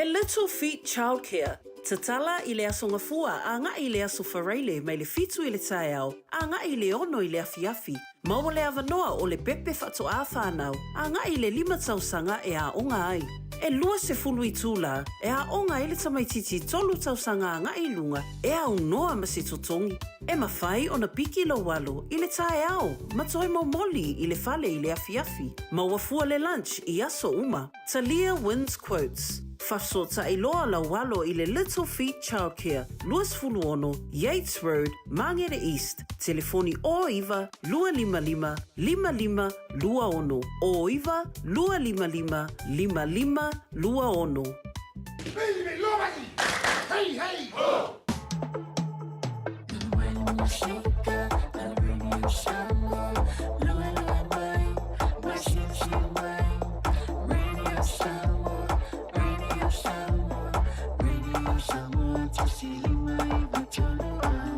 Le Little Feet Childcare, tatala i le Aso Gafua agai i le Aso Faraile mai le 7 i le taeao agai i le 6 i le afiafi. Maua le avanoa o le pepe faatoā whānau agai i le 5 tausaga e aoga ai. E 20 itulā e aoga ai le tamaitiiti 3 tausaga agai i luga e aunoa ma se totogi. E mafai ona piki lou alo i le taeao ma toe momoli i le fale i le afiafi. Maua fua le lunch i aso uma. Talia wins quotes. Faafesootai loa lau alo i le Little Feet Childcare, 26 Yates Road, Māngere East, telefoni 09 255 5526, 09 255 5526. Hey, hey, ho!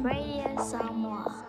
Radio Samoa.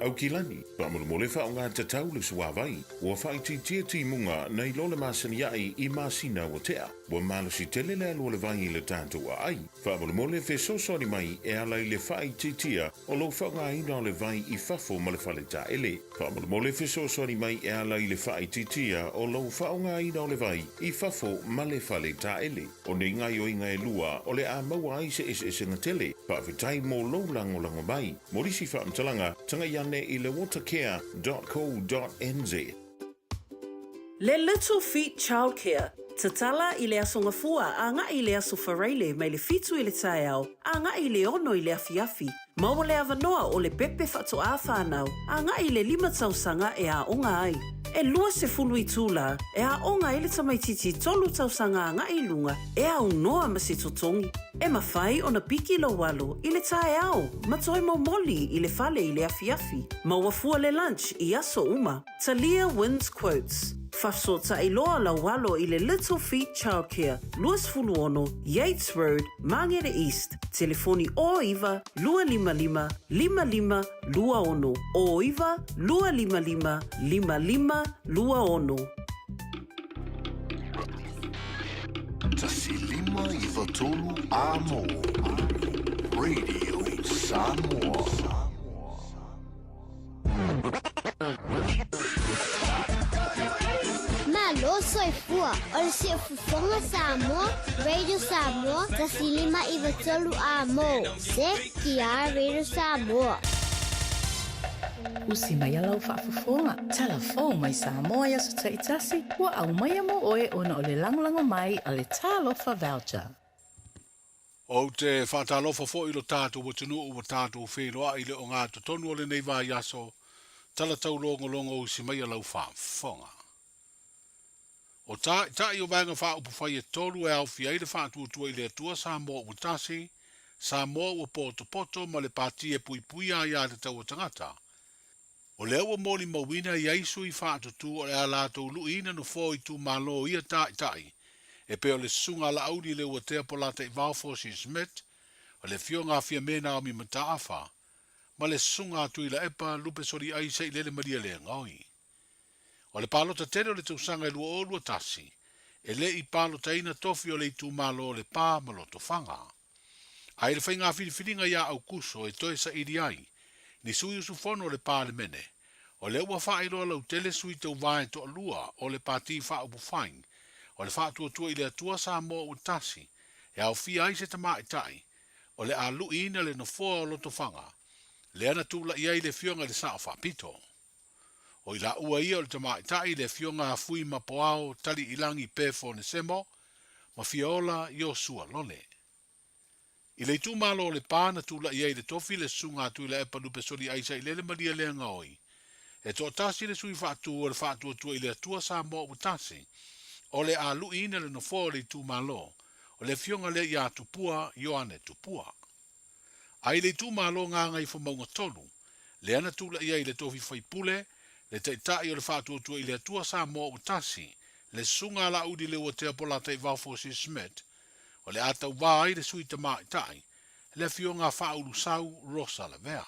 Aukilani, faamolemole faaaoga tatau le suavai. Ua faaitiitia timuga nai lo le masani ai i masina ua tea. Ua malosi tele le alu o le vai i le tatou aai. Faamolemole fesoasoani mai e ala i le faaitiitia o lou faaaogaina o le vai i fafo ma le fale taele. Faamolemole fesoasoani mai e ala i le faaitiitia o lou faaaogaina o le vai i fafo ma le fale taele. O nei gaoioiga e lua o le a maua ai se eseesega tele. Faafetai mo lou lagolago mai. Mo nisi faamatalaga, tagai ane i le watercare dot co dot nz. Le Little Feet Childcare, Tatala i le Aso Gafua agai i le Aso Faraile mai le 7 i le taeao agai i le 6 i le afiafi. Maua le avanoa o le pepe faatoā whānau agai i le 5 tausaga e aoga ai. E 20 itulā e aoga ai le tamaitiiti 3 tausaga agai i luga e aunoa ma se totogi. E mafai ona piki lou alo i le taeao ma toe momoli i le fale i le afiafi. Maua fua le lunch i aso uma. Talia wins quotes. Whafesootai loa lau alo i le Little Feet Childcare, 26 Yates Road, Mangere East, telefoni 09 255 5526, 09 255 5526. 1593 Amo Radio Samoa. Malo soifua o le Siufofoga Samoa, Radio Samoa, 1593 Amo, ZTR Radio Samoa. Usi mai a lau faafofoga, tala fou mai Samoa i aso taitasi, ua aumaia mo oe ona o le lagolago mai a le Talofa Voucher. Ou te faatalofa foi i lo tatou atunuu ua tatou feiloai i le ogatotonu o lenei vaiaso, tala taulogologo usi mai a lau faafofoga. O Taitai o Vaega Faaupufai e tolu e aofia ai le Faatuatua i le Atua Samoa Ua Tasi, Samoa Ua Potopoto ma le Pati e Puipuia Aiatatau a Tagata. O lea ua molimauina i ai sui faatutū o le a latou luiina nofoa o itumalo o ia Taitai e pei o le Susuga a Laauli Leuatea Polataivao Fosi Smith, o le Afioga a Fiame Naomi Mataafa, ma le Susuga a Tuilaepa Lupe Soliai Sailele Malielegaoi. O le palota tele o le tausaga e 2021, e le i palotaina tofi o le itumalo o Lepa ma Lotofaga. A i le faiga filifiliga ia Aukuso e toe saili ai ni sui usufono o le Palemene, o lea ua faailoa lautele sui tauva e toalua o le Pati Faaupufai o le Faatuatua i le Atua Samoa Ua Tasi e aofia ai se tamaitai o le a luiina le nofoa o Lotofaga lea na tulai ai le Afioga i le Sao Faapito. O i laua ia o le tamaitai le Afioga a Fui Mapoao Taliilagi Pefo Nesemo ma Fiaola Iosua Lole. I le itumalo o Lepa na tulai ai le tofi le Susuga a Tuilaepa Lupesoli Aisa Ilele Malielegaoi, e toatasi le sui faatu o le Faatuatua i le Atua Samoa ua tasi, o le a luiina le nofoa o le itumalo, o le afioga lea ia Tupua Ioane Tupua. A i le itumalo Gagaifomauga 3, lea na tulai ai le tofi faipule, le Taitai o le Faatuatua i le Atua Samoa ua tasi, le Susuga a Laauli Leuatea Polataivao Fosi Smith, o le a tauvā ai le Sui Tamaitai, le Afioga a Faaulusau Rosa Lavea.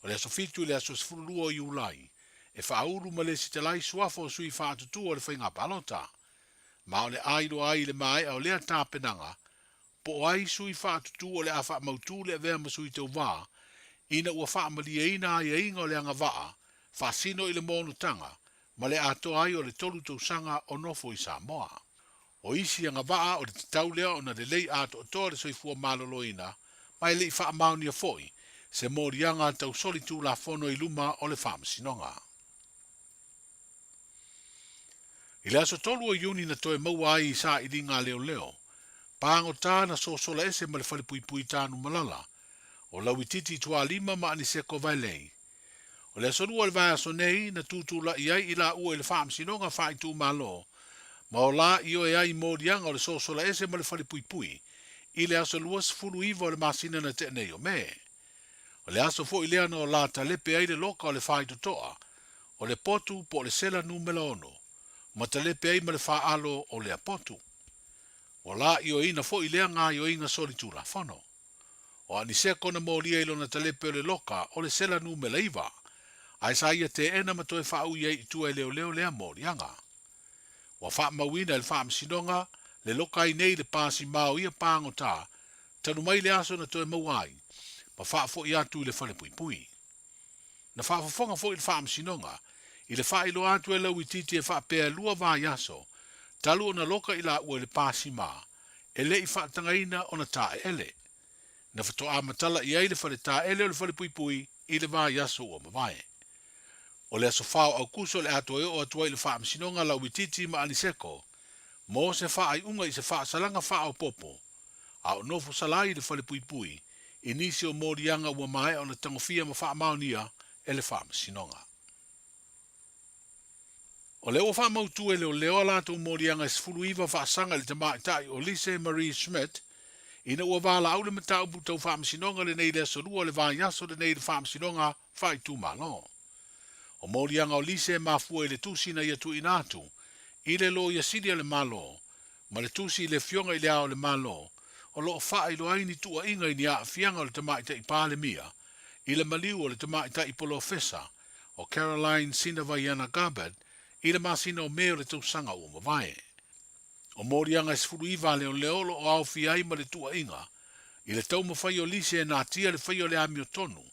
O le aso 7 i le aso 12 o Iulai, e faaulu ma lesitala ai suafa o sui faatutua o le faiga palota, ma o le a iloa ai i le maea o lea tapenaga Po o ai sui faatutū o le a faamautū le avea ma sui tauvā, ina ua faamalieina aiaiga o le agavaa faasino i le monotaga ma le atoa ai o le tolu tausaga o nofo i Samoa. O isi agavaa o le tatau lea ona lelei atoatoa le soifua maloloina ma e le i faamaonia foi se moliaga tau solitulafono i luma o le Faamasinoga. I le aso 3 o Iuni na toe maua ai i sailiga a leoleo, pāgotā na sosola ese ma le falepuipui Tanumalala, o Lauititi Tualima ma Aniseko Vaelei. O le aso 2 o le vaiaso nei na tutulai ai i laua i le Faamasinoga Faaitumalo ma o la ioe ai moliaga o le sosola ese ma le falepuipui i le aso 29 o le masina na tea nei o Me. O le aso foi lea na o la talepe ai le loka o le faitotoa o le potu po o le sela numera ono, ma talepe ai ma le faaalo o lea potu. Ua la ioeina foi lea gaoioiga solitulafono. O Aniseko na molia i lona talepe o le loka o le sela numera iva, Ae sa ia teena ma toe faaui ai i tua e leoleo lea moliaga. Ua faamauina e le Faamasinoga le loka ai nei le pasi ma o ia pagota talu mai le aso na toe maua ai ma faafoi atu i le falepuipui. Na faafofoga foi le Faamasinoga i le faailoa atu e Lauitiiti e faapea e lua vaiaso talu ona loka i laua i le pasi ma e le i faatagaina ona taeele. Na faatoa matala i ai le fale taele o le falepuipui i le vaiaso ua mavae. O le aso 4 o Aukuso le a toe oo atu ai i le Faamasinoga Lauitiiti ma Aniseko mo se faaiuga i se faasalaga faaopoopo a o nofo sala ai le falepuipui i nisi o moliaga ua maea ona tagofia ma faamaonia e le Faamasinoga. O lea ua faamautu e leoleo a latou moliaga e 19 faasaga i le tamaitai o Lise Marie Schmidt ina ua valaau le mataupu tau faamasinoga lenei i le aso Lua o le vaiaso lenei i le Faamasinoga Faaitumalo. O moliaga o Lise e mafua i le tusi na ia tuuina atu i le Loia Sili a le Malo ma le tusi i le Afioga i Le Ao o le Malo o lo o faailoa ai ni tuuaiga i ni aafiaga o le Tamaitai Palemia i le maliu o le Tamaitai Polofesa o Caroline Sinavaiana Gabbard i le masina o Me o le tausaga ua mavae. O moliaga e 19 a leoleo o lo o aofia ai ma le tuuaiga i le taumafai o Lise e natia le faia o le amiotonu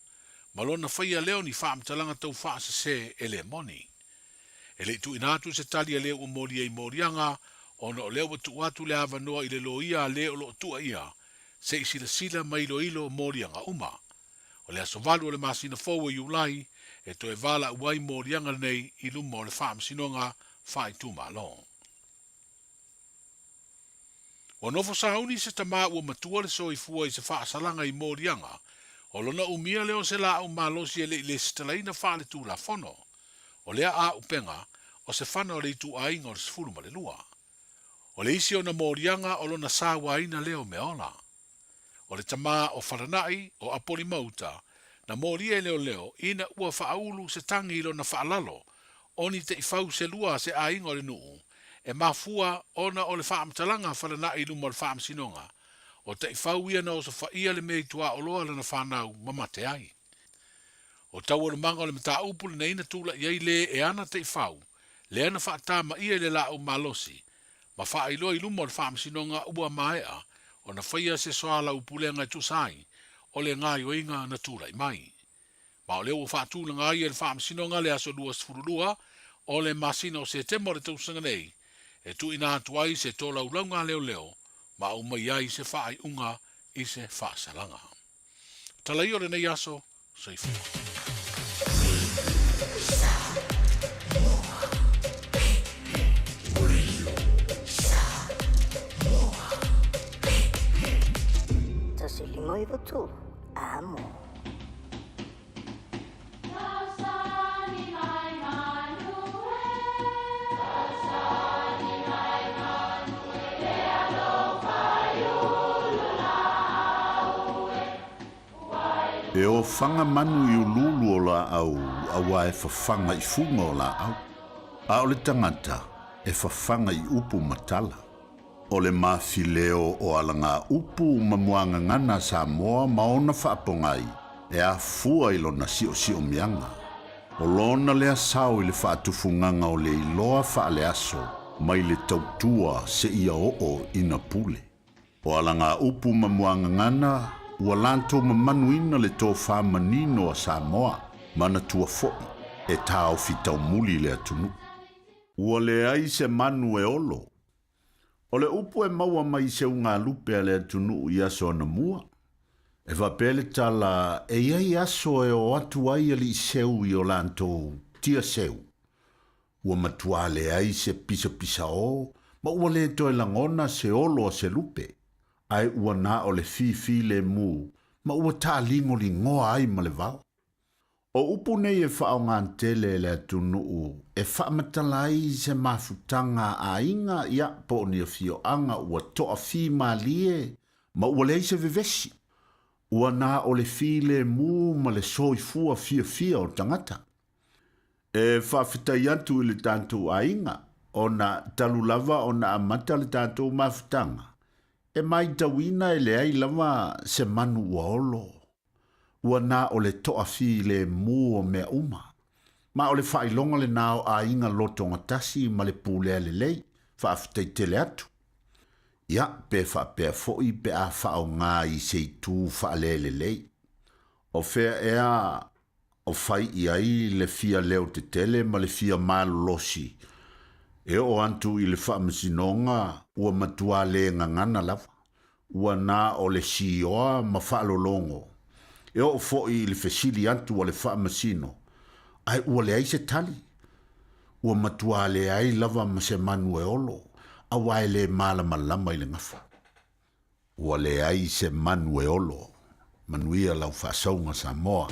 ma lona faia lea o ni faamatalaga tau faasese e le moni. E le i tuuina atu se tali a le ua molia i moliaga ona o lea ua tuu atu le avanoa i le loia a le o lo o tuuaia se i silasila ma iloilo moliaga uma. O le aso 8 o le masina fou o Iulai e toe valaau ai moliaga lenei i luma o le Faamasinoga Faaitumalo. Ua nofo sauni se tama ua matua le soifua i se faasalaga i moliaga o lona umia lea o se laau malosi e le i lesitalaina faaletulafono. O lea aaupega o se fana o le ituaiga o le 12. O le isi ona moliaga o lona sauaina lea o meaola. O le tama o Falanai, o Apolimauta, na molia e leoleo ina ua faaulu se tagi i lona faalalo o ni taifau se lua a se aiga o le nuu, e mafua ona o le faamatalaga a Falanai i luma o le faamasinoga, o taifau ia na osofaia le mea i tuaoloa lana fanau ma mate ai. O taualumaga o le mataupu lenei na tulai ai le e ana taifau, lea na faatamaia i le laau malosi, ma faailoa i luma o le Faamasinoga ua maea ona faia se soalaupulega e tusa ai o le gaoioiga na tulai mai. Ma o lea ua faatulaga ai e le Faamasinoga le aso 22 o le masina o Setema o le tausaga nei e tuuina atu ai se tolaulauga a leoleo ma aumai ai se faaiuga i se faasalaga. Tala ia o lenei aso, soifua. Tasi lima iwa tolu, amo. E ofaga manu i uluulu o laau auā e fafaga i fuga o laau, a o le tagata e fafaga i upu ma tala. O le mafileo o alagaupu ma muagagana a Samoa ma ona faapogai e afua i lona siosiomiaga. O lona lea sao i le faatufugaga o le iloa faaleaso mai le tautua seia oo ina pule. O alagaupu ma muagagana ua latou mamanuina le tofa manino a Samoa, manatua foi e taofi taumuli le atunuu. Ua leai se manu e olo. O le upu e maua mai i se ugalupe a le atunuu i aso anamua, e faapea le tala e i ai aso e o atu ai alii seu i o latou tia seu. Ua matua leai se pisapisaō ma ua le toe lagona se olo a se lupe, ae ua na o le fifilemu ma ua taaligoligoa ai ma le vao. O upu nei e faaaoga tele e le atunuu e faamatala ai se mafutaga a aiga ia po o ni afioaga ua toafimalie ma ua leai se vevesi, ua na o le filemu ma le soifua fiafia o tagata. E faafetai atu i le tatou aiga ona talu lava ona amata le tatou mafutaga, e maitauina e leai lava se manu ua olo. Ua na o le toafilemu o mea uma. Ma o le faailoga lena o aiga lotogatasi ma le pulea lelei, faafetai tele atu. Ia, pe faapea foi pe a faaaoga i se itu faalelelei. O fea ea o fai i ai le fia leo tetele ma le fia malolosi e oo atu i le faamasinoga ua matua le gagana lava, ua na o le sioa ma faalologo, e oo foi i le fesili atu a le faamasino, ae ua leai se tali. Ua matua leai lava ma se manu e olo, aua e le malamalama i le gafa. Ua leai se manu e olo. Manuia lau faasauga Samoa.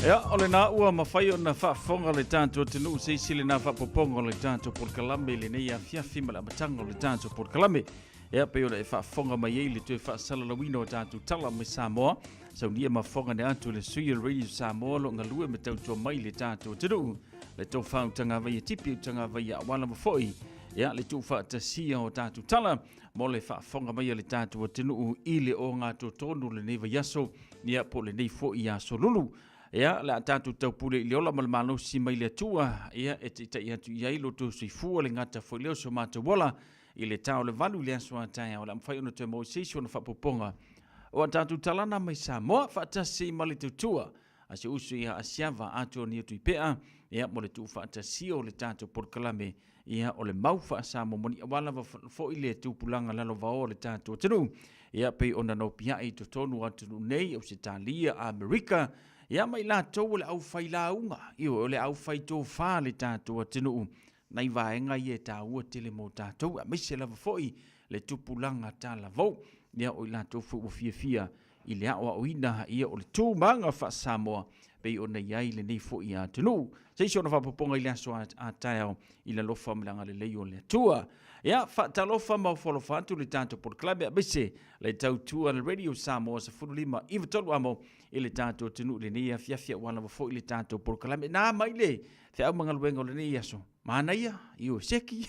Ia, o lena ua mafai ona faafofoga le tatou atunuu se isi lena faapopoga o le tatou polokalame i lenei afiafi ma le amataga o le tatou polokalame. Ia, pei ona e faafofoga mai ai le toe faasalalauina o tatou tala mai Samoa, saunia ma fofoga ne atu le sui o le Radio Samoa lo galue ma tautua mai le tatou atunuu, le tofa utagavaia tipi utagavaia auala ma foi, ia, le tuufaatasia o tatou tala mo le faafofoga mai a le tatou atunuu i le ogatotonu lenei vaiaso, ia, po o lenei foi aso lulu. Ia, le a tatou taupule i le ola ma le malosi mai le Atua, ia, e taitai atu i ai lo outou soifua le gata foi lea o so matou ola, i le ta o le 8 i le aso a taeao, o le a mafai ona toe maua se isi ona faaopoopoga o a tatou talana mai Samoa faatasi ma le tautua a si uso ia Asiava Atonia Tuipea, ia, mo le tuufaatasia o le tatou polokalame, ia, o le mau faa-Samoa moni aua lava foi le tupulaga lalovaoa o le tatou atunuu, ia, pei ona nopiai i totonu o atunuu nei, Ausetalia, Amerika, ia, ma i latou o le aufailauga, ioe, o le aufaitofa a le tatou atunuu, nai vaega ia e taua tele mo tatou, aemaise lava foi le tupulaga talavou, ia, o i latou foi ua fiafia i le aoaoina ia o le tu ma aga faa-Samoa pei ona i ai lenei foi atunuu. Se isi ona faapopoga i le aso a taeao i le alofa ma le agalelei o le Atua. Ia, faatalofa ma ofo alofa atu le tatou polokalame aemaise le tautua le Radio Samoa 15 93 amo i le tatou atunuu i lenei afiafi aua lava foi le tatou polokalame. Na mai le feau ma galuega o lenei aso. Manaia, ioe, seki.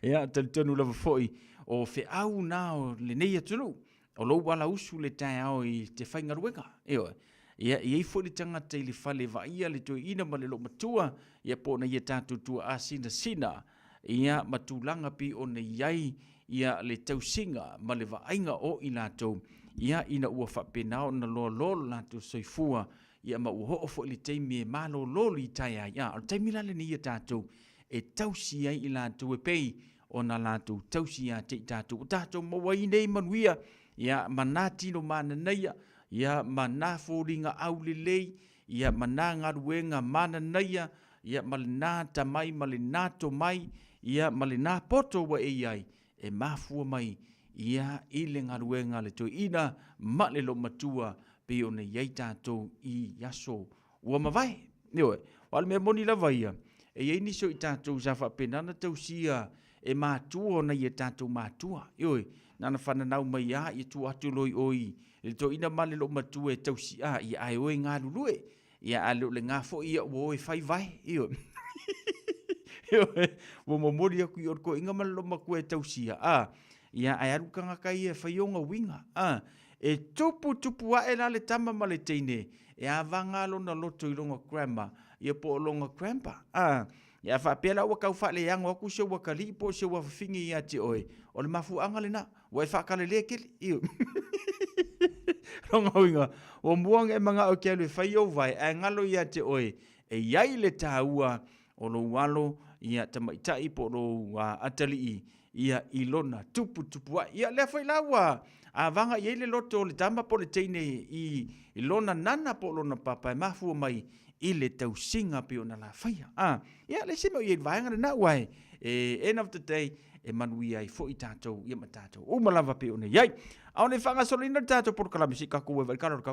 Ia, talitonu lava foi o feau na o lenei atunuu. O lou alausu le taeao i te faigaluega. Ioe. Ia, e i ai foi le tagata i le fale vaaia le toeaina ma le loomatua, ia po o na ia tatou tuaa sinasina, ia ma tulaga pei ona i ai ia le tausiga ma le vaaiga o i latou, ia ina ua faapena ona loaloa lo latou soifua, ia ma ua oo foi le taimi e malolo litaea ai. A o le taimi la lenei ia tatou e tausi ai i latou e pei ona latou tausi ia te i tatou. Ua tatou maua ai nei manuia, ia, ma nā tino mananaia, ia, ma nā foliga aulelei, ia, ma nā galuega mananaia, ia, ma lenā tamai ma lenā tomai, ia, ma lenā poto ua e i ai, e mafua mai ia i le galuega a le toeaina ma le loomatua pei ona i ai tatou i aso ua mavae. Ioe, aua o le mea moni lava ia, e i ai nisi o i tatou sa faapena ona tausia e matua o nai a tatou matua. Ioe, na ona fananau mai lava ia tuu atu loa i o i le toeaina ma le loomatua e tausi a, ia ae o e galulue. Ia a le o lena foi ia ua o e fai vae. Ioe. Ioe, ua momoli atu i o le toeaina ma le loomatua e tausia, a, ia ae alu tagata ia e fai ona uiga, a. E tupu tupu ae la le tama ma le teine, e avaga lona loto i lona grandma, ia po o lona grandpa. A, ia a faapea la ua tau faaleano atu si ou atalii po o si ou afafine ia te oe, o le mafuaaga lena, ua e faatalale tele. Ioe. Lona uiga, ua mua ona e manao e te alu e fai ou vae, ae galo ia te oe, e i ai le taua o lou alo, ia tamaitai po o lou atalii, ia i lona tuputupua'i. Ia lea foi la ua avaga i ai le loto o le tama po o le teine i lona nana po o lona papa e mafua mai i le tausiga pei ona la faia. A, ia le isi mea o i ai i le vaega lena aua e end of the day e manuia ai foi tatou ia ma tatou uma lava pei ona i ai. A o le faagasoloina le tatou polokalame se i tatou e vaai kala o le kau.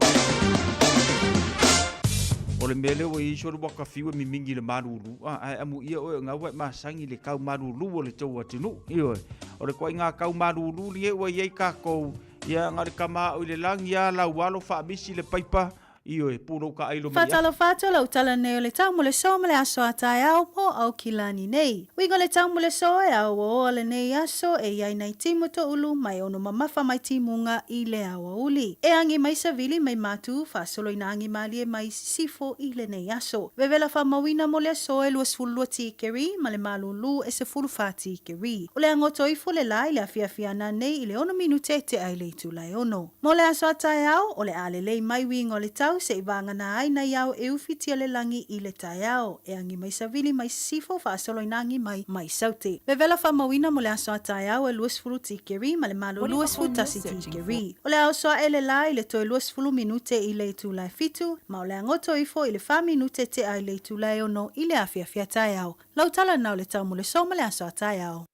O le mea lea ua i ai solo waka fiu e mimingi le malulu. A, ae amuia oe o ngā ua e masangi le kau malulu o le tou atunuu. Ioe. O le koai ngā kau malulu li e ua i ai kākou, ia ngā le kama o i le langi a lau alo whaamisi le paipa, Ioe, pulou ka ailo mai afi. Faatalofa atu lau tala nei o le tau mo le so ma le aso a taeao mo Aukilani nei. Uiga o le tau mo le so e aoaoa lenei aso e iai nai timu toulu mai ono mamafa mai timuga i le aoauli. E agi mai savili mai matu faasolo ina agi malie mai sisifo i lenei aso. Vevela faamauina mo le aso e 22 tikeri ma le malūlū e 14 tikeri. O le agoto ifo le la i le afiafi ana nei i le ono minute tea i le itula e ono. Mo le aso a taeao, o le a lelei mai uiga o le tau se i vāgana ai nai ao e ufitia le lagi i le taeao, e agi mai savili mai sisifo faasolo ina agi mai mai saute. Vevela faamauina mo le aso a taeao e 20 tikeri ma le malo 21 tikeri. O le a oso aʻe le lā i le toe 20 minute i le itula e fitu, ma o le a goto ifo i le fa minute tea i le itula e ono i le afiafi a taeao. Lau tala na o le tau mo le so ma le aso a taeao.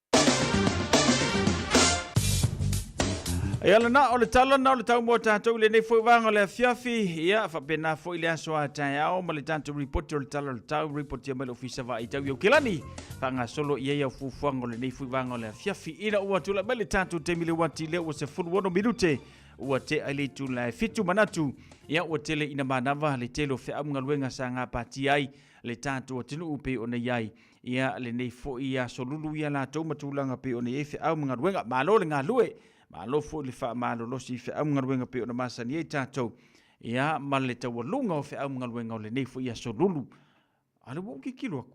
Ia lena, o le tala lena o le tau mo tatou i lenei foi vaega o le afiafi. Ia, faapena foi le aso a taeao ma le tatou ripoti o le tala o le tau, ripotia mai le Ofisa Vaai Tau i Aukilani. Faagasolo i ai au fuafuaga o lenei foi vaega o le afiafi. Ina ua tulai mai le tatou taimi le uati lea ua 16 minute ua tea i le itula e fitu manatu. Ia, ua tele ina manava le tele o feau ma galuega sa gapatia ai le tatou atunuu pei ona i ai Ia, lenei foi aso lulu ia latou ma tulaga pei ona i ai feau ma galuega. Malo le galue, malo foi le faamalolosi i feau ma galuega pei ona masani ai tatou, ia, ma le taualuga o feau ma galuega o lenei foi aso lulu. A o lea ua ou tilotilo atu,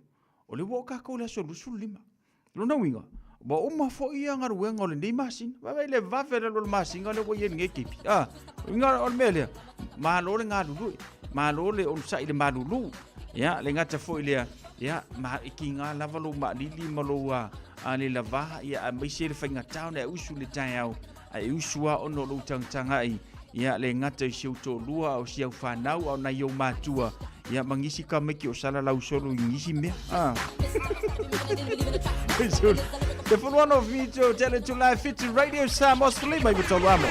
o lea ua oo tatou i le aso 25. Lona uiga, ua uma foi ia galuega o lenei masina. Vaai le vave o le alu o le masina lea ua i ai lenei taimi. A, uiga o le mea lea, malo le galulue, malo le onosai i le malulu. Ia, le gata foi lea, ia, ma e kiga lava lou maalili ma lou a, a le lava, ia, aemaise le faigata ona e usu i le taeao, a e usu lava ona o lou tagatagai, ia, le gata i si ou toalua, a o si au fanau, a o nai ou matua, ia, ma nisi tamaiti o salalau solo i nisi mea. Ah. Te furuano video tele tula fitu Radio Samoa Slim ai tolu amo.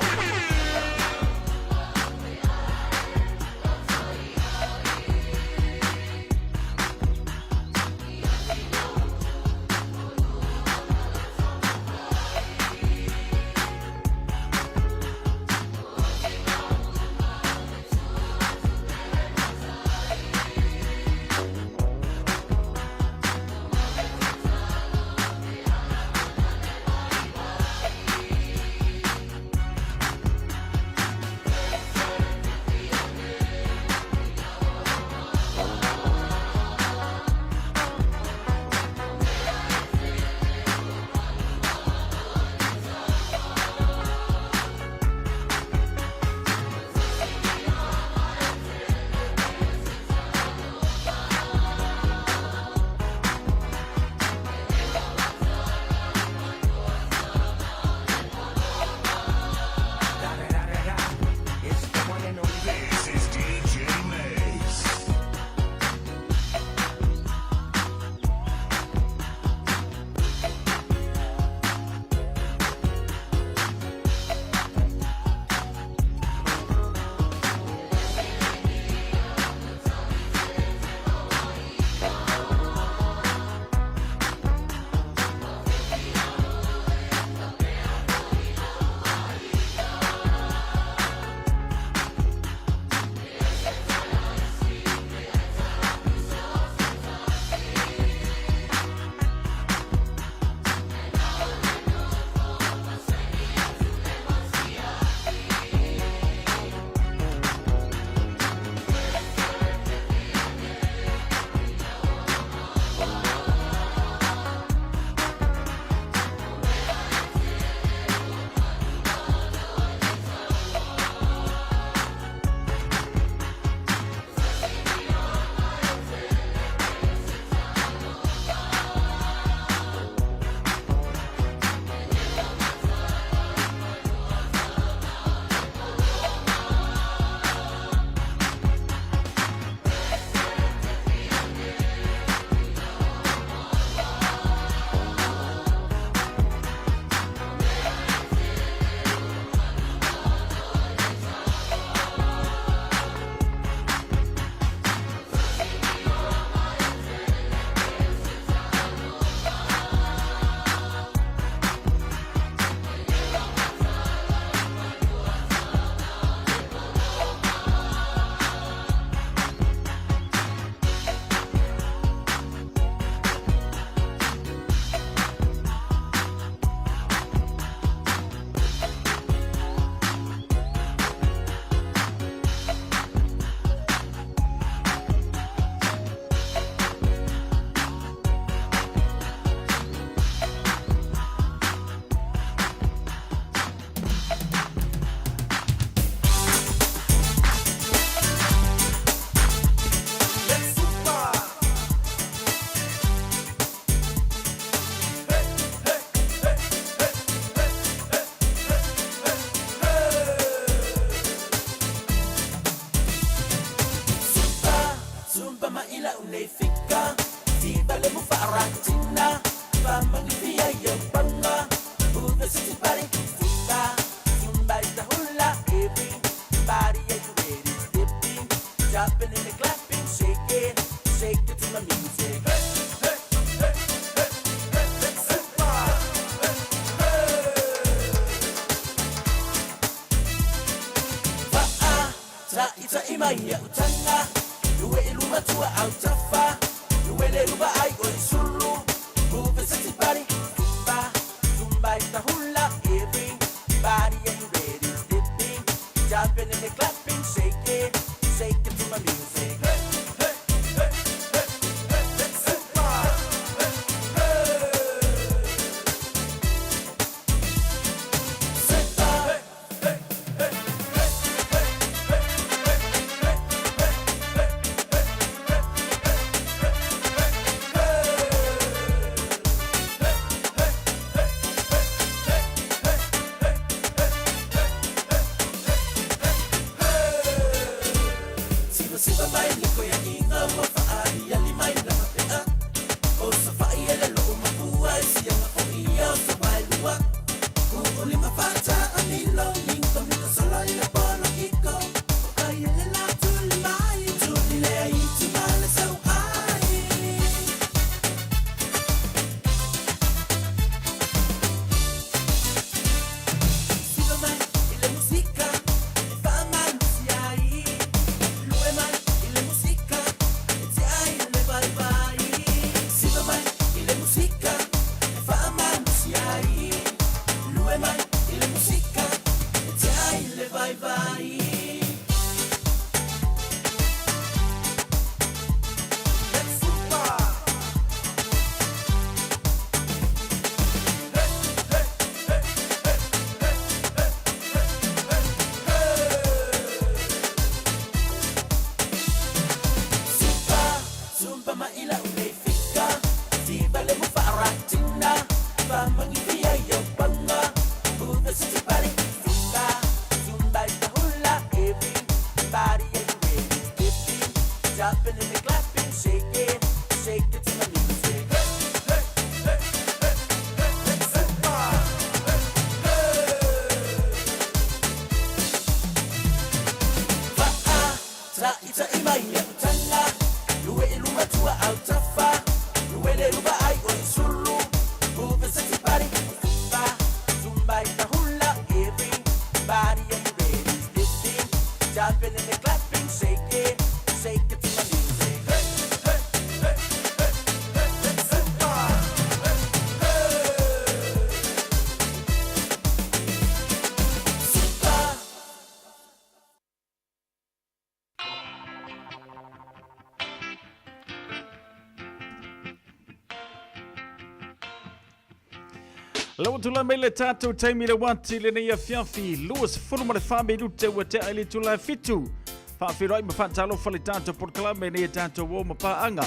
Lau ua tulai mai le tatou taimi le uati lenei afiafi 24 minute ua tea i le itula e fitu. Faafeiloai ma faatalofa le tatou polokalame nei e tatou o ma paaga.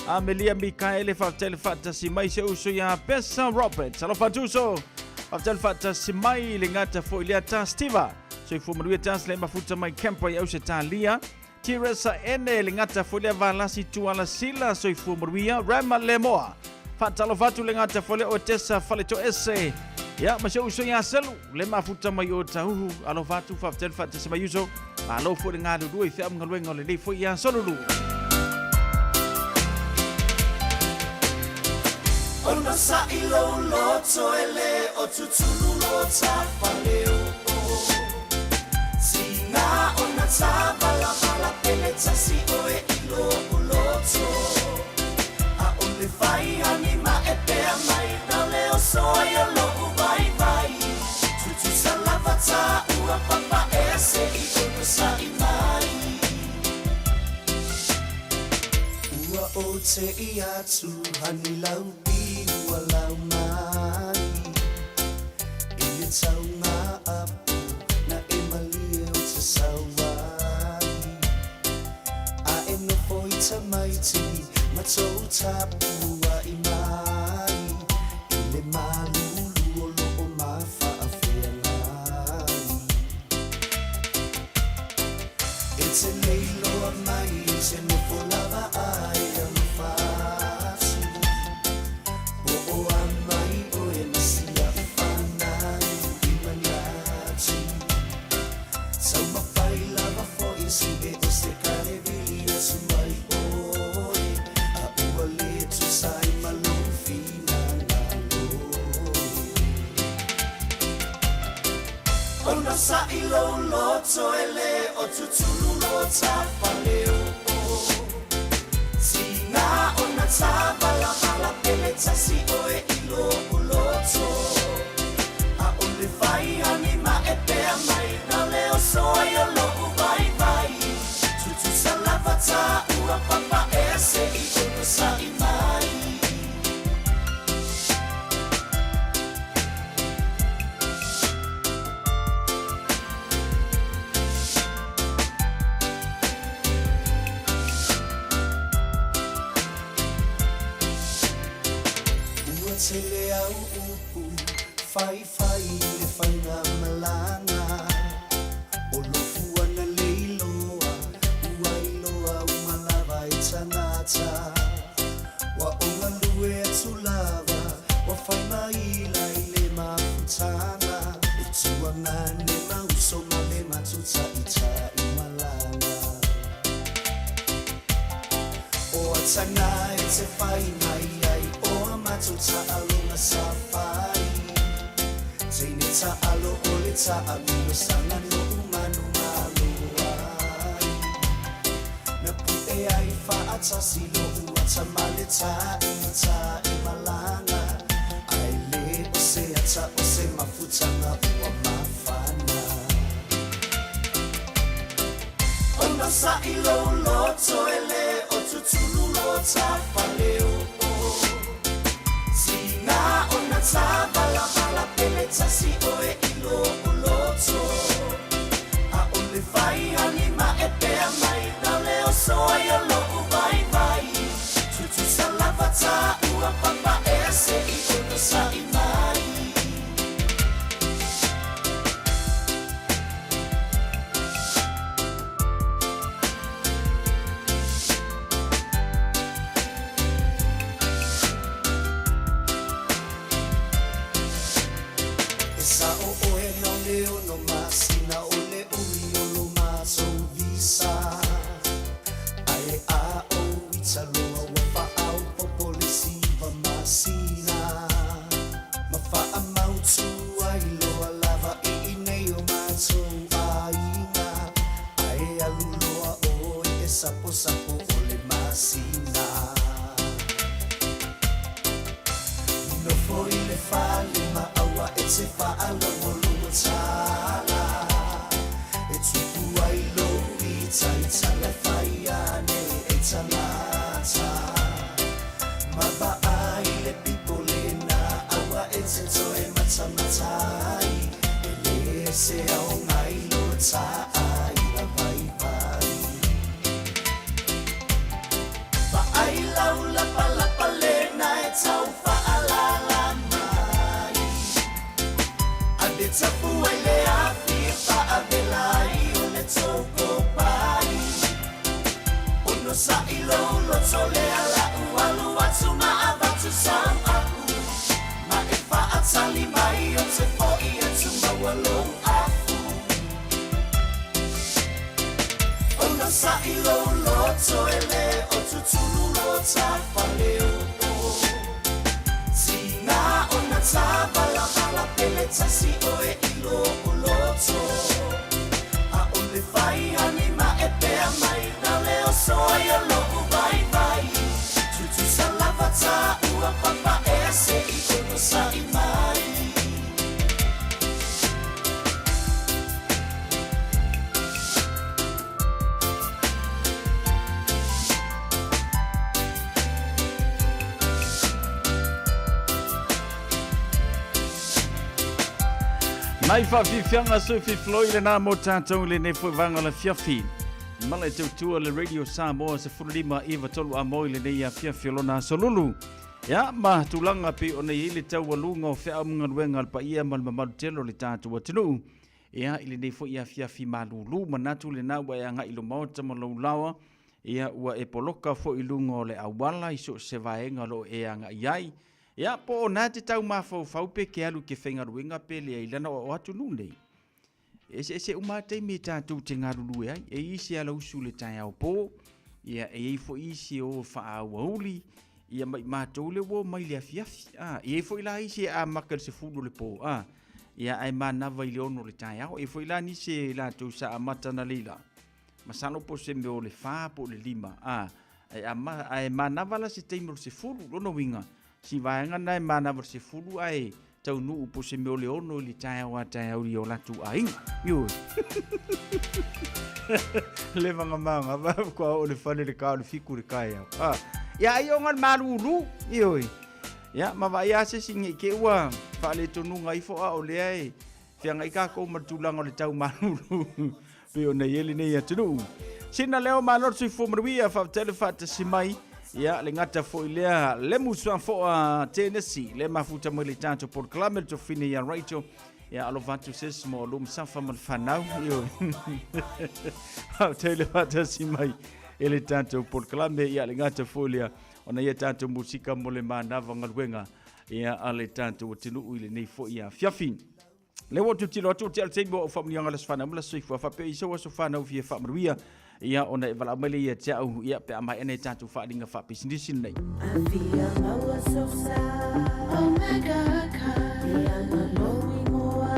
Amelia Mikaele faafetai le faatasi mai se uso ia Bessa Roberts. Alofa atu uso. Faafetai le faatasi mai le gata foi lea Ta Steva. Soifua manuia Tas le mafuta mai Camper i Ausetalia. Teresa Ene le gata foi lea Valasi Tuala Sila soifua manuia Rama Lemoa. Faatalofa atu le gata foi lea o Tessa Faletoese. Ia, ma se uso ia Selu, le mafuta mai o Tahuhu. Alofa atu, faafetai le faatasi mai uso. Malo foi le galulue i feamugaluega o lenei foi ia Solulu. Ona sa'i lou loto e le o tutulu lo tafaleo Tinga ona tavalavala pele tasi oe i lou loto A o le fai ani ma e pea mai na le oso ai o lou vaivai Tutusa lava ta ua papa e se i ona sa'i mai Ua ou te i atu hani lau pi ua lau mai I le tauga apu na e malie o te sauai A e nofo i tamaiti ma tou tapuai mai I le malulu o loo mafaafeagai E te leiloa mai o te nofo lava. Onosaʻi lou loto e le o tutulu lo tafaleo Tiga ona tavalavala pele tasi oe i loʻu loto ʻAʻole fai ani maʻepea mai na le oso ai o loʻu waiwai Tutusa lava tāua papaʻea se i onosaʻi mai. Ua tele au upu faifai i le faiga malaga O lofu ana le iloa ua iloa uma lava e tagata Ua o galue atu lava ua fai maila i le mafutaga E tuagane ma uso ma le matutaʻitaʻi malaga O atana e te fai mai ai o a matou taaloga sa fai Teine taalo o le taamilo sanga noʻu manu malo ai Na puʻe ai faatasi loʻu ata ma le taʻitaʻi malaga Ae le o se ata o se mafutaga ua mafana Onosaʻi lou loto e le o tutulu lo tafaleo Tiga ona tavalavala pele tasi oe i loʻu loto ʻAʻole fai ani maʻepea mai na le oso ai o loʻu waiwai Tutusa lava tāua papaʻea se i onosaʻi mai. E saʻo ʻoe no le ono masina o le ʻumi o lo matou visa A e aʻo i loa ua faaopopo le ʻesiva masina Ma faamautu ai loa lava i inei o matou aiga A e alu loa ʻoe e saposapo o le masina Nofo i le fale ma aua e te faalogologo tala E tupu ai lou itaita le fai ane e tagata Ma vaai le pipo lena aua e te toe matamatai E le se aoga i lo taaiga vaivai Vaai lau lapalapa lena e tau faalala mai Ave tapu ai le afi e faavela ai o le tou kopai Onosaʻi lou loto lea laʻu alu atu ma avatu sau aʻu Ma e faatali mai o te foʻi atu maua lou afu Onosaʻi lou loto e le o tutulu lo tafaleo Tiga ona tavalavala pele tasi oe i loʻu loto ʻAʻole fai ani maʻepea mai na le oso ai o loʻu waiwai Tutusa lava tāua papaʻea se i onosaʻi mai. Nai faafiafiaga Sophie Floyd lena mo tatou i lenei foi vaega o le afiafi. Mala e tautua le Radio Samoa 15 iva tolu a mo i lenei afiafi o lona aso lulu. Ia, ma tulaga pei ona i ai le taualuga o feau ma galuega a le paia ma le mamalu tele o le tatou atunuu. Ia, i lenei foi afiafi malūlū, manatu lena ua e agai i lo maota ma lou laoa, ia, ua e poloka foi i luga o le auala i so o se vaega o lo o e agai ai. Ia, po o na te tau mafaufau pe ke alu i ke faigaluega pe leai lana o atunuu nei. E eseese uma lava taimi e tatou te galulue ai. E i isi e ala usu i le taeao po, ia, e i ai foi isi e o faaauauli, ia ma i matou le ua o mai i le afiafi. A, e i ai foi la isi e amata i le 10 o le po, a. Ia, ae manava i le 6 o le taeao. E foi la nisi e latou sa amata analeila, masalo po o se mea o le 4 po o le 5, a, ae, ama, ae manava la se taimi o le 10. Lona uiga, si vaega lena e manava i le 10 ae taunuu po o se mea o le 6 i le taeao a taeao i o latou aiga. Ioe. Le magamanga, kua oo le fale le ka o le 7 i le taeao. Ah. Ia ai ona le malulu, ioe. Ia, ma vaai lava se isi nei te i ua faaletonuga ifo a o lea e feagai tatou ma le tulaga o le tau malulu pei ona i ai lenei atunuu. Sina leo malo le soifua manuia, faafetai le faatasi mai. Ia, le gata foi lea, le musa foa Tennessee, le mafuta mai le tatou polokalame le tofine ia Rachel. Ia, alofa atu sis mo lum safa ma le fanau. Io. Faafetai le faatasi mai e le tatou polokalame. Ia, le gata foi lea, ona ia tatou musika mo le manava galuega ia a le tatou atunuu i lenei foi afiafi. Le ua tilotilo atu te al taimi o faamanuiaga le aso fanau ma le aso soifua faapea i sou aso fanau fia faamanuia ia ona e valaau mai lea ia te au ia pe a maea nei tatou faaaliga faapisinisi lenei. Afia maua sosa Omega ka Ianga lou ingoa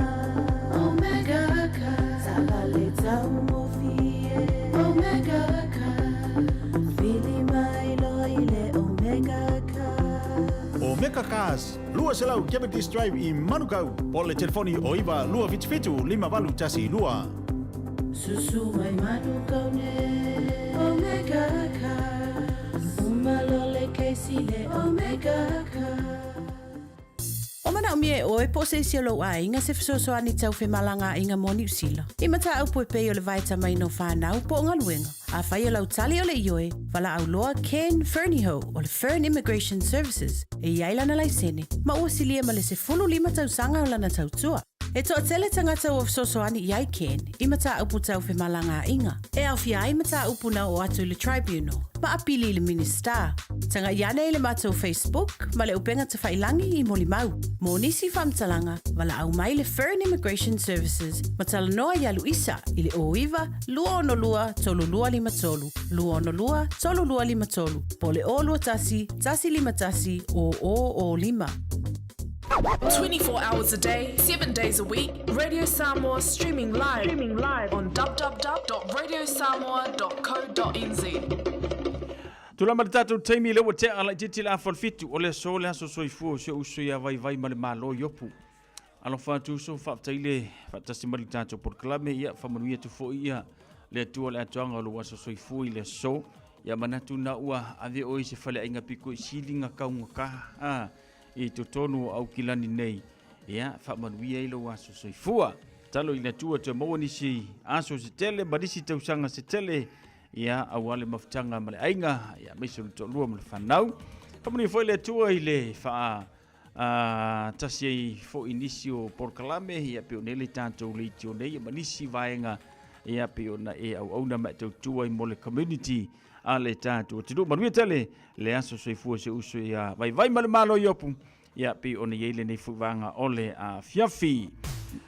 Omega ka Taavale taugofie Omega ka Vili mai loa i le Omega Cars. Omega Cars, 200 Jeopardy Drive i Manukau, po o le telefoni o 9 277 5812. Susu mai Manukau nei, Omega Cars. Uma loa le kesi le Omega Cars. O manaomia e oe po o se isi o lou aiga se fesoasoani tau femalagaaiga mo Niu Sila. I mataupu e pei o le vaetamaina o fanau po o galuega. Afai o lau tali o le ioe, valaau loa Ken Fernihough o le Fern Immigration Services e i ai lana laisene ma ua silia ma le 15 tausaga o lana tautua. E toatele tagata ua fesoasoani i ai Ken i mataupu tau femalagaaiga, e aofia ai mataupu na oo atu i le Tribunal ma apili i le Minisita. Tagai ane i le matou Facebook ma le upega tafailangi i molimau. Mo nisi faamatalaga, valaau mai le Fern Immigration Services ma talanoa iā Luisa i le 09 262 3253, 262 3253, po o le 021 151 0005. 24 hours a day, 7 days a week, Radio Samoa streaming live, streaming live on www.radiosamoa.co.nz. Tulaga mai le tatou taimi lea ua tea laitiiti le afa o le fitu o le aso le aso soifua o si ou uso ia Vaivai ma le Malo Iopu. Alofa atu uso, faafetai le faatasi mai le tatou polokalame, ia faamanuia atu foi ia le Atua o le atoaga o lou aso soifua i le aso. Ia manatu na ua ave oe i se faleaiga pito i sili na kaugata a i totonu o Aukilani nei, ia faamanuia ai lou aso soifua. Tatalo i le Atua toe maua nisi aso se tele ma nisi tausaga se tele, ia aua le mafutaga ma le aiga, ia aemaise o le toalua ma le fanau. Faamanuia foi le Atua i le faa a, tasi ai foi nisi o polokalame, ia pei ona i ai le tatou leitio nei, ia ma nisi vaega, ia pei ona e auauna ma e tautua ai mo le community a le tatou atunuu. Manuia tele le aso soifua si ou uso ia Vaivai ma le Malo Iopu, ia pei ona i ai lenei foi vaega o le afiafi.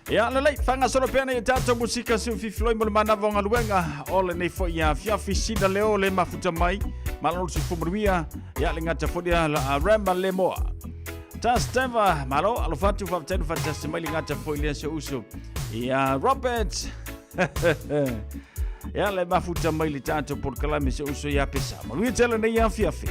Ia lelei, faagasolo pea nei e tatou musika se fifiloi mo le manava o galuega o lenei foi afiafi sina leo le mafuta mai malo le soifua manuia ia le gata foi lea la Rema le moa. Tas Teva, malo alofa atu faafetai le faatasi mai le gata foi lea se uso ia Robert. Ia le mafuta mai le tatou polokalame se uso ia Pesa. Manuia tele nei afiafi.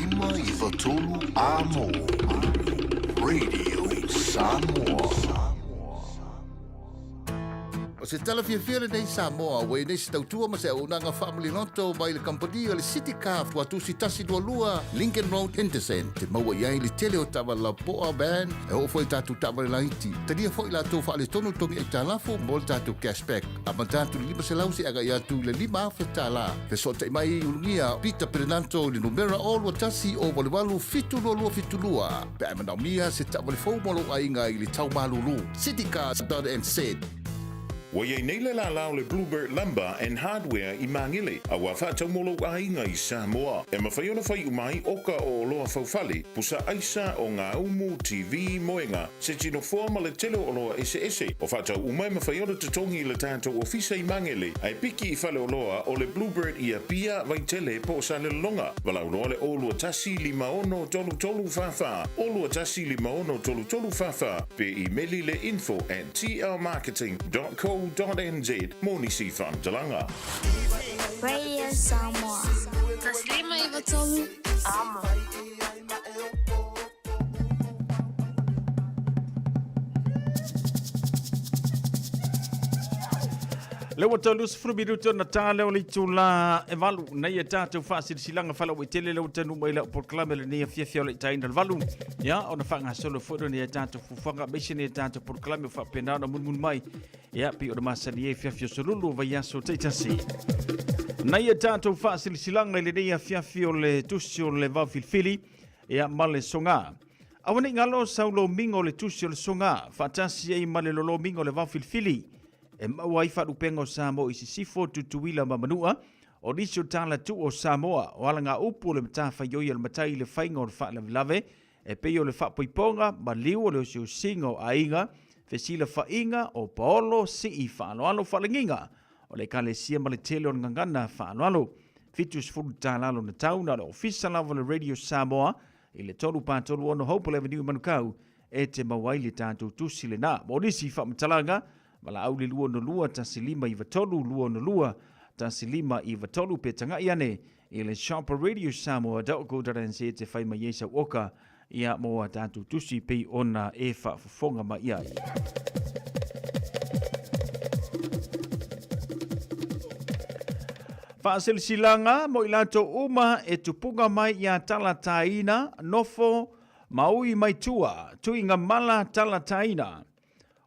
105 93 Amo Radio Samoa. O se tala fiafia lenei Samoa, ua i nei se tautua ma se auaunaga faamaliloto mai le kamupani o le City Car Fuatusi 122 Lincoln Road, Henderson. Te maua i ai le tele o taavale lapoa, van, e oo foi i tatou taavale laiti. Talia foi latou faaletonu togi aitalafu mo le tatou cashback. Amata atu i le 500 seia agai atu i le $5,000. Fesootai mai i Ulugia Peter Perenato i le numera 021 088 7272 pe a e manaomia se taavale fou mo lou aiga i le tau malulu. Citycars.nz. Ua i ai nei le lālā o le Bluebird Lumber and Hardware i Māngele, a ua faatau mo lou aiga i Samoa. E mafai ona fai uma ai oka o oloa faufale, pusa aisa, ogaumu, TV, moega, se tino foa ma le tele o oloa eseese. O faatau uma e mafai ona totogi i le tatou ofisa i Magele, ae piki i faleoloa o le Bluebird i Apia, Vaitele po o Salelologa. Valaau loa le 021 56 33 44, 021 56 33 44, pe imeli le info at tlmarketing dot co dot nz mo nisi faamatalaga. Radio Samoa. 153 Amo. Le ua tau 20 minuti ona tā leo le itula e valu nei e tātou faasilasilaga faalauaitele le ua taunuu mai lau polokalame lenei afiafi o le itaina le valu ia ona faagasolo foi lea nei e tātou fuafuaga aemaise nei e tātou polokalame o faapena ona mulimuli mai ia pei ona masani ai fiafi o solulu o vaiaso taitasi. Nei e tātou faasilasilaga i lenei afiafi o le tusi o le vaofilifili ia ma le sogā. Aua ne i galo sau lomiga o le tusi o le sogā, faatasi ai ma le lolomiga o le vaofilifili, e maua ai faalupega o Samoa i Sisifo, Tutuila ma Manua, o nisi o tala tuu o Samoa, o alagaupu o le matafaioi a le matai i le faiga o le faalavelave, e pei o le faapoipoga, maliu o le osiosiga o aiga, fesilafaiga o paolo, sii faaaloalo, faalagiga o le Ekalesia ma le tele o le gagana faaaloalo. $70 lona tau, na o le Ofisa lava o le Radio Samoa i le 336 Hopewell Avenue i Manukau e te maua ai le tatou tusi lena. Mo nisi faamatalaga, valaau i le 262 1593 262 1593 pe tagai ane i le shopradiosamoa.co.nz e fai mai ai sau oka ia mo a tatou tusi pei ona e faafofoga mai ai. Faasilasilaga mo i latou uma e tupuga mai ia Talataina, nofo ma ui mai tua, tuiga mala Talataina.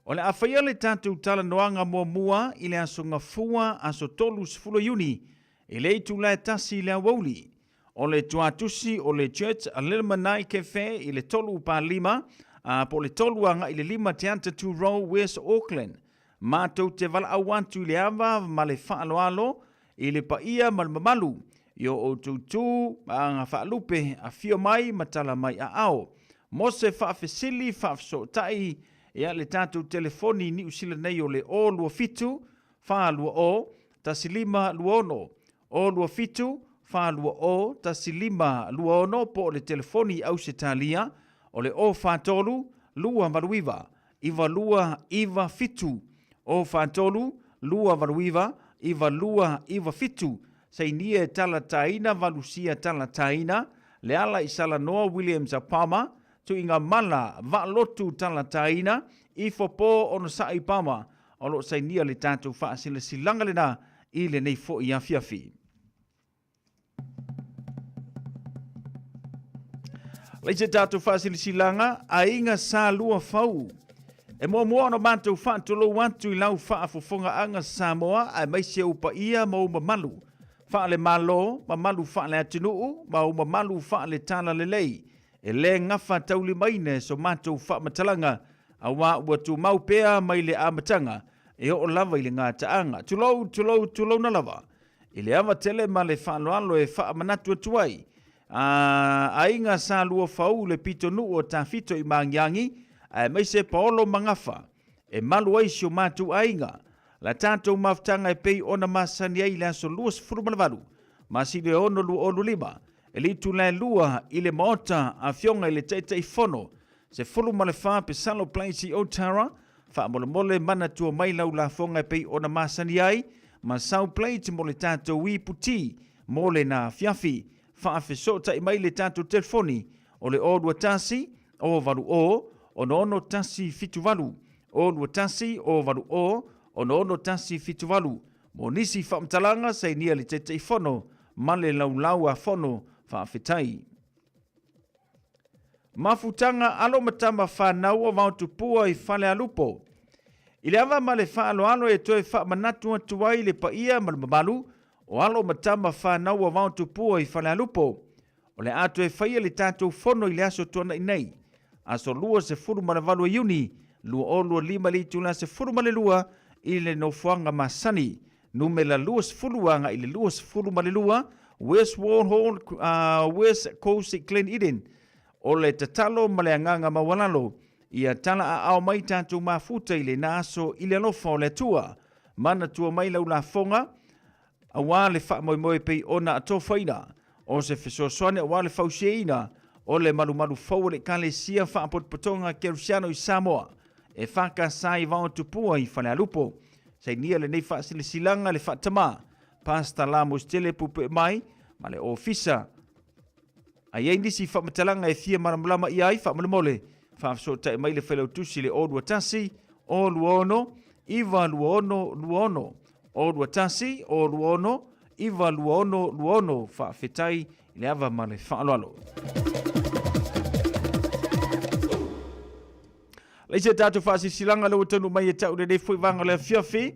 O le a faia le tatou talanoaga muamua i le aso Gafua aso 30 Iuni i le itula e tasi i le aoauli. O le tuatusi o le Church Lilmanai Cafe i le 3:05 a po o le 3 agai i le 5 Te Atatū Row, West Auckland. Matou te valaau atu i le ava ma le faaaloalo i le paia ma le mamalu i o outou tū ma aga faalupe, afio mai ma tala mai aao. Mo se faafesili, faafesootai, ia le tatou telefoni i Niu Sila nei o le 027 420 1526, 027 420 1526 po o le telefoni i Ausetalia o le 043 289 9297, 043 289 9297, Sainia e Talataina Valusia Talataina, Leala i Salanoa Williams Apama, Tuiga Mala Vaalotu Talataina, Ifo Po Onosai Pama, o lo o sainia le tatou faasilasilaga lena i lenei foi afiafi. Lei se tatou faasilasilaga, aiga sa lua fau. E muamua ona matou faatulou atu i lau faafofogaaga Samoa aemaise ou paia ma ou mamalu faale-Malo, mamalu faale-atunuu ma ou mamalu faale-talalelei. E le gafataulimaina e so matou faamatalaga, auā ua tumau pea mai le amataga e oo lava i le gataaga. Tulou, tulou, tulouna lava i le ava tele ma le faaaloalo e faamanatu atu ai a aiga sa lua fau le pitonuu o Tafito i Magiagi, aemaise Paolo Magafa, e malu ai si o matou aiga. La tatou mafutaga e pei ona masani ai i le aso 28 masina e 6 2025, e le itula e lua i le Maota Afioga i le Taitaifono, 14 Pesalo Place i Otara, faamolemole manatua mai lau lafoga e pei ona masani ai, ma sau plate mo le tatou ipu ti mo lena afiafi. Faafesootai mai le tatou telefoni o le 021 080 66178, 021 080 66178 mo nisi faamatalaga sainia le Taitaifono ma le Laulau a Fono. Faafetai. Mafutaga alo ma tama fanau o Vaotupua i Falealupo. I le ava ma le faaaloalo e toe faamanatu atu ai le paia ma le mamalu o alo ma tama fanau o Vaotupua i Falealupo, o le a toe faia le tatou fono i le aso Tuanai nei, aso 28 o Iuni 2025 i le itula 12 i le nofoaga masani numera 20 agai i le 22 West Wall Hall, West Coast Glen Eden. O le tatalo ma le agaga maualalo, ia tala aao mai tatou mafuta i lena aso i le alofa o le Atua. Manatua mai lau lafoga, aua le faamoemoe pei ona atofaina, o se fesoasoani aua le fausiaina o le malumalu fou o le Ekalesia Faapotopotoga Kerisiano i Samoa, e FKS i Vaotupua i Falealupo. Sainia lenei faasilasilaga le faatamā, Pastor La Mositele Pupuemai ma le Ofisa. A i ai nisi faamatalaga e fia malamalama i ai, faamolemole, faafesootai mai le Failautusi i le 021 026 926 26, 021 026 926 26. Faafetai i le ava ma le faaaloalo. Leai se tatou faasilasilaga lea ua taunuu mai e tau lenei foi vaega o le afiafi.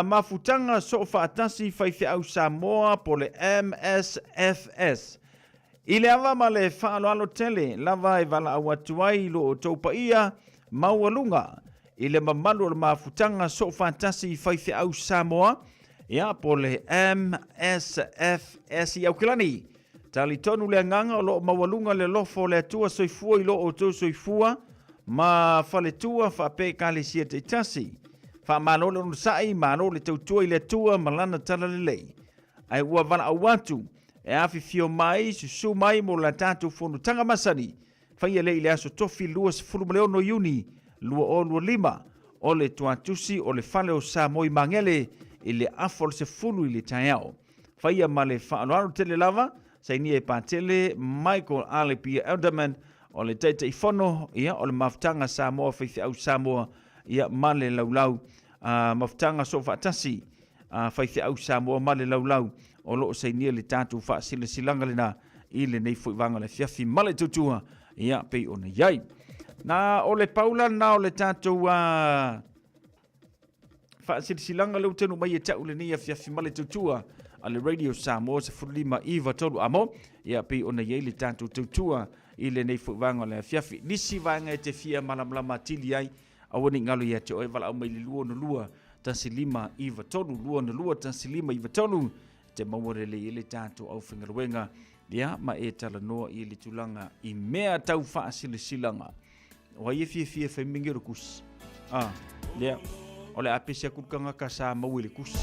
Mafutaga Soofaatasi Faifeau Samoa po o le MSFS. I le ava ma le faaaloalo tele lava e valaau atu ai i lo outou paia maualuga i le mamalu o le Mafutaga Soofaatasi Faifeau Samoa, ia, po o le MSFS i Aukilani. Talitonu le agaga o lo o maualuga le alofa o le Atua soifua i lo outou soifua ma faletua faapea ekalesia taitasi. Faamalo le onosai, malo le tautua i le Atua ma lana talalelei. Ae ua valaau atu e afifio mai, susu mai mo la tatou fonotaga masani Faia lea i le aso Tofi 26 Iuni 2025, o le tuatusi o le Fale o Samoa i Magele i le afa o le 10 i le taeao. Faia ma le faaaloalo tele lava, sainia e Patele Michael Alepia Elderman o le Taitaifono ia, o le Mafutaga Samoa Faifeau Samoa ia, ma le Laulau Mafutaga Soofaatasi Faifeau Samoa ma le Laulau o lo o sainia le tatou faasilasilaga lena i lenei foi vaega o le afiafi ma le tautua ia pei ona i ai. Na o le paula lena o le tatou faasilasilaga lea ua taunuu mai e tau lenei afiafi ma le tautua a le Radio Samoa 15 9 3 amo ia pei ona i ai le tatou tautua i lenei foi vaega o le afiafi. Nisi vaega e te fia malamalama atili ai Aua ne i galo ia te oe, valaau mai le 262 1593, 262 1593, te maua lelei ai le tatou aufaigaluega, ia, ma e talanoa i le tulaga i mea tau faasilasilaga. O ai e fiafia e fai mingi o le kusi? Ah, lea, o le a pese atu le tagata sa maua i le kusi.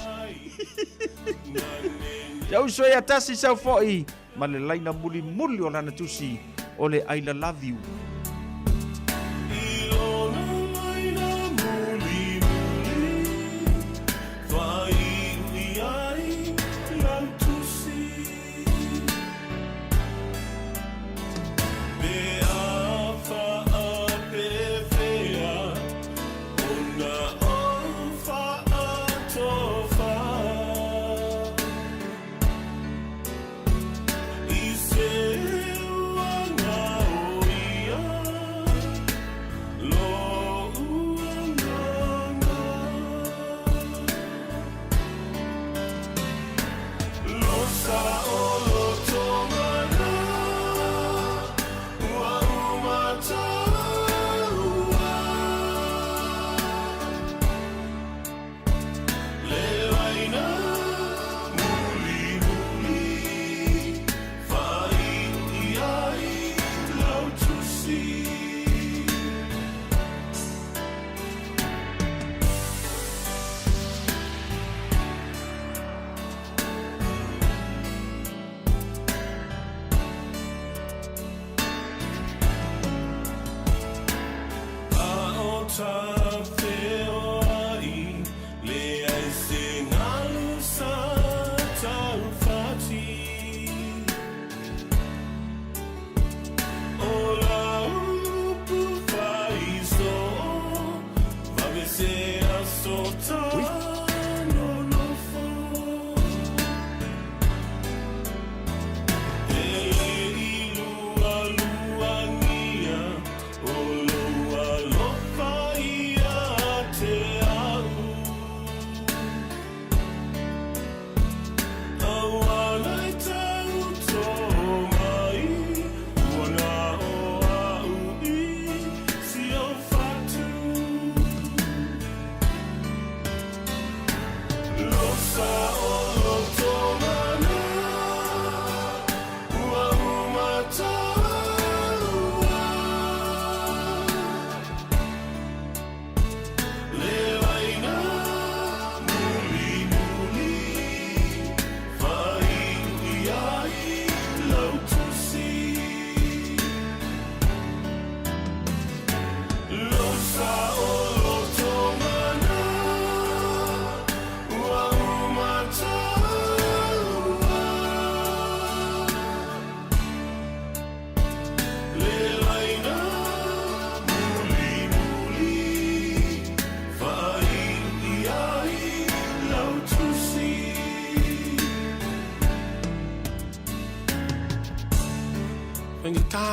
Te uso ia tasi sau foi ma le laina mulimuli o lana tusi o le I love you.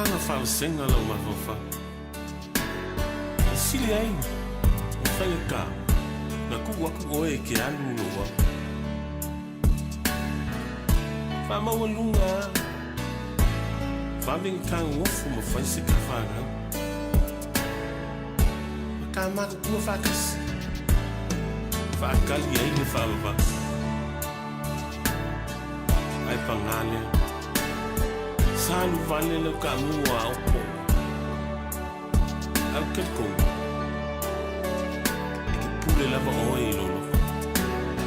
ona faavasega lou mafaufau. E sili ai ona faigata ona tuu atu oe e te alu i lou au. Faamaualuga lava, vave ona tagogofu ma fai se ta fanau. Ma ta matutua faatasi, faatali ai le faavavau. Ae paga lea, sa alu vale lau taamu a opo. Ae ou te talitonu, e te pule lava oe i lou loto.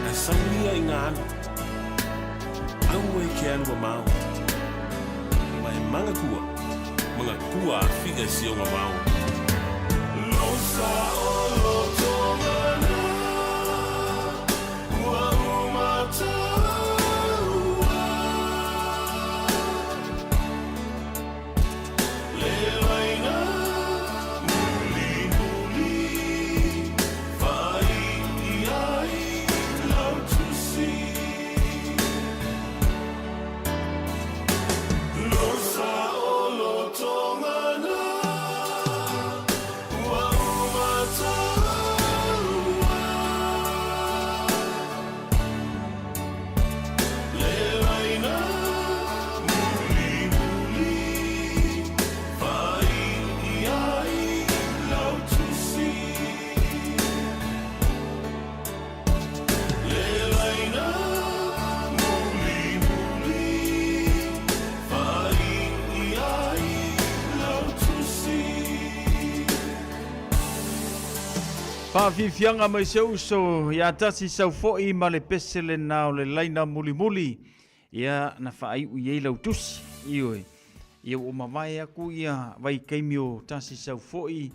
Ae sau ia ina alu, aua e te alu mamao, ma e manatua, manatua afia i si ona vao. Losa o loto mana, ua uma taua. Le laina mulimuli, faai'i ai lau tusi. Losa o loto-gana, ua uma taua. Le laina mulimuli, faai'i ai lau tusi. Le laina mulimuli, faai'i ai lau tusi. Faafiafiaga mai se uso ia tasi sau foi ma le pese lena o le laina mulimuli ia na faaiu i ai lau tusi. Ioe. Ia ua mavae aku ia vaitaimi o tasi sau foi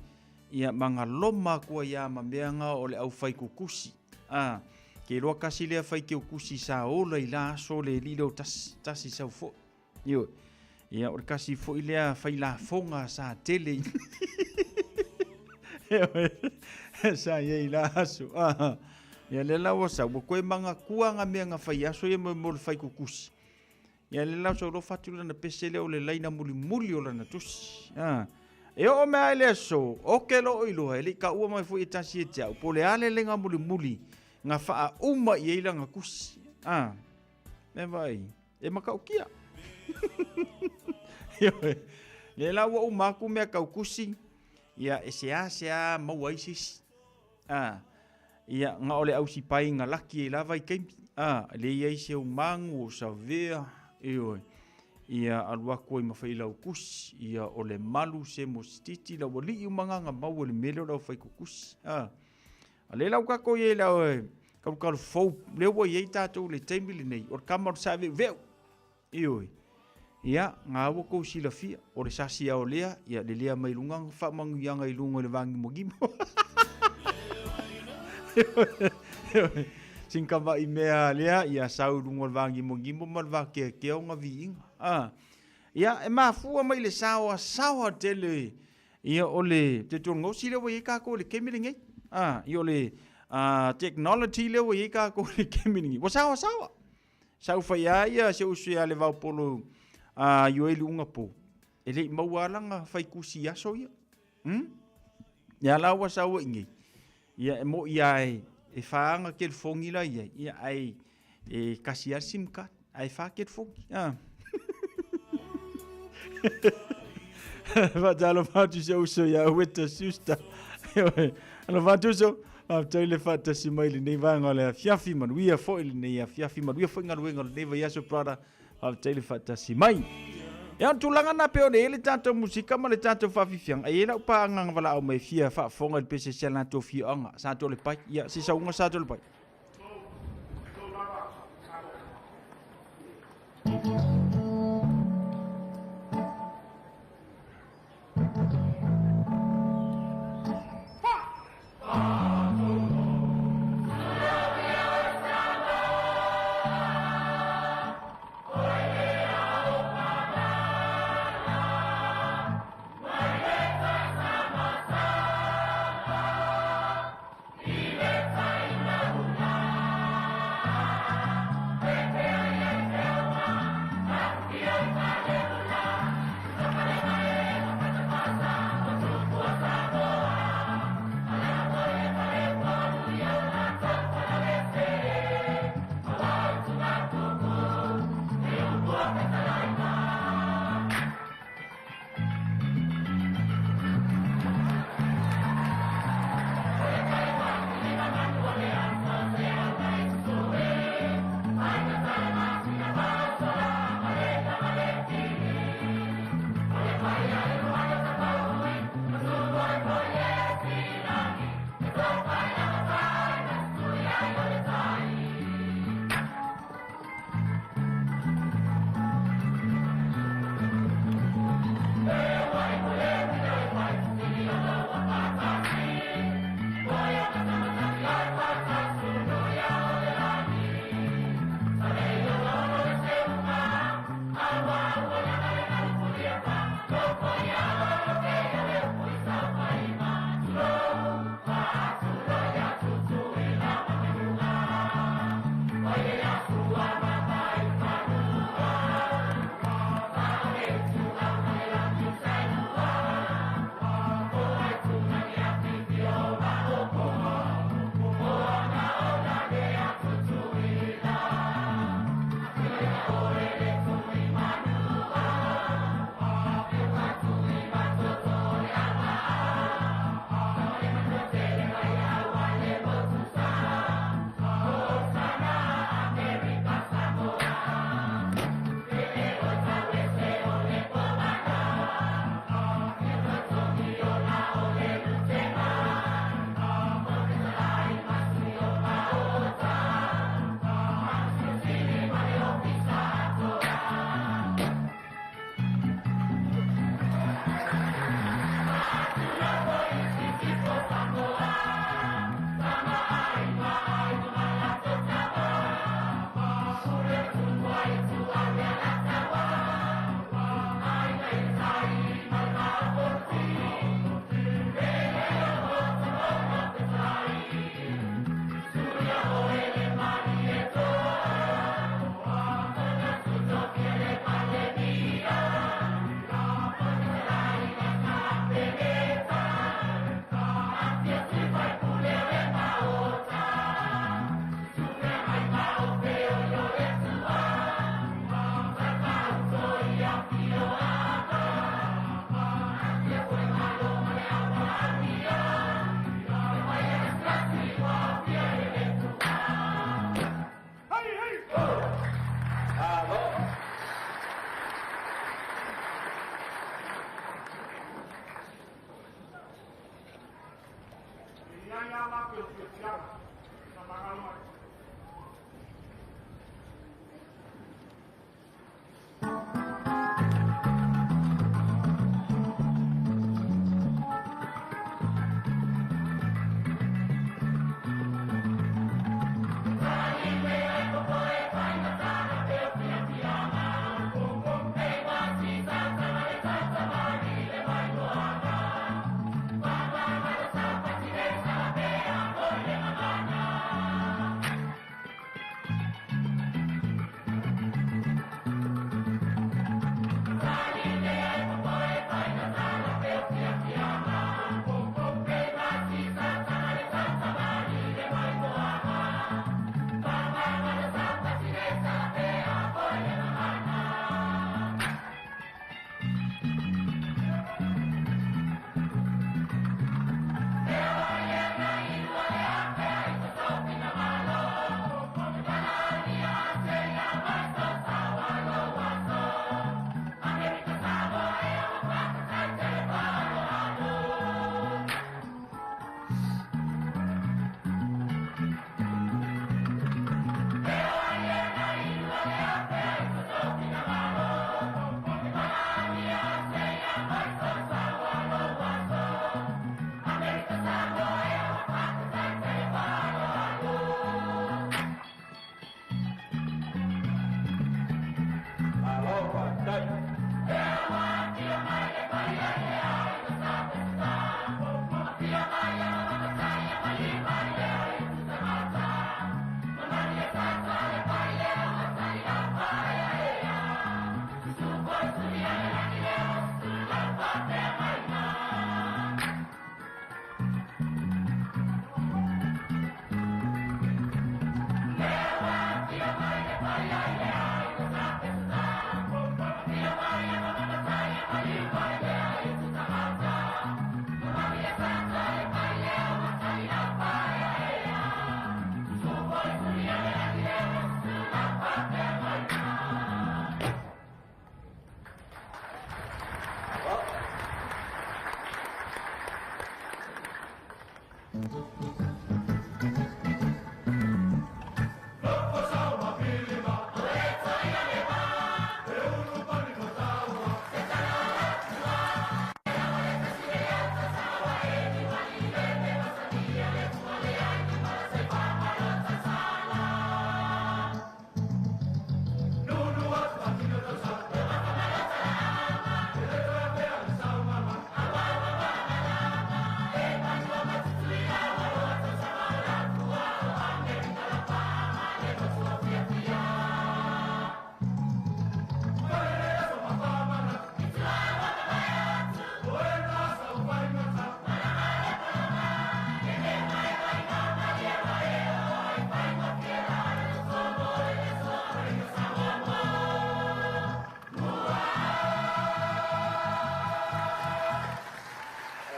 ia ma galoma aku ai a ma mea nga o le au fai kukusi. A, ke iloa kasi lea fai keukusi sa ola i la aso le alii lea o tasi, tasi sau foi. Ioe. Ia, o le kasi foi lea fai lafoga sa tele i... Ioe. Sa i ai la aso. Ah. Ia lea la ua sau, ua koe manatua nga mea nga fai aso ia mo le fai kukusi. Ia le lau sau lofa atu lana pese lea o le laina mulimuli o lana tusi. Ah. E oo mea ai le aso, oke loo iloa, e le i kaua mai foi e tasi e te au, po le a le lega mulimuli, nga faauma i ai lana tusi. Ah. E vai, e matautia. Ioe. Le la ua uma atu mea tau tusi, ia e seasea maua ai se isi. A, ia, na o le ausipai na laki ai lava i taimi. A, e leai ai se umagu o savea, ioe. Ia alu atu ai ma failau kusi, ia o le malu se mo sititi lau alii umagaga mau e le mea lea o le aufaikukusi. A, a lea la ua tatou i ai le au e kalukalu fou, lea ua i ai tatou i le taimi lenei, o le kama o le saaveuveu. Ioe. Ia, na ua tou silafia, o le sasi ao lea, ia lelea mai luga na faamanuiaga i luga i le vagimogimo. Ioe. Sin kamaʻi mea lea, ia sau i luga o le vagimogimo ma le vakeakea o na viiga. Ah. Ia, e mafua mai le saoa saoa tele ia o le tekonolosi lea ua i ai kākou i le taimi lenei. Ah, ia o le technology lea ua i ai kākou i le taimi lenei. Ua saoasaoa. Sa ou fai a ia si ou uso ia Levaopolo a Ioeli Ugapo, e le i maua lava lana faikusi i aso ia. Hmm? Ia la ua sau ai nei. Ia e moʻi lava e, e fa ana telefoni la i ai, ia ae e kasi lava le sim card, ae fa telefoni. Ah. Faatalofa atu si ou uso ia Ueta Schuster. Alofa atu uso. Faafetai le faatasi mai i lenei vaega o le afiafi, manuia foi lenei afiafi, manuia foi galuega o lenei vaiaso brother. Faafetai le faatasi mai. Ia, o le tulaga lena pei ona i ai le tatou musika ma le tatou faafiafiaga. E i ai lau paaga na valaau mai e fia faafofoga i le pese si a latou afioaga, Sa Toalepai. Ia, se sauga Sa Toalepai.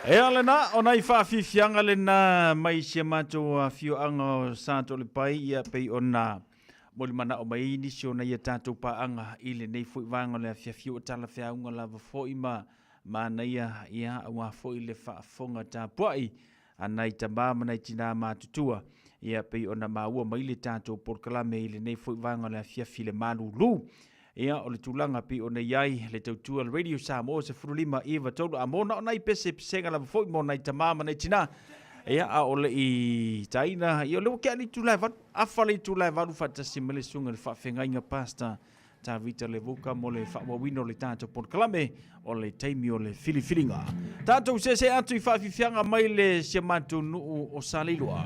Ea lena, o nai whaafifianga lena mai si a mātou afioaga o Sa Toalepai, ia pei ona molimanaʻo mai ai nisi o nai a tatou paaga i lenei foi vaega o le afiafi ua talafeauga lava foi ma manaia, ia, aua foi le faafofoga tapuai a nai tama ma nai tinā matutua, ia pei ona maua mai le tatou polokalame i lenei foi vaega o le afiafi i le malūlū. Ia, o le tulaga pei ona i ai le tautua a le Radio Samoa 15 9 3 a mo na o nai pese pesega lava foi mo nai tama ma nai tinā. Ia, a o le i taina, ia o lea ua kea le itula e valu, afa le itula e valu faatasi ma le susuga i le faafeagaiga Pastor Tavita Levuka mo le faaauauina o le tatou polokalame o le taimi o le filifiliga. Tatou seesee atu i faafiafiaga mai le si a matou nuu o Saleiloa.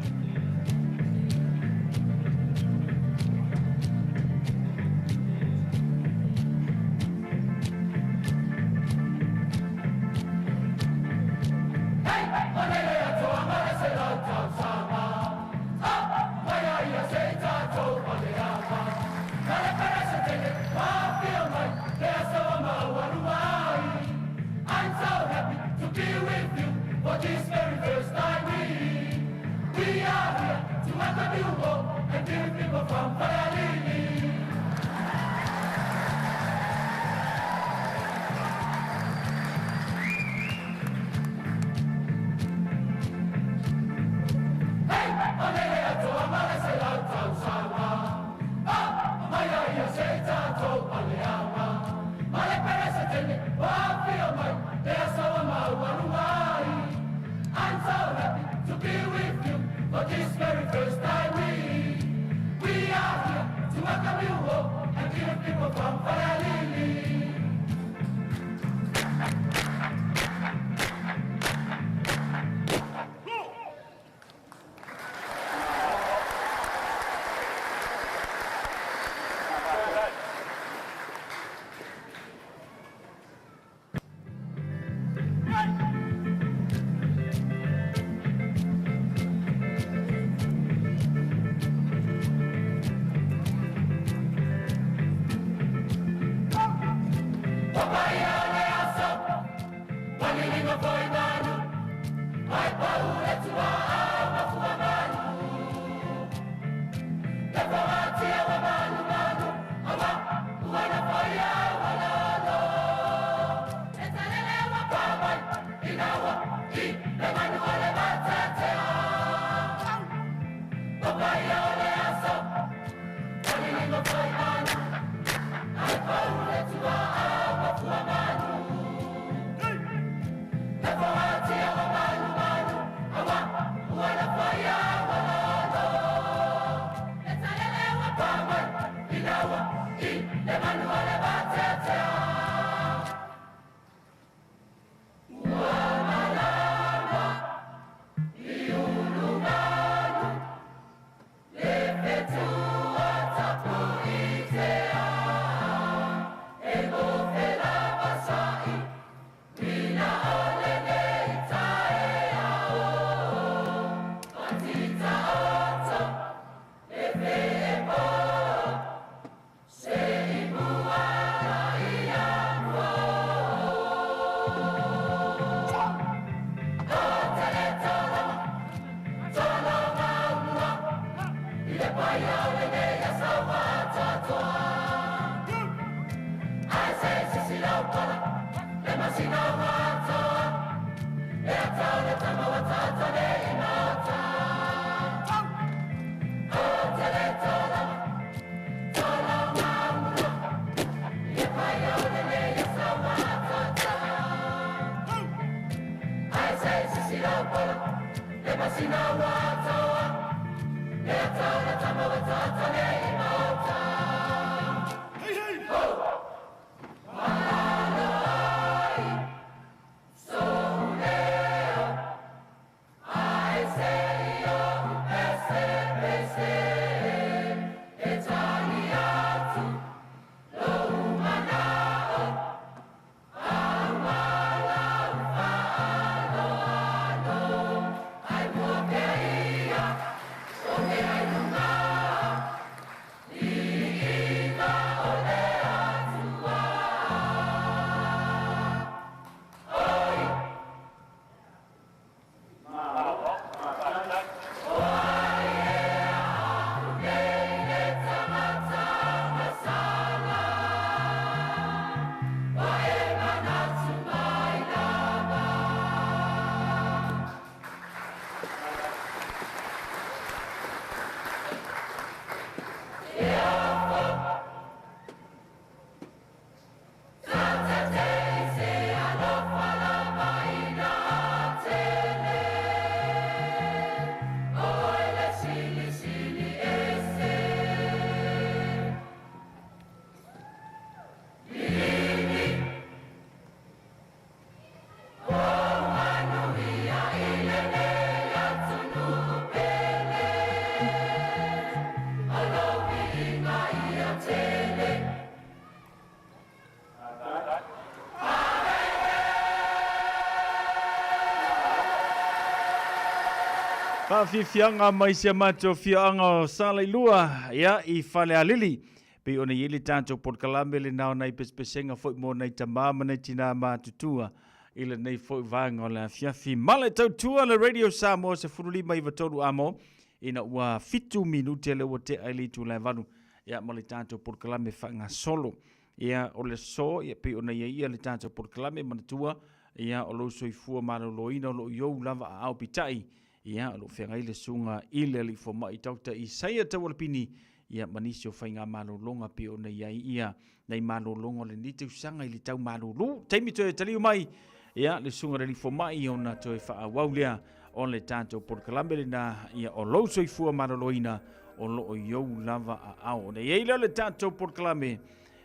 Faafiafiaga mai si a matou afioaga o Salailua, ia, i Falealili. Pei ona i ai le tatou polokalame lena o nai pesepesega foi mo nai tamā ma nai tinā matutua i lenei foi vaega o le afiafi. Ma le tautua le Radio Samoa 15 93 amo ina ua 7 minute lea ua tea i le itula e 8 ia ma le tatou polokalame faagasolo. Ia, o le aso, ia, pei ona i ai ia le tatou polokalame, manatua, ia, o lou soifua maloloina o lo o i ou lava aao pita'i, ia, o lo o feagai le susuga i le Alii Fomai Doctor Isaia Taualapini, ia, ma nisi o faigamalologa pei ona i ai ia nai malologa o lenei tausaga i le tau malulu. Taimi toe taliu mai, ia, le susuga i le Alii Fomai ona toe faaauau lea o le tatou polokalame lena, ia, o lou soifua maloloina o lo o i ou lava aao. Ona i ai lea o le tatou polokalame,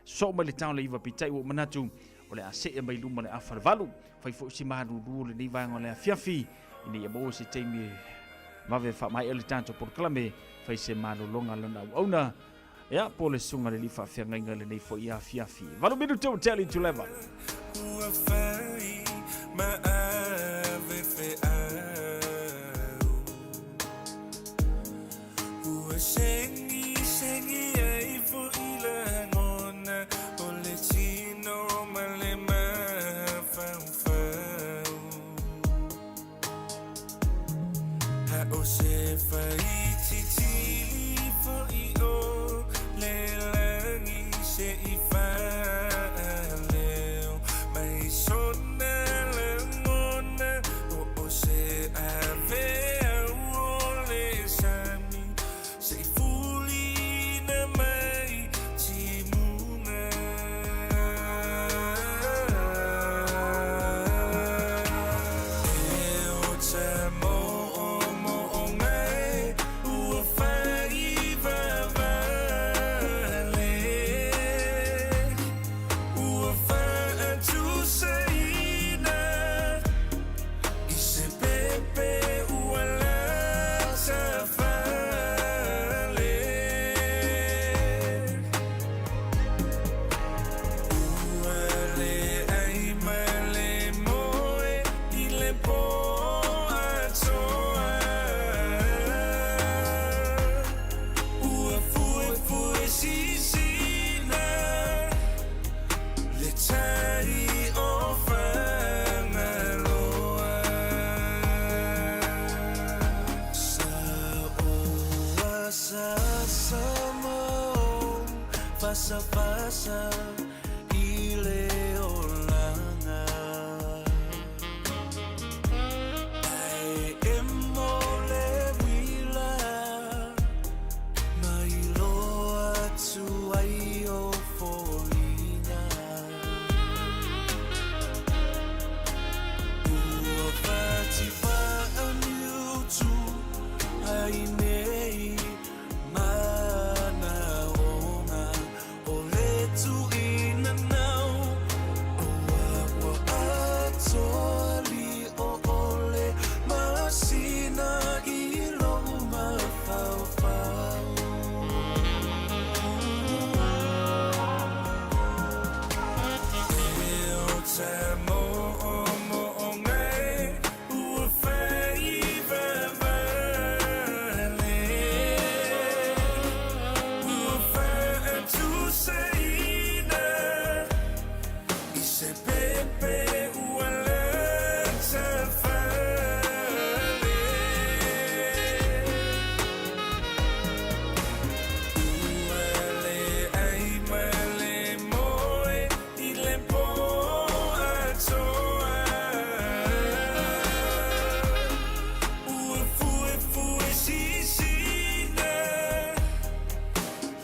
soo mai le tao le iva peitai ua ou manatu o le a see mai luma le afa le valu. Fai foi si malulu o lenei vaega o le afiafi, ina ia maua se taimi e vave faamaea le tatou polokalame, fai se malologa lana auauna, ia, po o le susuga i le alii faafeagaiga i lenei foi afiafi. 8 minute ua tea le itula e valu. Ua fai ma ave feau Ua segi segi ai foi lagona O le tino ma le mafaufau. O se faititili fo'i o le lagi se i faaleo mai sona lagona O o se aveau o le sami se i fulina mai timuga. E o ta mo'omo'oga e ua fai vavale, ua fa'atusaina i se pepe ua lata fale. Ua leai ma le moe i le pō atoa. Ua fuefue sisina le tai o Fagaloa. Sa oa sa sa mo fasa fasa i le olaga. Ae emo le uila mai loa atu ai o foliga. Ua fati faaniutu ai nei manaoga o le tuuina nau. O ua atoa lio o le masina i lou mafaufau. E o ta mo'omo'oga e ua fai vavale, ua fa'atusaina i se pepe ua lata fale. Ua leai ma le moe i le pō atoa. Ua fuefue sisina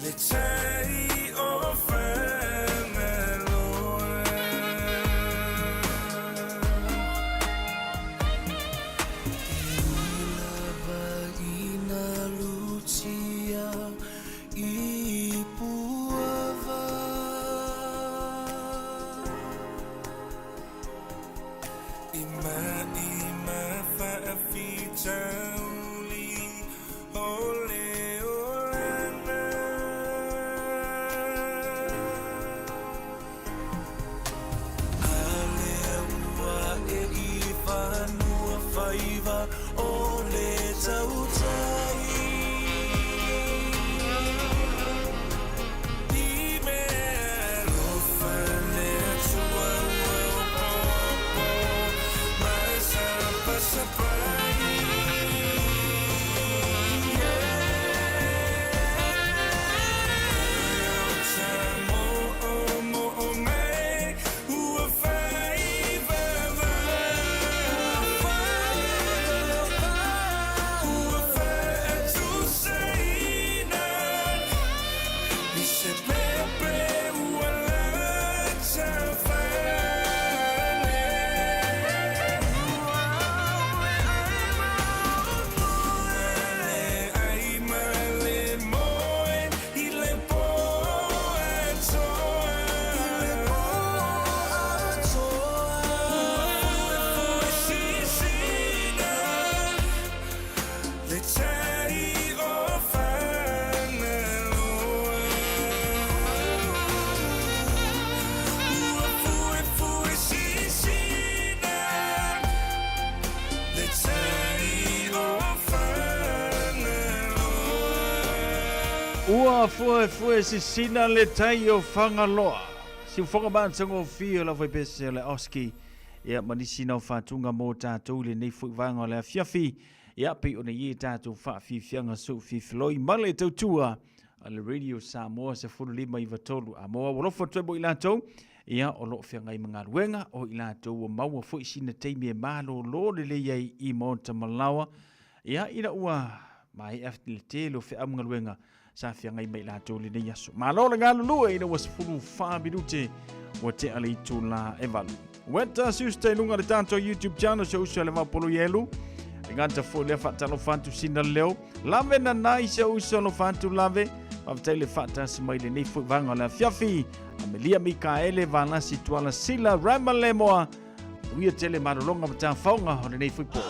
le tai o Fagaloa. E ui lava ina lutia i Puava. I ma'i ma fa'afitauli o le olaga. A lea ua e i fanua faiva o le tautai. I mea alofa le Atua ua opopo mai sapasapai. E o ta mo'omo'oga e ua fai vavale, ua fa'atusaina i se pepe ua lata fale. Ua leai ma le moe i le pō atoa. Ua fuefue sisina le tai o Fagaloa. Ua fuefue sisina le tai o Fagaloa. Ua fuefue sisina le tai o Fagaloa. Siufoga matagofie o le aufaipese o le Oski. Ia, ma nisi nao faatuga mo tatou i lenei foi vaega o le afiafi. Ia, pei ona i ai tatou faafiafiaga soufifiloi ma le tautua a le Radio Samoa 15 93 Amoa. Ua alofa atu ai mo i latou, ia, o lo o feagai ma galuega, o i latou ua maua foi sina taimi e malolo lelei ai i maota malaoa, ia, ina ua maea le tele o feau ma galuega sa feagai ma i latou i lenei aso. Malo le galulue ina ua 14 minute ua tea le itula e valu. Weta siusta i luga le tatou YouTube channel se uso le vaupolo ielu. Le gata foi lea faatalofa atu sina leo. Lave nanai se uso alofa atu lave. Faafetai le faatasi mai lenei foi vaega o le afiafi. Amelia Mikaele, Valasi Tuala Sila, Rama Lemoa, Uia tele malologa ma tafaoga o lenei foi po.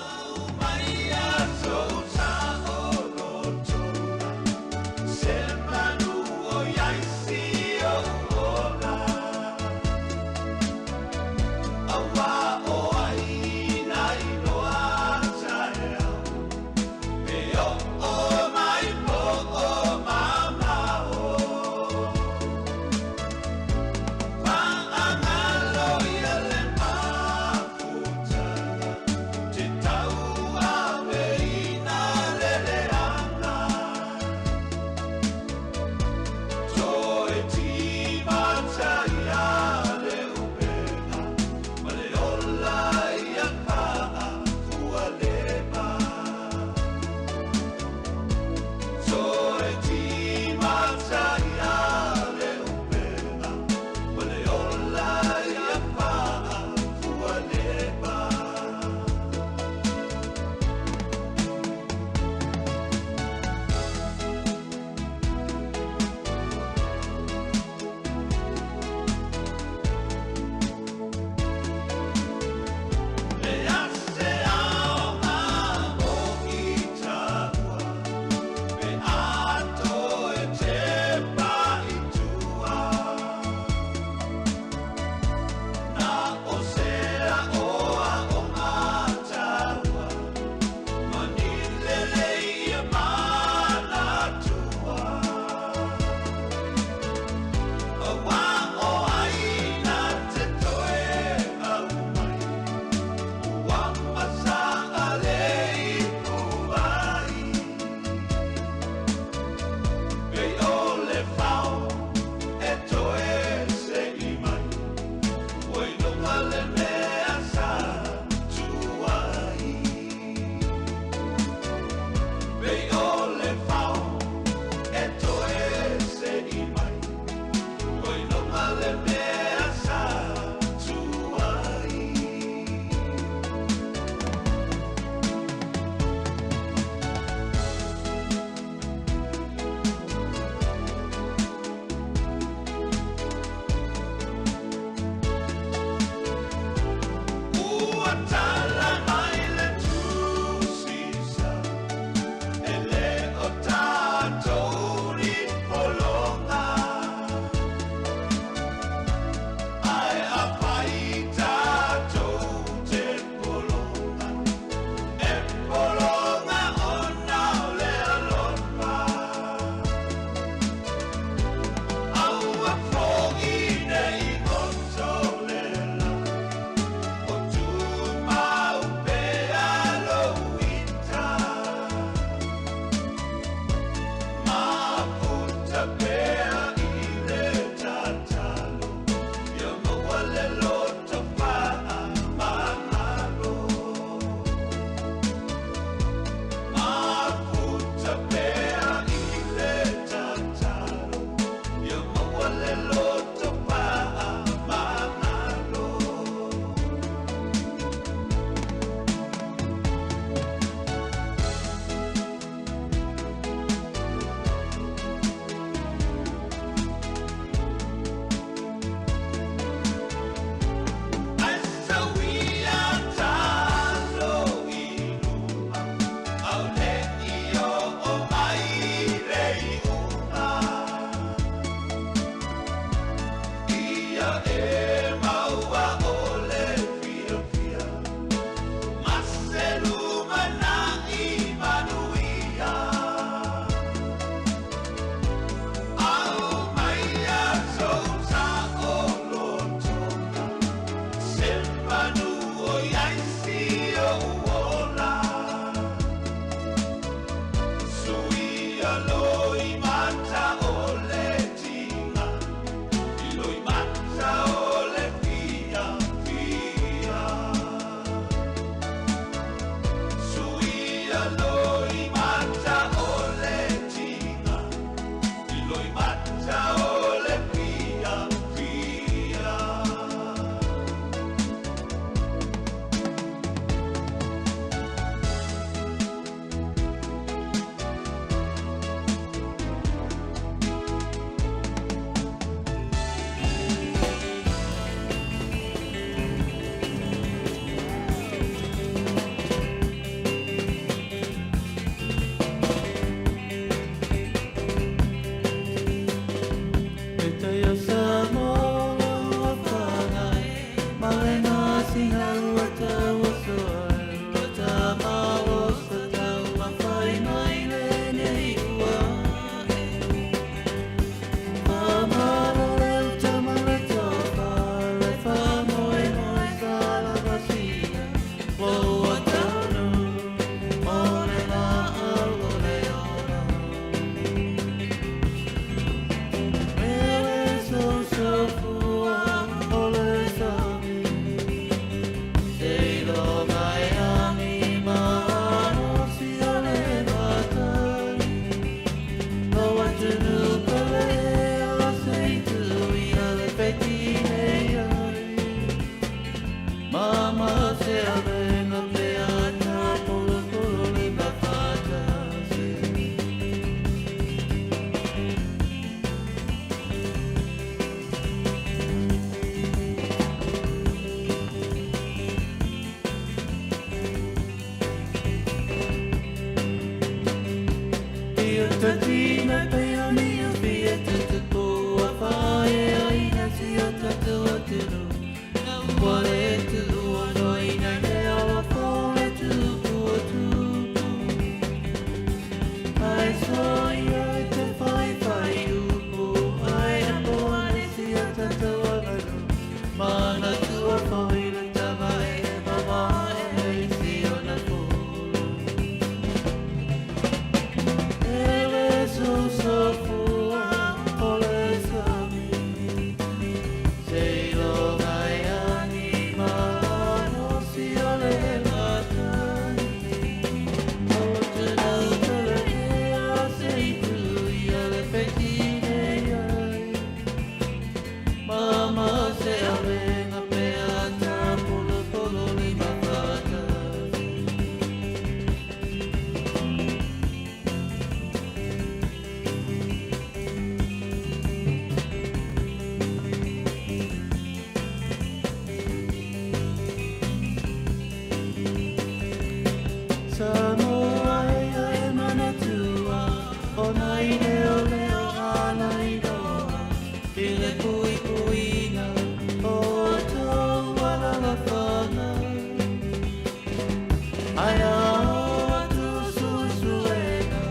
Ae ao atu suesuega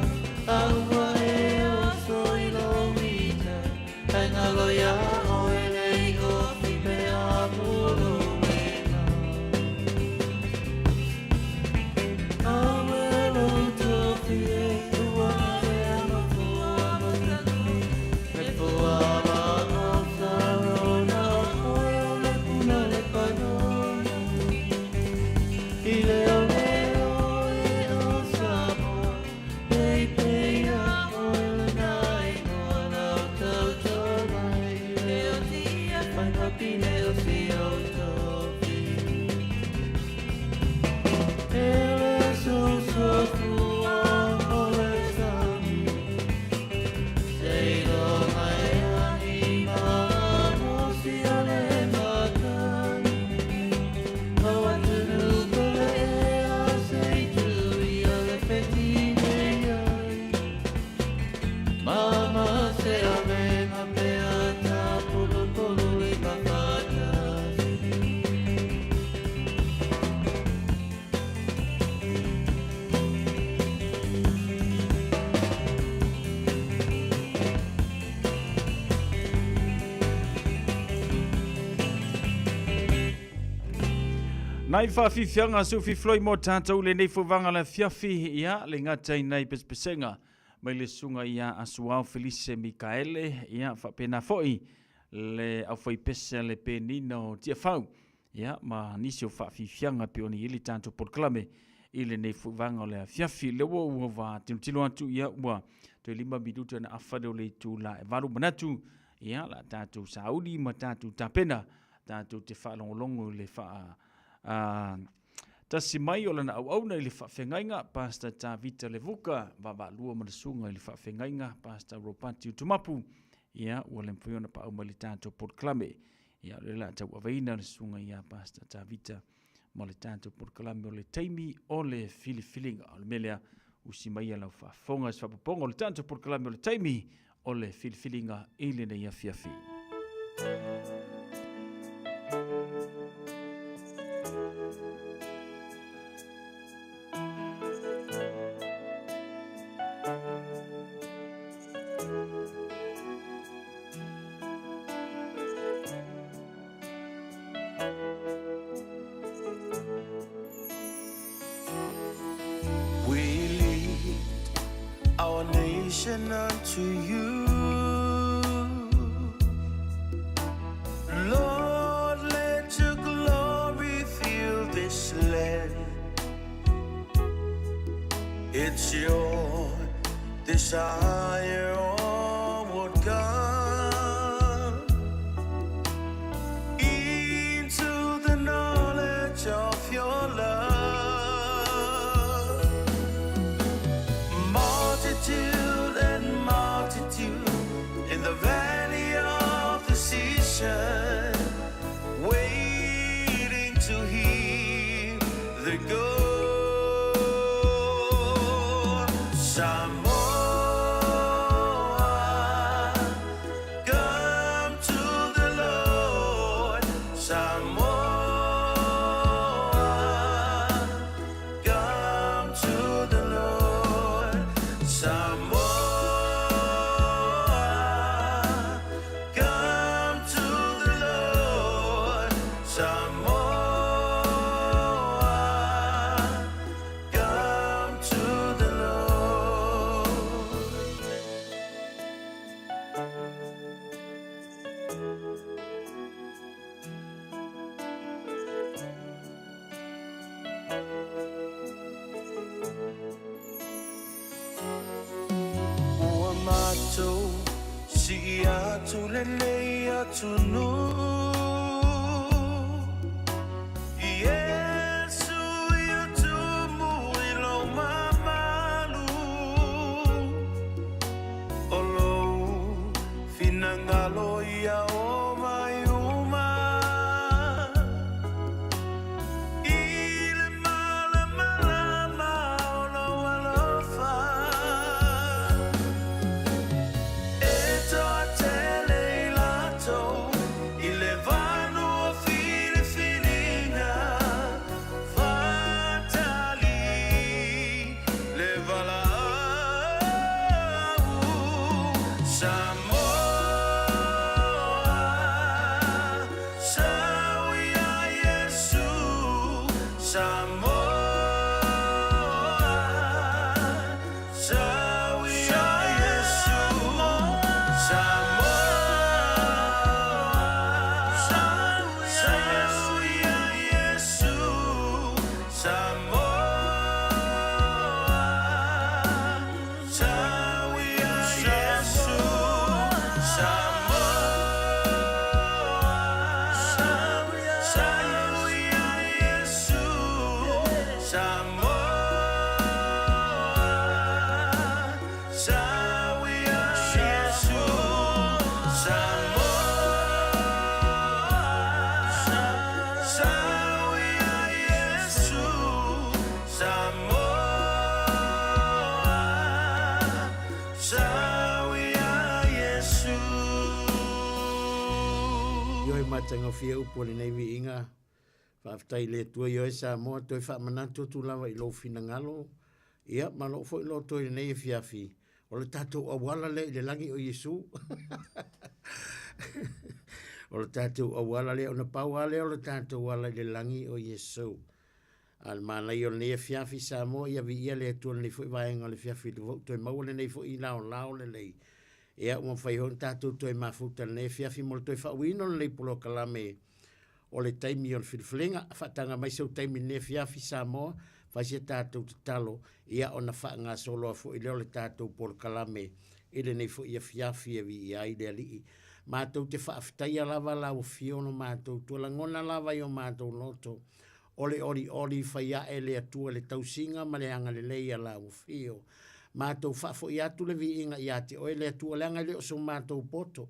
A ua e oso i lou ita Ae galo iā oe le iofi pe a puluina Awe lou tofi e ua avea ma fua matagi Le fua ma o Sarona O oe o le puna le panono I le olelo e o Samoa Peipei ia oe lena igoa lau tautoga I le faiga pine o si ou tofi E le sousofua o le sami Seiloga e ahi malosi o le makani O atunuu ko le ea se i tui o le feti nei ai Mama se avega pea tapulupulu i mafatasi. Nai faafiafiaga Sufi Floyd mo tatou lenei fauvaga le afiafi ia le gata i nai pesepesega mai le susuga ia Asuao Felise Mikaele ia faapena foi le aufaipese a le Penina o Tiafau ia ma nisi o faafiafiaga e pei ona i ai le tatou polokalame i lenei fuivaga o le afiafi. Lea ua ua va tilotilo atu ia ua toe 5 minuta na afa lea o le itula e 8 manatu ia la tatou sauni ma tatou tapena tatou te faalogologo i le faa tasi mai o lana auauna i le faafeagaiga Pastor Tavita Levuka vaavaalua ma le susuga i le faafeagaiga Pastor Ropati Utumapu ia ua le mafai ona paau mai le tatou polokalame ia o lea la tauaveina le susuga ia Pastor Tavita ma le tatou polokalame o le taimi o le filifiliga. O le mea lea, usi mai lau faafofoga i se faapopoga o le tatou polokalame o le taimi o le filifiliga i lenei afiafi. We lead our nation unto you. Lord, let your glory fill this land. It's your desire, oh Lord God, into the knowledge of your love. Multitude and multitude in the valley of decision, waiting to hear the goal. Samoa, come to the Lord. Samoa, come to the Lord. Samoa, come to the Lord. Samoa, come to the Lord. Ua matou sii atu lenei atunuu Iesu i tumu i lou mamalu O lou finagalo ia o mai uma I le malamalama o lou alofa E toatele i latou i le Sau ia Iesu, Samoa, Sau ia Iesu, Samoa, Sau ia Iesu, Samoa, Sau ia Iesu, Samoa, Sau ia Iesu. Ioe matagofie upu o lenei viiga. Faafetai i le Atua ioe Samoa toe faamanatu atu lava i lou finagalo ia ma lou foi loto i lenei afiafi o le tatou auala lea i le lagi o Iesu. O le tatou auala lea, ona pau lava lea o le tatou ala i le lagi o Iesu. A o le manaia o lenei afiafi Samoa, ia viia le Atua i lenei foi vaega o le afiafi ua ou toe maua lenei foi laolao lelei. Ia ua mafai foi ona tatou toe mafuta i lenei afiafi mo le toe faauiina o lenei polokalame o le taimi o le filifiliga. Faataga mai sou taimi i lenei afiafi Samoa, fai se tatou tatalo, ia ona faagasolo foi lea o le tatou polokalame i lenei foi afiafi e viia ai le Alii. Matou te faafetaia lava lau Afio lo matou tua lagona lava i o matou loto o le olioli fai ae le Atua le tausiga ma le agalelei a lau Afio. Matou faafoi atu le viiga ia te oe le Atua leaga e le o so matou poto,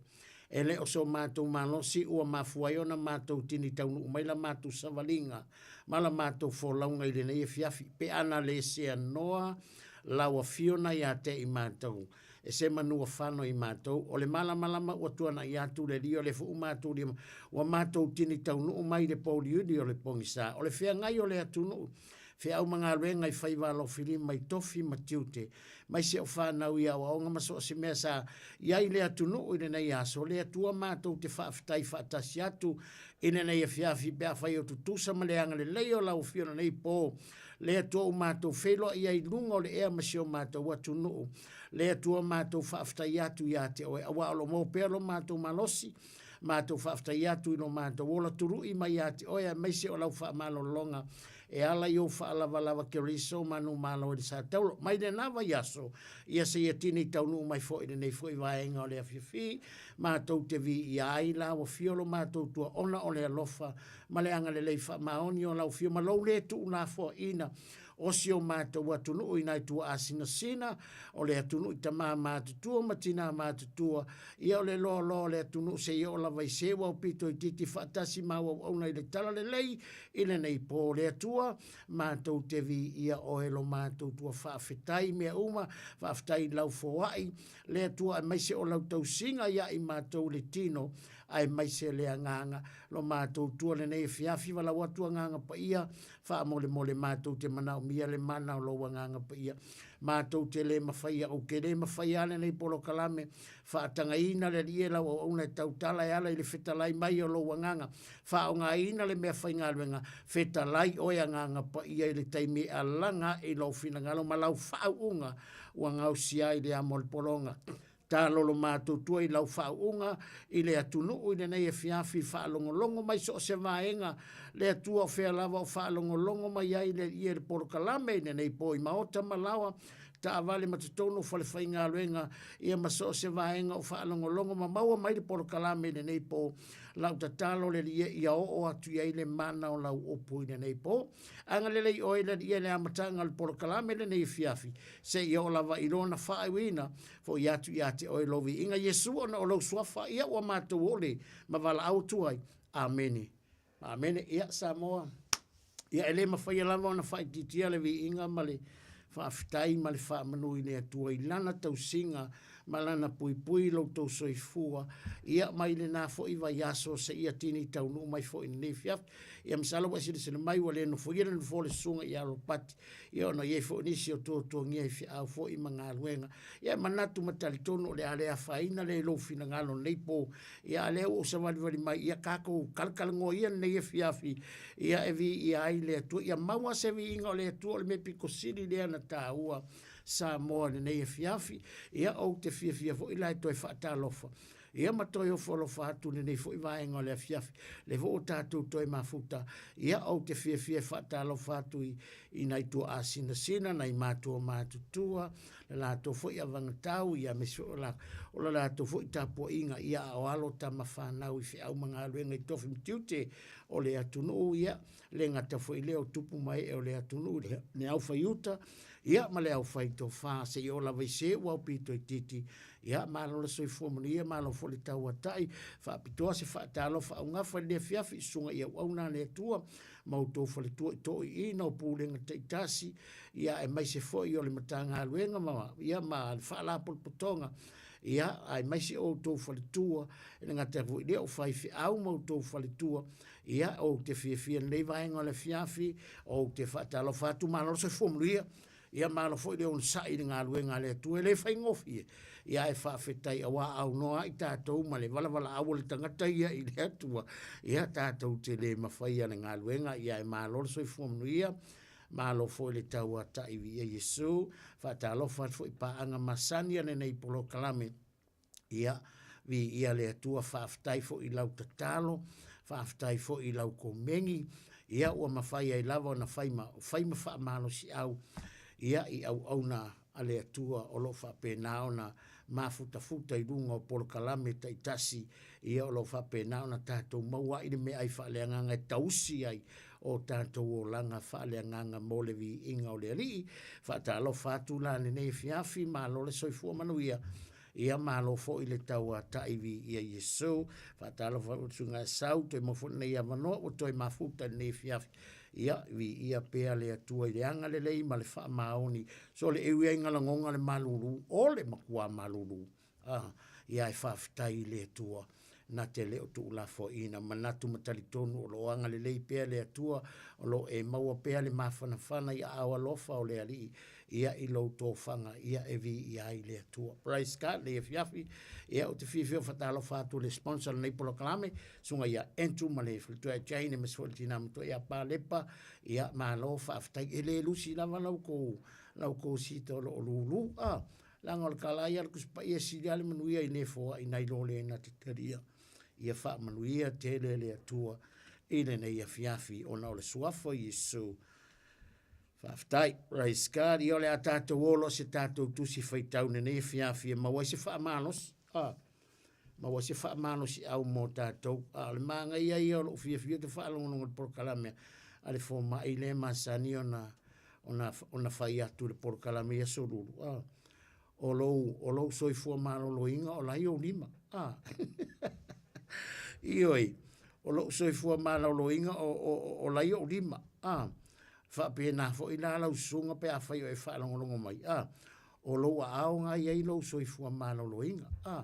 E le o so matou malosi ua mafua ai ona matou tini taunuu mai la matou savaliga ma la matou folauga i lenei afiafi, pe a na le seanoa lau Afioga ia te i matou, e se manua fano i matou. O le malamalama ua tuanai atu le lio le fuu matou lima, ua matou tini taunuu mai i le pouliuli o le pogisa. O le feagai o le atunuu, feau ma galuega i faiva alofilima i tofi ma tiute, mai se o fanau i aoaoga ma so o se mea sa i ai le atunuu i lenei aso, le Atua matou te faafetai faatasi atu i lenei afiafi pe afai o tutusa ma le agalelei o lau Afioga lenei po, le Atua ua matou feiloai ai i luga o le ea ma si o matou atunuu, le Atua matou faafetai atu ia te oe, aua o lo o maua pea lo matou malosi, matou faafetai atu i lo matou ola tului mai ia te oe aemaise o lau faamalologa e ala i ou faalavalava Keriso manumalo i le Sataulo. Mai lena vaiaso, ia seia tini taunuu mai foi i lenei foi vaega o le afiafi, matou te viia ai lau afio lo matou tua ona o le alofa ma le agalelei faamaoni o lau afio ma lou le tuulafoaiina o si o matou atunuu i nai tuaasinasina o le atunuu i tama matutua ma tina matutua, ia o le loaloa o le atunuu seia oo lava i se ua aupito itiiti faatasi ma au auauna i le talalelei i lenei po. Le Atua, matou te viia oe lo matou tua faafetai i mea uma, faafetai i lau foai, le Atua aemaise o lau tausiga ia i matou le tino, aemaise le agaga. Lo matou tua lenei afiafi valaau atu Agaga Paia, faamolemole matou te manaomia le mana o lou Agaga Paia. Matou te le mafaia, ou te le mafaia lava lenei polokalame, faatagaina le Alii e lau auauna e tautala e ala i le fetalai mai o lou Agaga, faaaogaina le meafaigaluega, fetalai oe Agaga Paia i le taimi e alaga ae i lou finagalo ma lau faauuga ua gaosia ai le amo o le pologa. Talolo matou tua i lau faauuga i le atunuu i lenei afiafi faalogologo mai so o se vaega le Atua o fea lava o faalogologo mai ai le Alii e le polokalame i lenei po i maota ma laoa taavale ma totonu o falefaigaluega ia ma so o se vaega o faalogologo ma maua mai le polokalame i lenei po. Lau tatalo le Alii e ia oo atu i ai le mana o lau upu i lenei po. Agalelei oe le Alii e le amataga o le polokalame lenei afiafi seia oo lava i lona faaiuina Foi atu ia te oe lou viiga, Iesu, ona o lou suafa, ia ua matou ole ma valaau atu ai. Amene. Amene. Ia, Samoa, ia e le mafaia lava ona faaitiitia le viiga ma le faafetai ma le faamanu i le Atua i Lana tausiga ma Lana puipui i lo outou soifua, ia mai lena foi vaiaso seia tini taunuu mai foi i lenei afiafi. Ia masalo ua e silasila mai ua le nofoia le nofoa o le Susuga ia Ropati, ia ona i ai foi nisi o tuatuagia i feau foi ma galuega. Ia e manatu ma talitonu o le a le afaina lea i lou finagalo i lenei po, ia a lea ua ou savalivali mai, ia tatou talatalanoa ia lenei afiafi, ia e viia ai le Atua. Ia maua se viiga o le Atua, o le mea pito sili lea na taua Samoa i lenei afiafi. Ia ou te fiafia foi la e toe faatalofa. Ia ma toe ofo alofa atu i lenei foi vaega o le afiafi, lea foi ua tatou toe mafuta. Ia, ou te fiafia e faatalofa atu i, i nai tuaasinasina, nai matua matutua, le latou foi avagatau, ia aemaise foi o la, o le latou foi tapuaiga, ia a o alo tama fanau i feau ma galuega i tofi ma tiute o le atunuu, ia, le gata foi lea o tupu ma ee o le atunuu, le aufaiuta, ia ma le aufaitofa, seia oo lava i se ua aupito itiiti, ia malo le soifua manuia, malo foi le tauatai, faapitoa se faatalofa augafa i le afiafi i susuga i auauna a le Atua, ma outou faletua i toeaiina o Pulega taitasi, ia aemaise foi o le Matagaluega ma, ia ma le Faalapotopotoga, ia aemaise o outou faletua, e le gata foi i lea o faifeau ma outou faletua, ia ou te fiafia i lenei vaega o le afiafi, ou te faatalofa atu, malo le soifua manuia, Ia malo foi le onosai i le galuega a le Atua, e le faigofie, ia ae faafetai auā aunoa ai tatou ma le valavalaau o le tagata ia i le Atua, ia tatou te le mafaia le galuega, ia ae malo le soifua manuia, malo foi le tauatai viia Iesu, faatalofa atu foi i paaga masani a lenei polokalame. Ia, viia le Atua, faafetai foi i lau tatalo, faafetai foi i lau komeni, ia ua mafai ai lava ona fai ma, fai ma faamalosiau, ia i auauna a le Atua o lo o faapena ona mafutafuta i luga o polokalame taitasi, ia o lo o faapena ona tatou maua ai le meaai faaleagaga e tausi ai o tatou olaga faaleagaga mo le viiga o le Alii. Faatalofa atu la lenei afiafi, malo le soifua manuia. Ia malo foi le tauatai viia Iesu. Faatalofa atu i le Susuga ia Sau, toe maua foi lenei avanoa ua toe mafuta i lenei afiafi. Ia viia pea le Atua i le agalelei ma le faamaoni. So le ui ai galagoga le malulu, o le matua malulu. Ah, ia e faafetai i le Atua na te le o tuulafoaiina. Manatu ma talitonu o lo o agalelei pea le Atua, o lo o e maua pea le mafanafana i aao alofa o le Alii, ia i lou tofaga, ia e viia ai le Atua. Praise God, lenei afiafi, ia ou te fiafia e faatalofa atu i le sponsor o lenei polokalame, susuga ia Andrew ma le faletua ia Jane, aemaise foi le tina matua ia Palepa, ia malo faafetai. E le lusi lava la outou, la outou sita o lo o lulu, ah, Leaga o le tala ia a le Tusi Paia e sili lava le manuia i le foai nai lo le na te talia. Ia faamanuia tele le Atua i lenei afiafi ona o le suafa o Iesu. Faafetai. Praise God. Ia o le a tatou o loa se tatou tusi faitau lenei afiafi e maua ai se faamalosi. Ah, maua se faamalosiau mo tatou. A o le manaia ia o lou fiafia ou te faalogologo i le polokalame a le fomai lea e masani ona ona ona fai atu i le polokalame i Aso Lulu, a, o lou, o lou soifua maloloina o la e i ou lima. A. Ioe, o lou soifua maloloina o, o, o la e i ou lima. A. Faapena foi la lau susuga pe afai o e faalogologo mai. A. O lou aao na i ai lou soifua maloloina. A,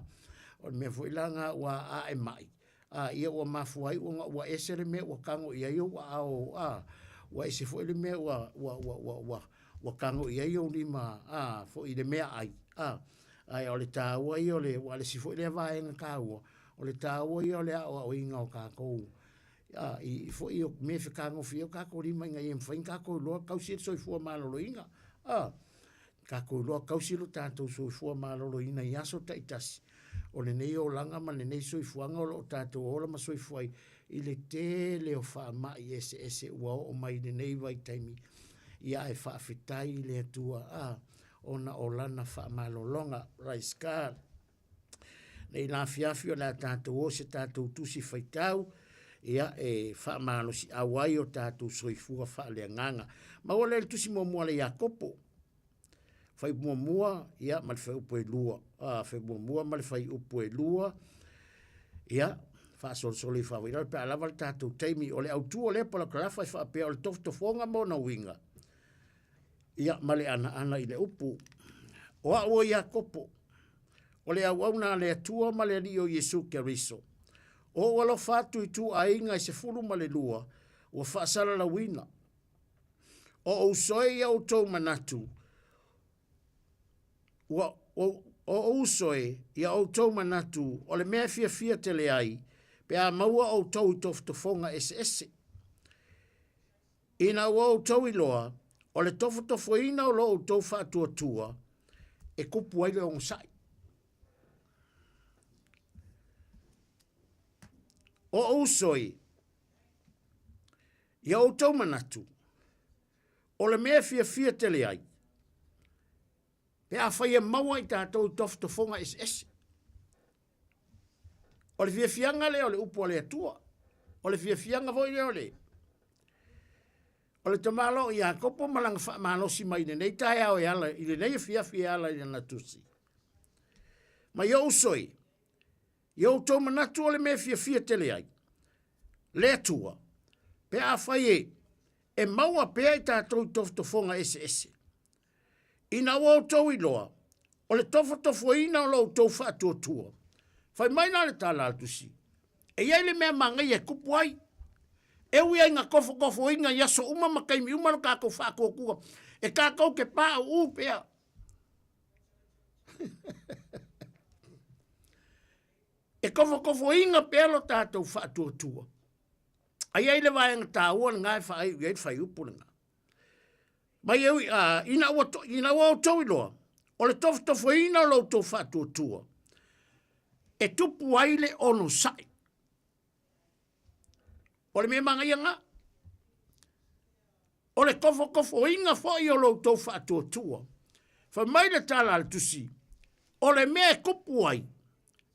o le mea foi la na ua ae mai, a, ia ua mafua ai ona ua ese le mea ua tago i ai ou aao, a, ua ese foi le mea ua, ua, ua, ua, ua, ua tago i ai ou lima, a, foi i le meaai, a. Ae o le taua ia o le, aua o le isi foi lea vaega taua, o le taua ia o le aoaoina o tatou, a, i foi mea e fetagofie ai o tatou lima ina ia mafai ona tatou iloa tausi le soifua maloloina, a. Tatou iloa tausi lo tatou soifua maloloina i aso taitasi o lenei olaga ma lenei soifuaga o lo o tatou ola ma soifua ai i le tele o faamai eseese ua oo mai i lenei vaitaimi. Ia ae faafetai i le Atua a ona o lana faamalologa. Praise God. Nei la afiafi o le a tatou o se tatou tusi faitau, ia e faamalosiau ai o tatou soifua faaleagaga. Maua lea le tusi muamua a le Iakopo. Fai muamua, ia, ma le fuaiupu e lua. Ah, fai muamua ma le fuaiupu e lua. Ia, faasolosolo ifo i lalo pe a lava le tatou taimi. O le autu o lea palakalafa e faapea o le tofotofoga ma ona uiga. Ia, ma le anaana i le upu. O au o Iakopo, o le auauna a le Atua ma le Alii o Iesu Keriso. O ou alofa atu i ituaiga e 12 ua faasalalauina. O ou soe ia outou manatu, ua, o, o ou soe ia outou manatu o le mea e fiafia tele ai, pe a maua outou i tofotofoga eseese. Ina ua outou iloa, o le tofotofoina o lo outou faatuatua, e kupu ai le onosai. O uso e, ia outou manatu, o le mea e fiafia tele ai, pe afai e maua i tatou i tofotofoga eseese. O le fiafiaga lea o le upu a le Atua. O le fiafiaga foi lea o le o le tamaloa o Iakopo ma lana faamalosi mai i lenei taeao e ala i lenei afiafi e ala i lana tusi. Mai ou uso e, i outou manatu o le mea e fiafia tele ai, le Atua, pe afai e, e maua pea i tatou i tofotofoga eseese. Ina ua outou iloa, o le tofotofoina o lo outou faatuatua, fai mai la le tala a le tusi, e i ai le mea manaia e kupu ai. E ui ai na tofotofoina i aso uma ma taimi uma lo tatou faatuatua, e tatou te pauu pea. e tofotofoina pea lo tatou faatuatua. Ai ai le vaega taua lena e faaiu i ai le fuaiupu lena. Mai e ui, a, ina ua, to, ina ua outou iloa, o le tofotofoina o lo outou faatuatua, e tupu ai le onosai. O le mea manaia lena. O le tofotofoina foi o lo outou faatuatua. Fai mai le tala a le tusi, o le mea e tupu ai,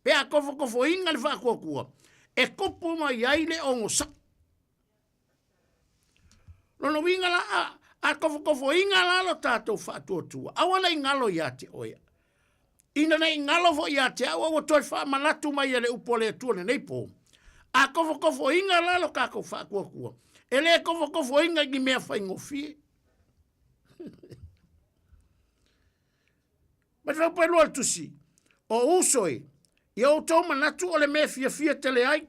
pe a tofotofoina le faatuatua, e tupu mai ai le onosai. Lona uiga la, a, a tofotofoina la lo tatou faatuatua, aua ne i galo ia te oe. Ina ne i galo foi ia te au, ua toe faamanatu mai e le upu a le Atua lenei po. A tofotofoina la lo tatou faatuatua, e le tofotofoina i ni mea faigofie. Ma te faupaelua le tusi, o uso e, ia outou manatu o le mea fiafia tele ai,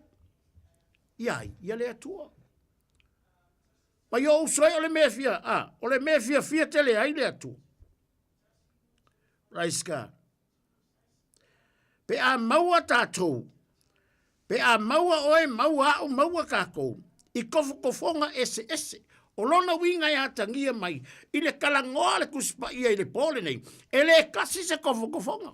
ia ai, ia le Atua. Ma ia uso ai o le mea fia, a, o le mea fiafia tele ai le Atua. Praise God. Pe a maua tatou, pe a maua oe, maua au, maua tatou, i kofokofoga eseese. O lona uiga e atagia mai i le talanoa a le Tusi Paia i le po lenei, e le tasi se kofokofoga.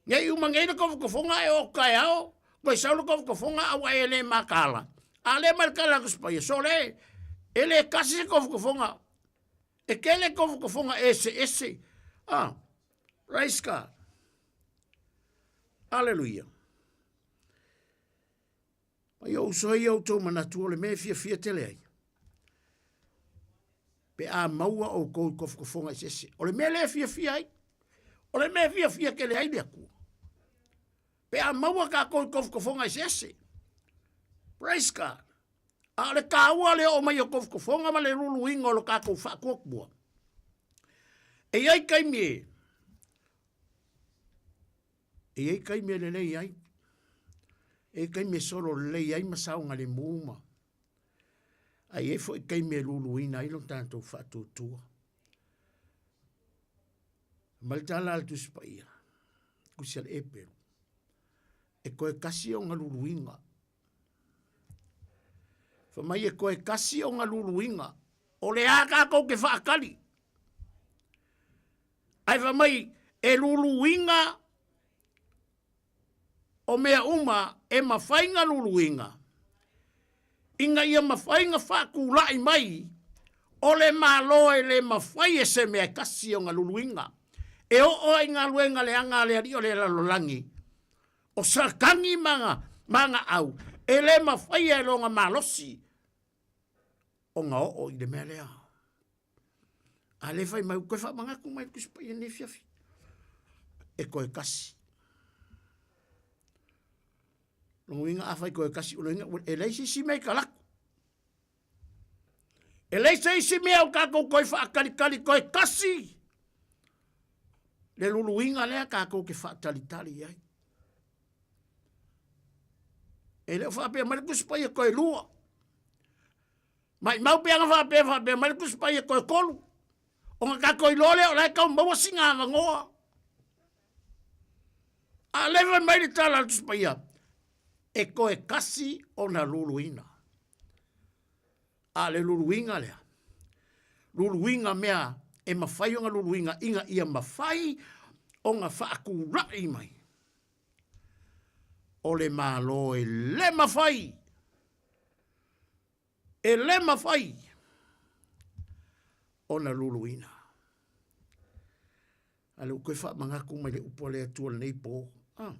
Nei uma nei le kofokofoga e o taeao, toe sau le kofokofoga a ua e le mataala. A lea mai le tala a le Tusi Paia, sole, e le tasi se kofokofoga. E tele tofotofoga eseese. Ah, praise God. Aleluia. Mai ou uso ia outou manatu o le mea e fiafia tele ai. Pe a maua outou i tofotofoga eseese. O le mea lea e fiafia ai. O le mea e fiafia tele ai le Atua. Pe a maua tatou i tofotofoga eseese. Praise God. A o le taua le oo mai o tofotofoga ma le luluina o lo tatou faatuatua. E i ai taimi e, e i ai taimi e lelei ai, e i ai taimi e solo lelei ai ma saogalemu ma, a i ai foi taimi e luluina ai lo tatou faatuatua. Ma le tala a le Tusi Paia, Tusi a le Eperu, e toe tasi ona luluina Fai mai e toe tasi ona luluina, o le a tatou te faatali. Ae fai mai e luluina o mea uma e mafai na luluina, ina ia mafai na faatulai mai o le Malo e le mafai e se mea e tasi ona luluina. E oo ai galuega leaga a le Alii o le lalolagi, O Satani ma ana au, e le mafaia e lona malosi ona oo i le mea lea. A le fai mai, toe faamanatu mai le Tusi Paia nei afiafi. E toe tasi. Lona uiga afai toe tasi, o lona uiga e leai se isi mea i talaatu. E leai se isi mea o tatou toe faatalitali toe tasi le luluina lea tatou te faatalitali i ai. E le o faapea mai le Tusi Paia toe lua. Maimau pe ana faapea faapea mai le Tusi Paia toe tolu. Ona tatou iloa lea o la e tau maua sina avanoa. A lea fai mai le tala a le Tusi Paia, e toe tasi ona luluina. A le luluina lea, luluina mea e mafai ona luluina ina ia mafai ona faatulai mai. O le Malo e le mafai, e le mafai ona luluina. A le ua toe faamanatu mai le upu a le Atua lenei po. Ah.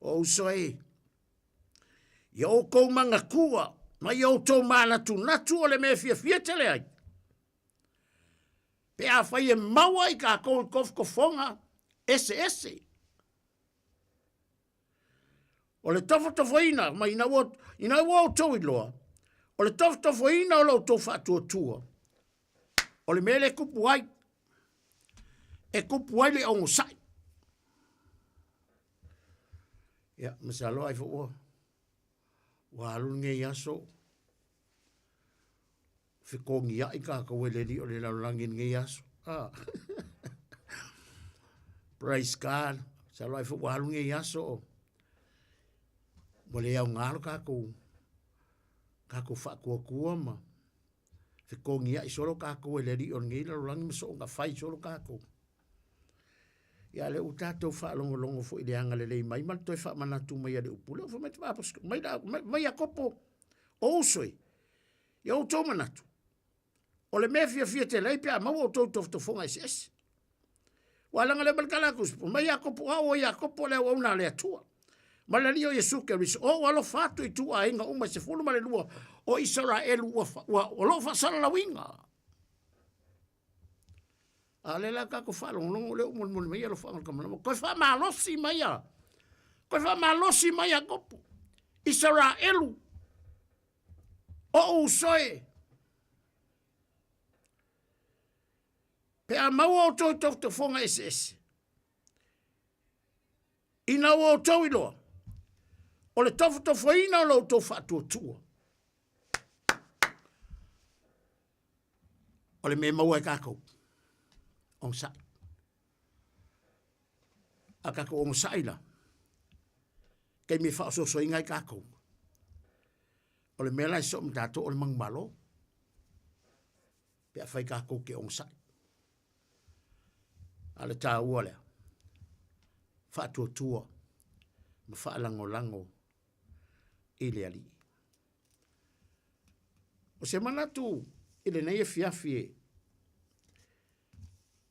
O uso e, ia outou manatua ma ia outou manatunatu o le mea fiafia tele ai. Pe a fai e maua i kākou i tofotofoga eseese. O le tofotofoina, ma ina ua, ina ua outou iloa, o le tofotofoina o lo outou faatuatua, o le mea le kupu ai, e kupu ai le onosai. Ia, masalo ai fo ua, ua alu lenei aso, fetogiai kākou e le alii o le lalolagi i lenei aso. Ah. Praise God. Masalo ai foi ua alu lenei aso o ua le aoga lo kākou kākou faatuatua ma fetogiai solo kākou e le alii o lenei lalolagi ma soona fai solo kākou. Ia lea ua tatou faalogologo foi i le agalelei mai ma le toe faamanatu mai a le upu lea ua fai mai te mai, mai, mai Iakopo o uso e, Ia outou manatu, o le mea fiafia tele ai pe a maua outou tofotofoga eseese. Ua laga lea mai le tala atu, mai Iakopo, au o Iakopo le auauna a le Atua. Ma le Alii o Iesu Keriso, o ou alofa atu i ituaiga uma e 12 o Isaraelu ua, ua, o loo faasalalauina. A o lea la tatou faalogologo lea ua molimoli mai alofaga o le Kamalama. Toe faamalosi mai a, toe faamalosi mai Iakopo, Isaraelu, Oʻu uso e, pe a maua outou i tofotofoga eseese, ina ua outou iloa, o le tofotofoina o lo outou faatuatua, o le mea e maua e kākou, onosai. A kākou onosai la, taimi e faaosoosoina ai kākou, O le mea la e soo ma tatou o le manumalo. Pe a fai kākou ke onosai. A le tāua lea, faatuatua ma faalagolago i le Alii. O se manatu i lenei afiafi e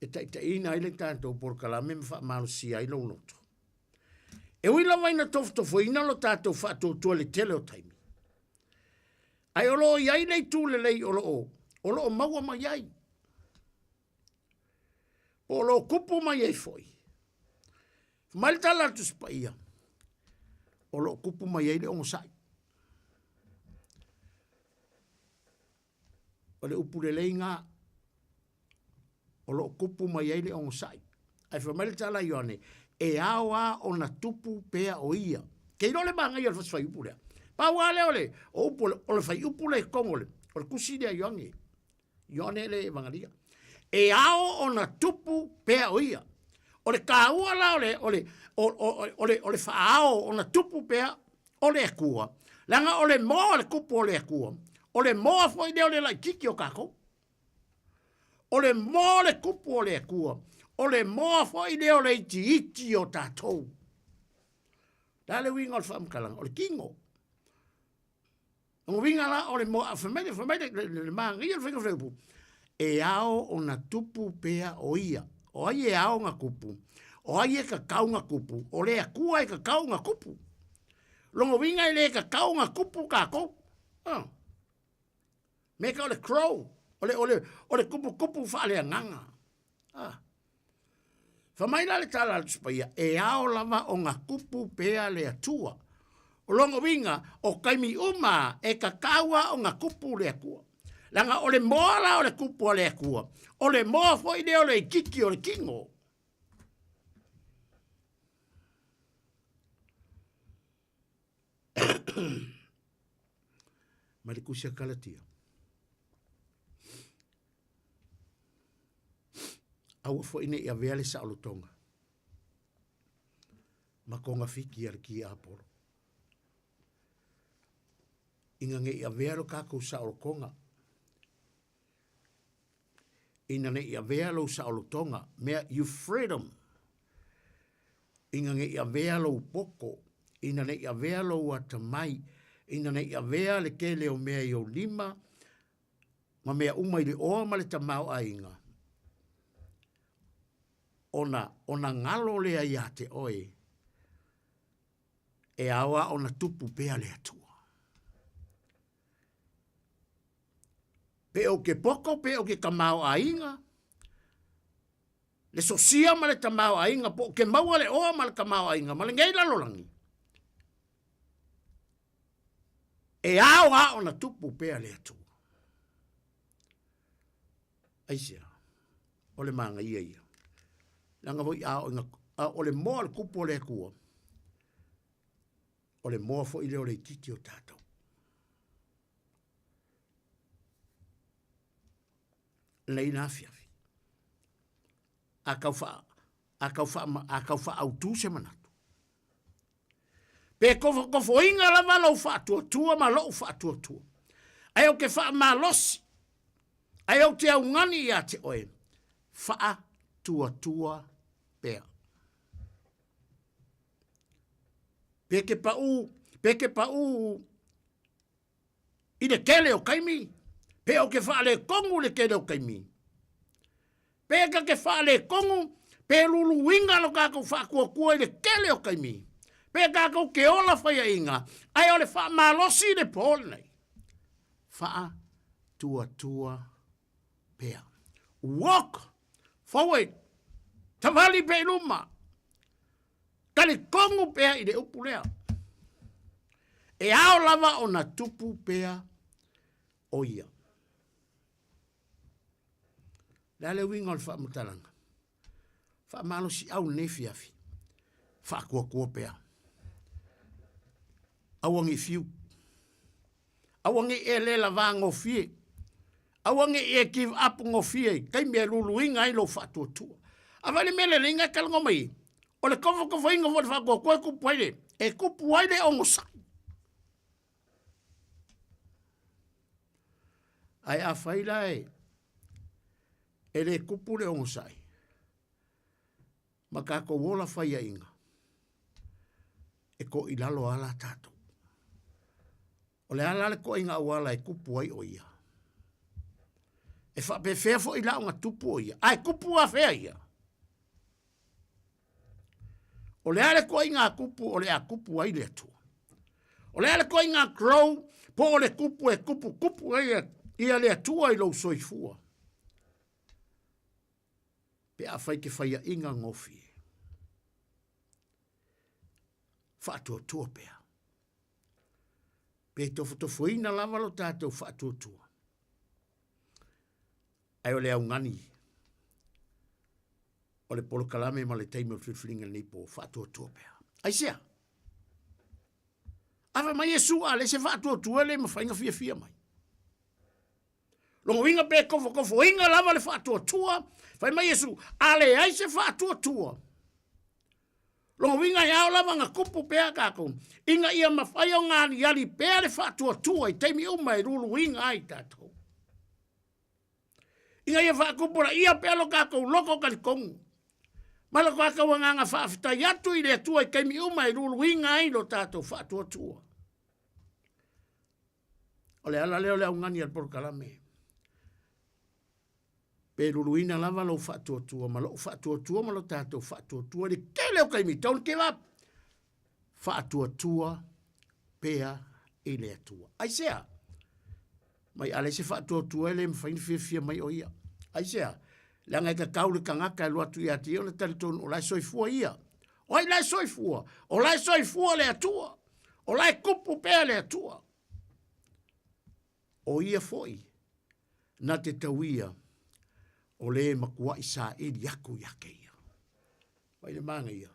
e taitaiina ai le tatou polokalame ma faamalosia ai lou loto. E ui lava ina tofotofoina lo tatou faatuatua i le tele o taimi, ae o lo o i ai le itu lelei o lo o, o lo o maua mai ai, po o lo o kupu mai ai foi. Mai le tala a le Tusi Paia, o lo o kupu mai ai le onosai. O le upu lelei gā, o lo o kupu mai ai le onosai. Ae fai mai le tala a Ioane, e ao a ona tupu pea o ia. Ke iloa le manaia o le fasi faiupu lea. Pau lava lea o le, o upu o le, o le faiupu lea i totonu o le, o le tusi lea a Ioane. Ioane le Evagalia. E ao ona tupu pea o ia. O le taua la o le, o le, o, o, o le, o le faaao ona tupu pea o le Atua, leaga o le moa o le kupu o le Atua, o le moa foi lea o le laititi o tatou. O le moa o le kupu o le Atua, o le moa foi lea o le itiiti o tatou. Le a le uiga o le faamatalaga? O le tino. O le uiga la o le moa, fai mai le, fai mai le, le, le manaia o le faiga o le upu, e ao ona tupu pea o ia. O ai e ao ona tupu? O ai e tatau ona tupu? O le Atua e tatau ona tupu. Lona uiga e le tatau ona tupu tatou. Ah. Me ka o le crow, o le, o le, o le kupukupu faaleagaga. Ah. Fai mai la le tala a le Tusi Paia, e ao lava ona kupu pea le Atua. O lona uiga, o taimi uma e tatau lava ona kupu le Atua. Leaga o le moa la o le kupu a le Atua, o le moa foi lea o le itiiti o le tino. Mai le Tusi a Kalatia. Aua foi ne i avea le saolotoga ma togafiti a le tiapolo. Ina ne i avea lo tatou saolotoga, ina ne i avea lou saolotoga, mea you freedom, ina ne i avea lou poto. Ina ne i avea lou atamai, ina ne i avea le tele o mea i ou lima, ma mea uma i le oa ma le tamaoaiga, ona, ona galo lea iā te oe, e ao lava ona tupu pea le Atua. Pe ou te poto, pe ou te tamaoaiga, le sosia ma le tamaoaiga, po o ke maua le oa ma le tamaoaiga ma lenei lalolagi, e ao lava ona tupu pea le Atua. Aisea? O le manaia ia. Leaga foi a oo ina, a o le moa o le kupu o le Atua, o le moa foi lea o le itiiti o tatou. Lei na afiafi. A tau wha, a tau wha, a tau whaautu se manatu. Pe kofokofoina lava lou faatuatua ma lou faatuatua. Ae ou te faamalosi, ae ou te augani ia te oe, faatuatua pea. Pe ke paʻū, pe ke paʻū i le tele o taimi, pe o ke faaletonu i le tele o taimi. Pe ka ke faaletonu, pe luluina lo tatou faatuatua i le tele o taimi. Pe tatou ke ola faiaina, ae o le faamalosi i le po lenei. Faatuatua pea. Walk forward. Savali pea i luma. Talitonu pea i le upu lea. E ao lava ona tupu pea o ia. Le a le uiga o le faamatalaga? Faamalosiau lenei afiafi. Faatuatua pea. Aua ne i fiu. Aua ne i e le lavā gofie. Aua ne i e give up gofie i taimi e luluina ai lou faatuatua. A fai le mea lelei na e talanoa mai ai, o le tofotofoina foi o le faatuatua e tupu ai le, e tupu ai le onosai. Ae afai la e, e le tupu le onosai, ma tatou ola faiaina, e toilalo lava la tatou. O le a la le toaiga auala e tupu ai o ia? E faapefea foi la ona tupu o ia? Ae tupu afea ia? O le a le toaiga tupu o le a tupu ai le Atua? O le a le toaiga grow po o le tupu e tupu tupu ai ia le Atua i lou soifua? Pe afai ke faiaina gofie. Faatuatua pea. Pe tofotofoina lava lo tatou faatuatua. Ae o le augani o le polokalame ma le taimi o le filifiliga lenei po faatuatua pea. Aisea? A fai mai Iesu a le se faatuatua le mafai ona fiafia mai. Lona uiga pe tofotofoina lava le faatuatua, fai mai Iesu, a leai se faatuatua. Lona uiga e ao lava ona tupu pea tatou, ina ia mafai ona aliali pea le faatuatua i taimi uma e luluina ai tatou. Ina ia faatupulaia pea lo tatou loto talitonu, ma lo tatou agaga faafetai atu i le Atua i taimi uma e luluina ai lo tatou faatuatua. O le ala lea o le augani a le polokalame. Pe luluina lava lou faatuatua ma lou faatuatua ma lo tatou faatuatua i le tele o taimi, don't give up. Faatuatua pea i le Atua. Aisea? Mai a leai se faatuatua e le mafai ona fiafia mai o ia. Aisea? Leaga e tatau le tagata e alu atu ia te ia ona talitonu o la e soifua ia. O ai la e soifua? O la e soifua le Atua. O la e tupu pea le Atua. O ia foi na te tauia o le matuai saili atu ia te ia. Vai le manaia.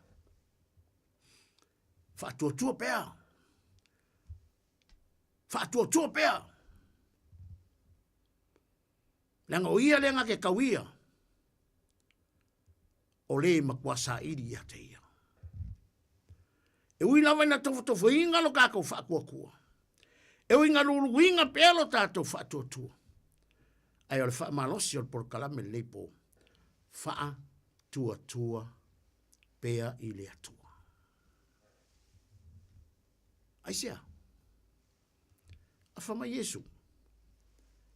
Faatuatua pea. Faatuatua pea. Leaga o ia lea na te tauia o le matua saili ia te ia. E ui lava ina tofotofoina lo tatou faatuatua, e ui ina luluina pea lo tatou faatuatua, ae o le faamalosi o le polokalame lenei po, faatuatua pea i le Atua. Aisea? Afa mai Iesu.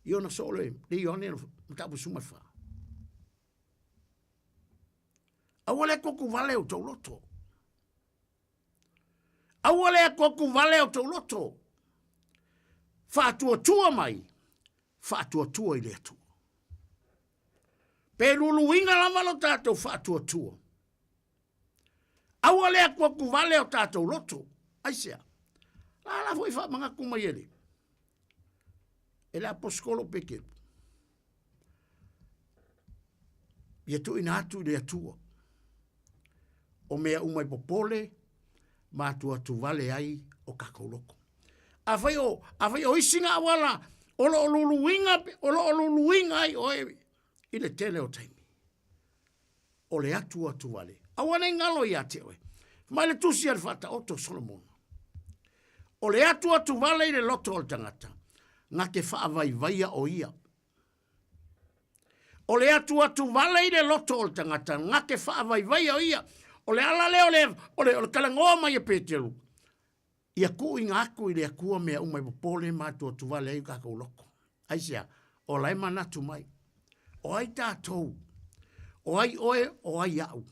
I ona soo le, le Ioane mataupu 14. Aua le atuatu vale o tou loto. Aua le atuatu vale o tou loto. Faatuatua mai, faatuatua i le Atua. Pe luluina lava lo tatou faatuatua. Aua le atuatu vale o tatou loto. Aisea? La la foi faamanatu mai e le e le aposetolo o Peteru. Ia tuuina atu i le Atua. O mea uma e popole ma atuatu vale ai o tatou loto. Afai o, afai o isi na auala o lo o luluina, o lo o luluina ai oe i le tele o taimi. O le atuatu vale. Aua nei galo ia te oe. Mai le tusi a le faataoto o Solomona. O le atuatu vale i le loto o le tagata, na te faavaivaia o ia. O le atuatu vale i le loto o le tagata, na te faavaivaia o ia. O le ala lea o le, o le, o le talanoa mai e Peteru, ia tuuina atu i le Atua mea uma e popole ma atuatu vale ai o tatou loto. Aisea? O la e manatu mai. O ai tatou? O ai oe? O ai a'u?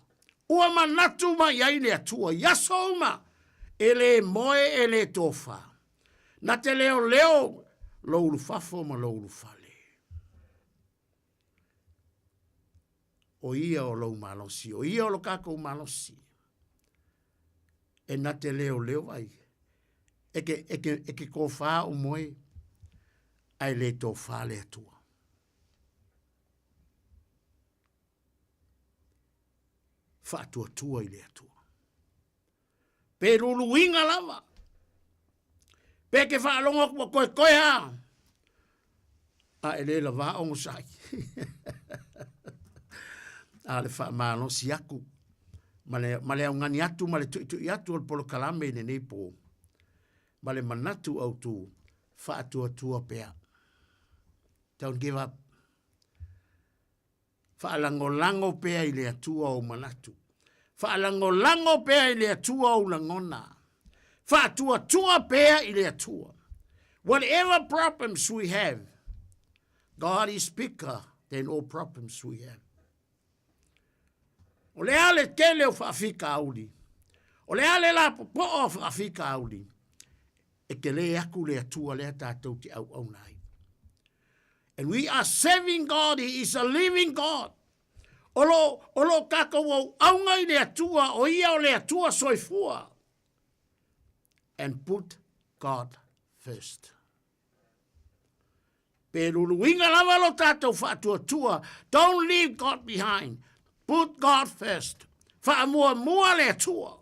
Ua manatu mai ai le Atua i aso uma, e le moe e le tofa. Na te leoleo lou ulufafo ma lou ulufale. O ia o lou malosi, o ia o lo kakou malosi. E na te leoleo ai. E ke, e ke, e ke kofā o moe, ae le tofā le Atua. Faatuatua i le Atua. Pe luluina lava. Pe ke faalogo atu ua koekoe a. A e le lavā ogosai. A le faamalosi atu ma le, ma le augani atu ma le tuitui atu o le polokalame i lenei pō. Ma le manatu autu, faatuatua pea. Don't give up. Faalagolago pea i le Atua ou manatu. Faalagolago pea i le Atua ou lagona. Faatuatua pea i le Atua. Whatever problems we have, God is bigger than all problems we have. O le a le tele o faafitauli, o le a le lapopoa o faafitauli, e tele atu le Atua lea tatou te auauna ai. And we are serving God, He is a living God. O lo, o lo tatou auauna i le Atua, o ia o le Atua soifua. And put God first. Pe luluina lava lo tatou faatuatua, don't leave God behind. Put God first. Faamuamua le Atua.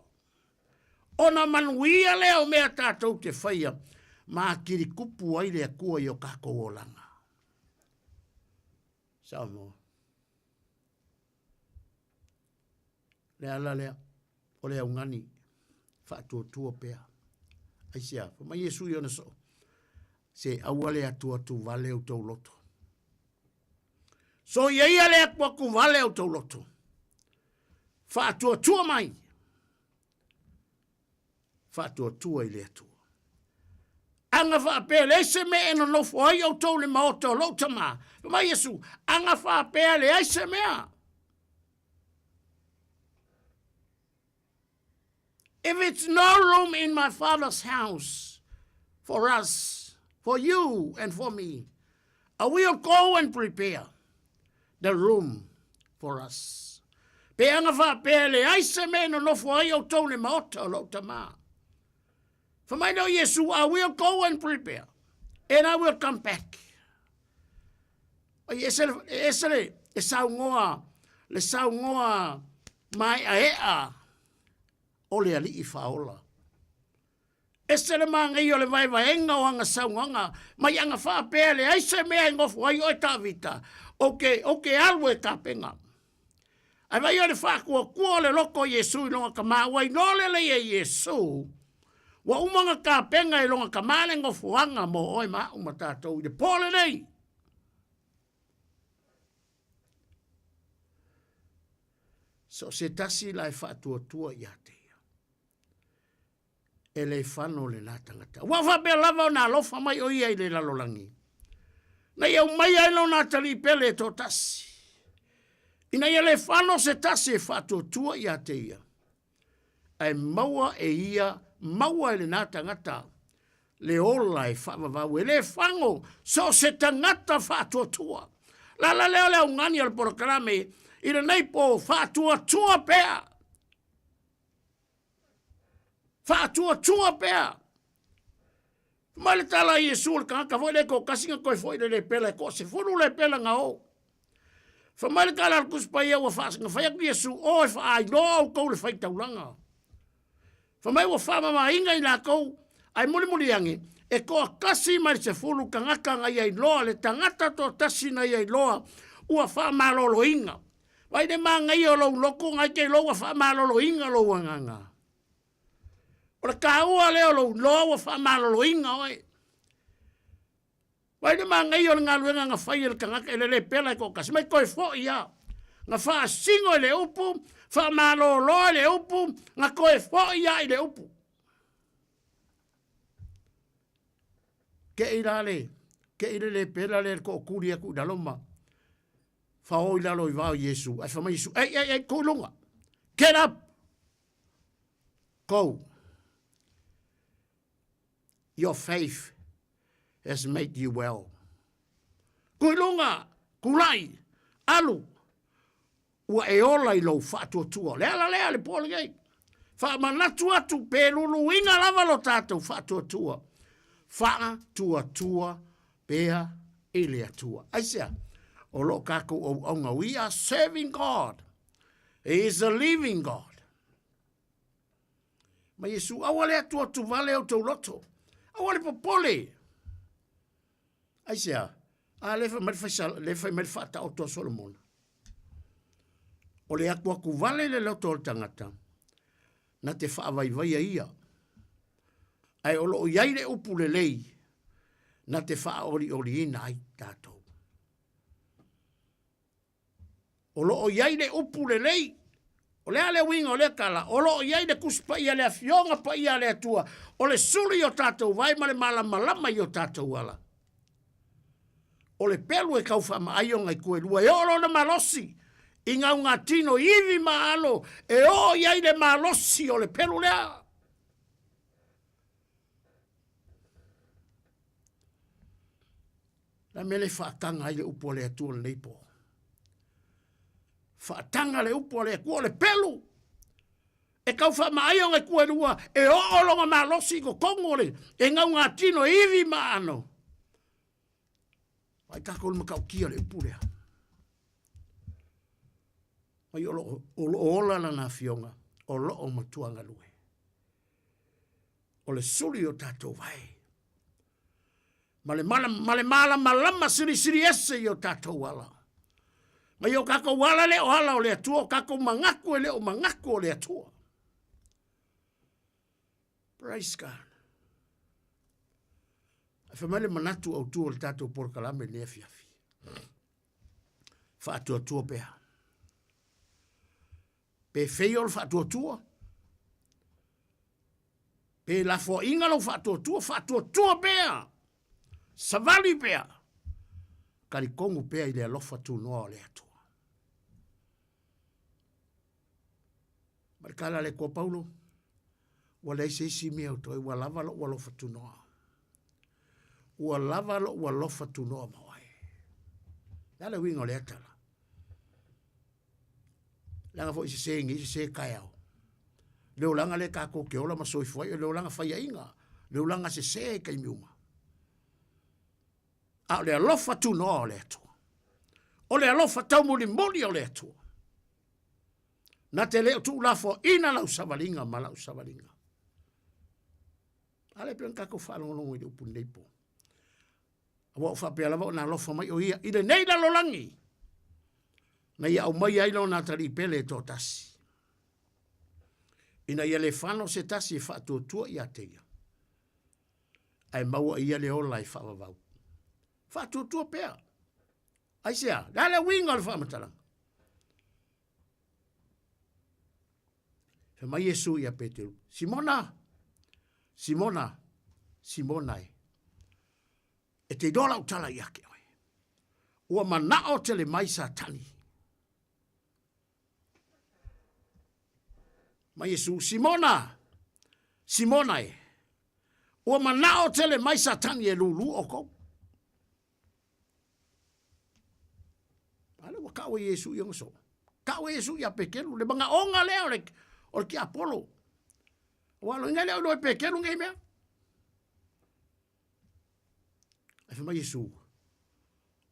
Ona manuia lea o mea tatou te faia, ma akili kupu ai le Atua i o kakou olaga. Samoa. Le ala lea, o le augani, faatuatua pea. Aisea, fai mai Iesu i ona soo, se aua le atuatu vale o tou loto. So ia ia le atuatu vale o tou loto. Faatuatua mai. Faatuatua i le Atua. Aga faapea leai se mea e nonofo ai outou i le maota o lou tama. Fai mai Iesu, aga faapea leai se mea. If it's no room in my father's house for us, for you and for me, I will go and prepare the room for us. Pe aga faapea e leai se mea e nonofo ai outou i le maota o lou tama. Fai mai lea o Iesu, I will go and prepare, and I will come back. Ai, ese le, ese le, le saunoa, le saunoa maeaea o le Alii Faaola. Ese le manaia o le vaevaega o ana saunoaga, mai ana faapea e leai se mea e nofo ai oe Tavita, ou te, ou te alu e tapena. Ae vaai o le faatuatua o le loto o Iesu i lona tama, ua iloa lelei e Iesu, ua uma ona tapena e lona tama le nofoaga mo oe ma a'u ma tatou i le po lenei. So o se tasi la e faatuatua ia te ia. E le fano lenā tagata. Ua faapea lava ona alofa mai o ia i le lalolagi. Na ia aumai ai lona atalii pele e toatasi. Ina ia le fano se tasi e faatuatua ia te ia. Ae maua e ia, maua e lenā tagata le ola e faavavau e le fago so o se tagata faatuatua. Lala lea o le augani o le polokalame i lenei po faatuatua pea. Faatuatua pea. Mai le tala a Iesu le tagata foi le toatasi na toe foi le lepela e toa sefulu lepela na o. Fa mai le tala a le Tusi Paia ua na fai atu Iesu, o e faailoa outou le faitaulaga. Fa mai ua faamamaina i latou, ae mulimuli ane, e toatasi mai le sefulu tagata na ia iloa, le tagata toatasi na ia iloa, ua faamaloloina. Vai le manaia o lou loto na e te iloa ua faamaloloina lou agaga. O le taua lea o lou iloa ua faamaloloina oe. Vai le manaia o le galuega na fai e le tagata e le lepela e toatasi, mai toe foi lava. Na faasino i le upu, faamalolo i le upu, na toe foi lava i le upu. Te i la le, te i le lepela lea le tootuli atu i lalo ma fao i lalo i vao Iesu. Ae fai mai Iesu, ei, ei, ei, tuu i luga. Get up! Go. Your faith has made you well. Tuu i luga, tulai, alu, ua e ola i lou faatuatua. O le ala lea le po lenei. Faamanatu atu pe luluina lava lo tatou faatuatua. Faatuatua pea i le Atua. Aisea? O lo o tatou auauna. We are serving God. He is a living God. Ma Iesu, aua le atuatu vale outou loto. Aua le popole. Aisea? A le fai mai le faisala, le fai mai le faataoto a Solomona. O le atuatu vale le loto o le tagata, na te faavaivaia ia. Ae o lo o i ai le upu lelei, na te faaolioliina ai tatou. O lo o i ai le upu lelei. O le a le uiga o lea tala? O lo o i ai le Tusi Paia, le Afioga Paia a le Atua, o le sulu i o tatou vae ma le malamalama i o tatou ala. O le pelu e tau faamaai ona itu e lua, e oo lona malosi i gaugatino, i ivi ma alo, e oo i ai le malosi o le pelu lea. Le a mea le faataga ai le upu a le Atua lenei po? Faataga le upu a le Atua o le pelu. E tau faamaai ona itu e lua, e oo lona malosi i totonu o le e gaugatino e ivi ma aano. Vaai tatou le matautia o le upu lea. Mai o lo o ola lana afioga, o lo o matua galue. O le suli o tatou vae. Ma le, mala, ma le malamalama silisili ese i o tatou ala. Mai o tatou ala le o ala o le Atua, o tatou manatu e le o manatu o le Atua. Praise God. Ae fai mai le manatu autu o le tatou polokalame i lenei afiafi. Faatuatua pea. Pe feio le faatuatua, pe lafoaiga lou faatuatua, faatuatua pea, savali pea, talitonu pea i le alofa tunoa o le Atua. Ma le tala a le Atua Paulo, ua leai se isi mea o toe, ua lava lou alofa tunoa. Ua lava lou alofa tunoa ma oe. Le a le uiga o lea tala? Leaga foi sese nei, sese taeao. Le olaga lea tatou te ola ma soifua ai, o le olaga faiaina, le olaga sese i taimi uma. A o le alofa tunoa o le Atua. O le alofa taumulimuli o le Atua. Na te le o tuulafoaina lau savaliga ma lau savaliga. A lea pei ona tatou faalogologo i le upu lenei po. Aua o faapea lava ona alofa mai o ia i lenei lalolagi, na ia aumaia ai lona atalii pele e toatasi, ina ia le fano se tasi e faatuatua ia te ia, ae maua e ia le ola e faavavau. Faatuatua pea. Aisea? Le a le uiga o le faamatalaga? Fai mai Iesu ia Peteru, Simona, Simona, Simona e, e te iloa lau tala ia te oe. Ua manao tele mai Satani. Ma Iesu, Simona, Simona e, ua manao tele mai Satani e lūlū oukou. A lea ua kau e Iesu i ona soo. Kau e Iesu ia Petelu, le magaoga lea o le, o le tiapolo. Ua aloina lea o iloa e Petelu nei mea. Ae fai mai Iesu,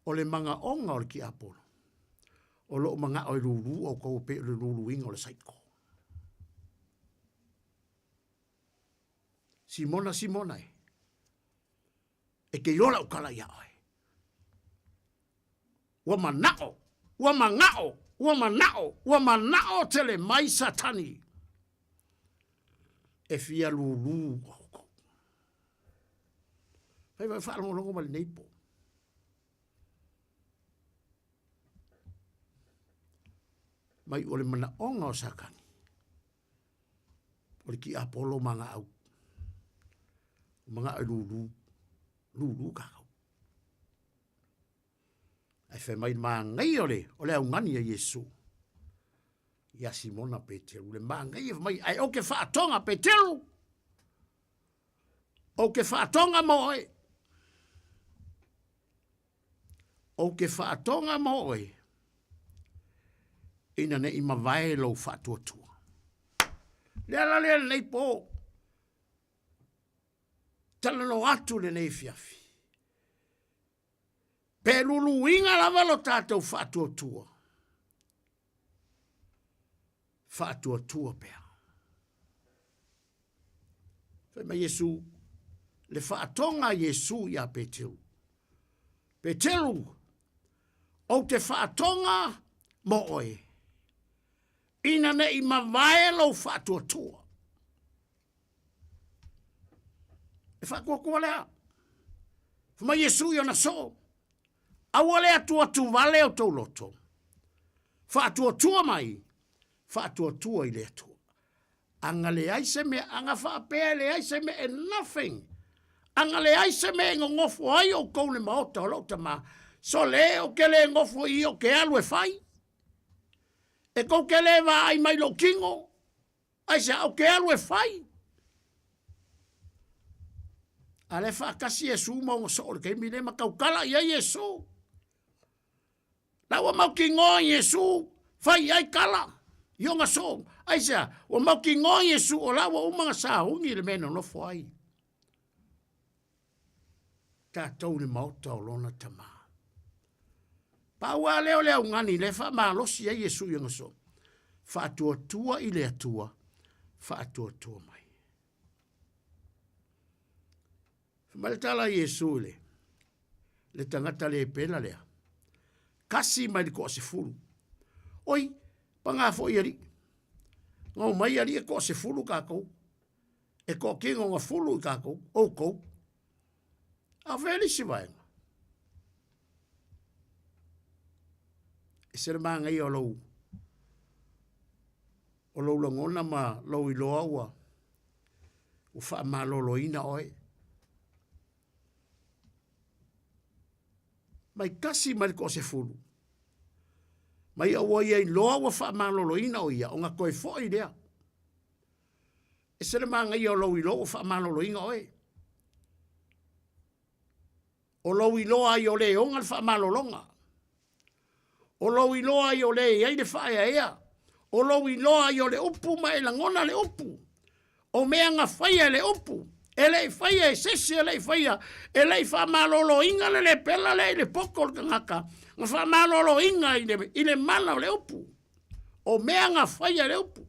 o le magaoga o le tiapolo, o loo magao e lūlū oukou e pei o le lūlūina o le saiko. Simona, Simona e, e te iloa lau tala ia oe. Ua manao, ua manao, ua manao, ua manao tele mai Satani e fia lūlū oukou. Fai mai faalogologo mai lenei po. Mai o le manaoga o Satani. O le tiapolo ma gaau. O magao e lūlū, lūlū kākou. Ae fai mai le manaia o le, o le augani a Iesu ia Simona Peteru. Le manaia fai mai, ae ou te faatoga Peteru, ou te faatoga mo oe. Ou te faatoga mo oe, ina ne i mavae lou faatuatua. Le ala lea lenei po, talanoa atu lenei afiafi. Pe luluina lava lo tatou faatuatua, faatuatua pea. Fai mai Iesu, le faatoga a Iesu ia Peteru. Peteru, ou te faatoga mo oe, ina ne i mavae lou faatuatua. E faatuatua lea. Fai mai Iesu i ona soo, aua le atuatu vale o tou loto. Faatuatua mai, faatuatua i le Atua. Aga leai se mea, aga faapea e leai se mea e nothing. Aga leai se mea e nonofo ai outou le maota o lou tama. So le ou te le nofo i i ou te alu e fai. E tou te le vaai mai lou tino. Aisea, ou te alu e fai. A lea e faatasi Iesu ma ona soo i le taimi lea ma tautala i ai Iesu. La ua mautinoa Iesu fai i ai tala i ona soo. Aisea, ua mautinoa Iesu o la ua uma ona sauni le mea e nonofo ai. Tatou i le maota o lona tama. Pau lava lea o le augani lea e faamalosi ai Iesu i ona soo. Faatuatua i le Atua, faatuatua mai. Fai mai le tala a Iesu i le, le tagata lepela lea, kasi mai le toasefulu. Oi, paga foi alii. Na omai alii e toasefulu tatou. E toatino na fulu i tatou, outou. A o fea le isi vaega? E se le manaia o lou o lou lagona ma lou iloa ua ua faamaloloina oe. Mai kasi mai le toasefulu, mai ua ia iloa ua faamaloloina o ia, ona toe foi lea. E se le manaia o lou iloa ua faamaloloina oe. O lou iloa ai o le ona le faamalologa. O lou iloa ai o le i ai le faaeaea. O lou iloa ai o le upu ma e lagona le upu. O mea na faia e le upu, e le i faia e sesi, e le i faia, e le i faamaloloina le lepela lea i le poto o le tagata, na faamaloloina i le, i le mana o le upu. O mea na faia e le upu.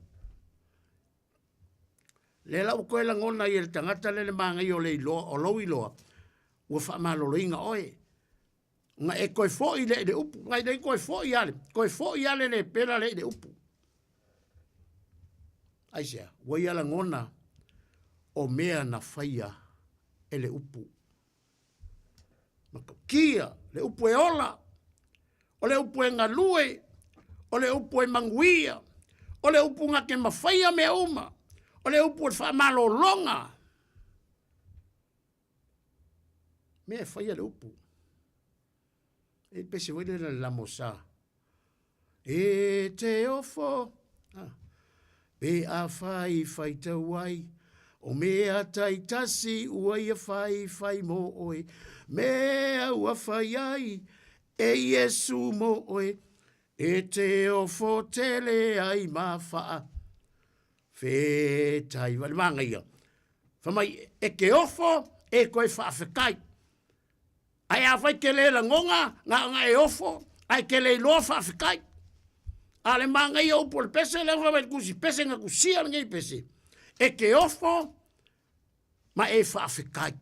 Lea la ua toe lagona ai e le tagata lea le manaia o le iloa, o lou iloa, ua faamaloloina oe. Na e toe foi lea i le upu, na e le toe foi lava, toe foi lava le lepela lea i le upu. Aisea? Ua ia lagona o mea na faia e le upu. Matautia, le upu e ola, o le upu e galue, o le upu e manuia, o le upu na te mafaia mea uma, o le upu o le faamalologa. Mea e faia le upu. E pese foi le lamo sa. E te ofo, ah, pe a fai fai tau ai, o mea taitasi ua ia fai fai mo oe, mea ua fai ai, e Iesu mo oe, e te ofo tele ai ma faa. Fetai wale manga ia. Famai, e ke ofo, e koe faafetai. Ae afai ke le lagoga, na ona e ofo, ae ke le iloa faafetai. A le manaia o upu o le pese, lea fai mai le tusi pese na tusia lenei pese. E te ofo ma e faafetai.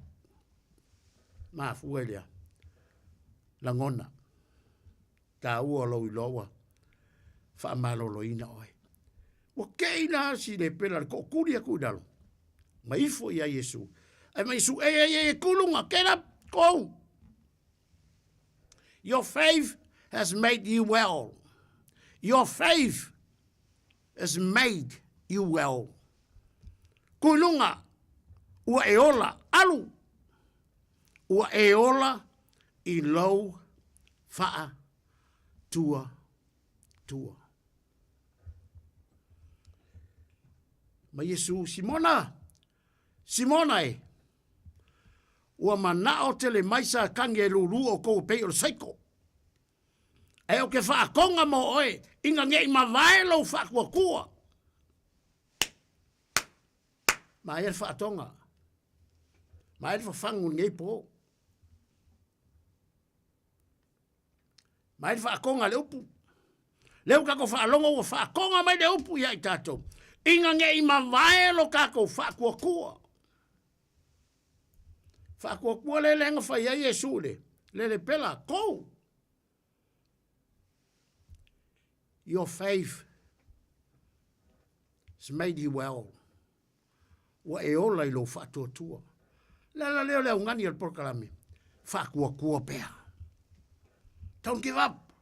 Mafua i lea. Lagona. Taua o lou iloa ua faamaloloina oe. Ua kei la si le pela le tootuli atu i lalo. Ma ifo ia Iesu. Ai ma Iesu, ei, ei, ei, kulunga, get up, go. Your faith has made you well. Your faith has made you well. Kulunga, ua e ola, alu. Ua e ola i lou faa tua tua. Ma Iesu, Simona, Simona e, ua manao tele mai sa kangi e lulu o kou pei o le saiko. Ae o ke whaakonga mo oe, inga ngei mavae lou whaakuakua. Ma e le whaatonga. Ma e le whawhangu ngei po. Mai le faakoga le upu. Lea ua tatou faalogo ua faakoga mai le upu ia i tatou. Ina ne i mavae lo tatou faatuatua. Faatuatua le lea na fai ai Iesu le, le lepela, go! Your faith has made you well. Ua e ola i lou faatuatua. Le ala lea o le augani o le polokalame, faatuatua pea. Don't give up.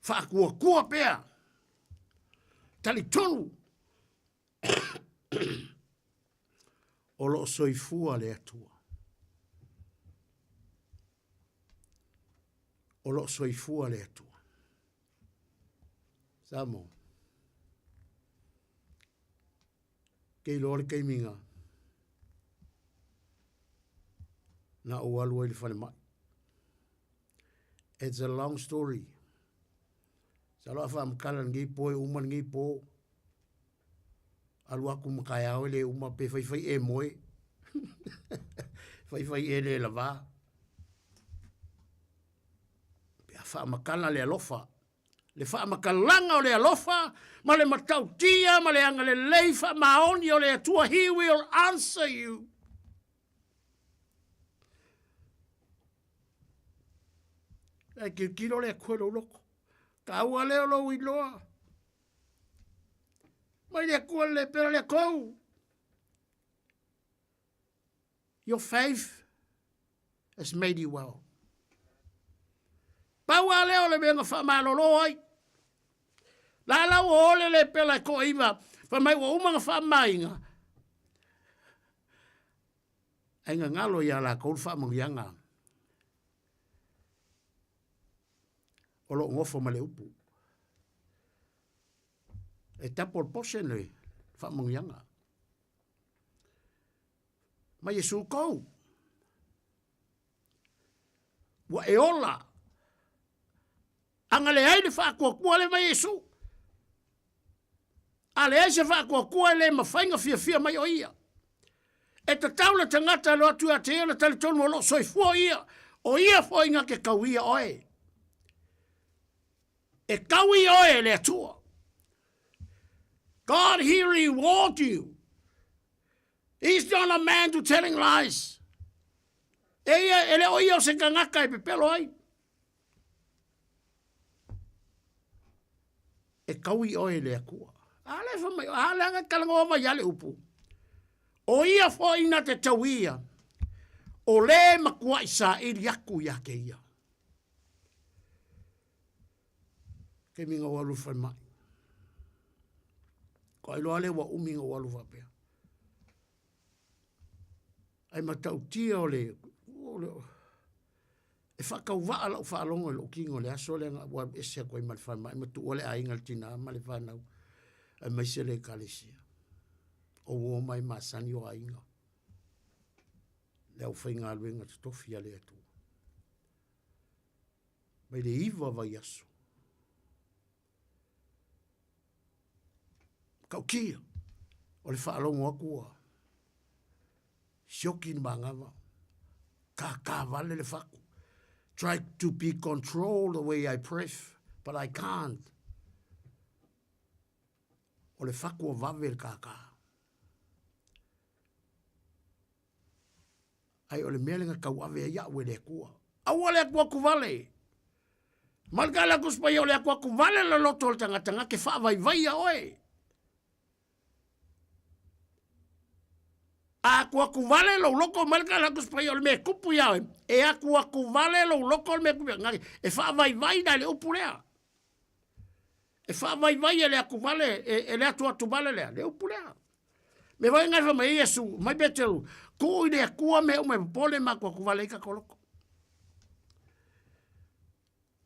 Faatuatua pea. Talitonu. o loo soifua le Atua. O loo soifua le Atua. Samoa. Ke iloa le taimi na na ou alu ai i le falemai. It's a long story. Sa loa faamatala lenei po e uma lenei po. Alu atu ma taeao e le uma pe faifai e moe. Faifai e le lava. Pe a faamatala le alofa le faamatalaga o le alofa ma le matautia ma le agalelei faamaoni o le Atua, He will answer you. E kilokilo le Atua i lou loto. Taua lea o lou iloa. Mai le Atua le pera le kou. Your faith has made you well. Pau a lea o le mea na faamalolo ai. La la ua ole le pela e toaiva, fai mai ua uma na faamamaina. Ai gagalo ia lakou le faamanuiaga o loo nofo ma le upu. E double portion le faamanuiaga. Ma Iesu kou. Ua e ola. Aga leai le faatuatua le mai Iesu. A leai se faatuatua e le mafai na fiafia mai o ia. E tatau le tagata e lo atu ia te ia na talitonu o loo soifua ia. O ia foi na te kau ia oe. E kau ia oe e le Atua. God, he reward you. He's not a man to telling lies. E ia, e le o ia o se tagata e pepelo ai. E kau i oe le Atua. A le fa mai, a le anga kalangoa mai a le upu. O ia foi na te tau ia, o le makua i sa ili aku ia ke ia. Taimi na ou alu i le falemai. Ko ai loa lea ua umi na ou alu faapea. Ai matautia o le, o le e faatauvaa lau faalogo i lou tino i le aso lea na ou alu ese atu ai ma le falemai ma tuua le aiga i le tina ma le fanau aemaise le ekalesia. O uo mai masani o aiga, le aufaigaluega totofi a le Atua. Mai le iva vaiaso. Matautia o le faalogo atu ua sioki le manava, kākā vale le fatu. Try to be control the way I breath, but I can't. O le fatu ua vave le kākā. Ai o le mea lea na tauave ai au e le Atua. Aua le atu vale. Ma le tala atu o le atu vale le loto o le tagata na te faavaivaia oe. A atu vale lou loto ma le tala atu o le mea e tupu ia oe. E atu vale lou loto le mea e tupu ia oe. E faavaivai na le upu lea. E faavaivai e le atu vale, e le atu vale lea, le upu lea. Me vai ngai fa mai Iesu, mai Petelu, tuu i le Atua mea uma e popole ma atu vale ai tatou loto.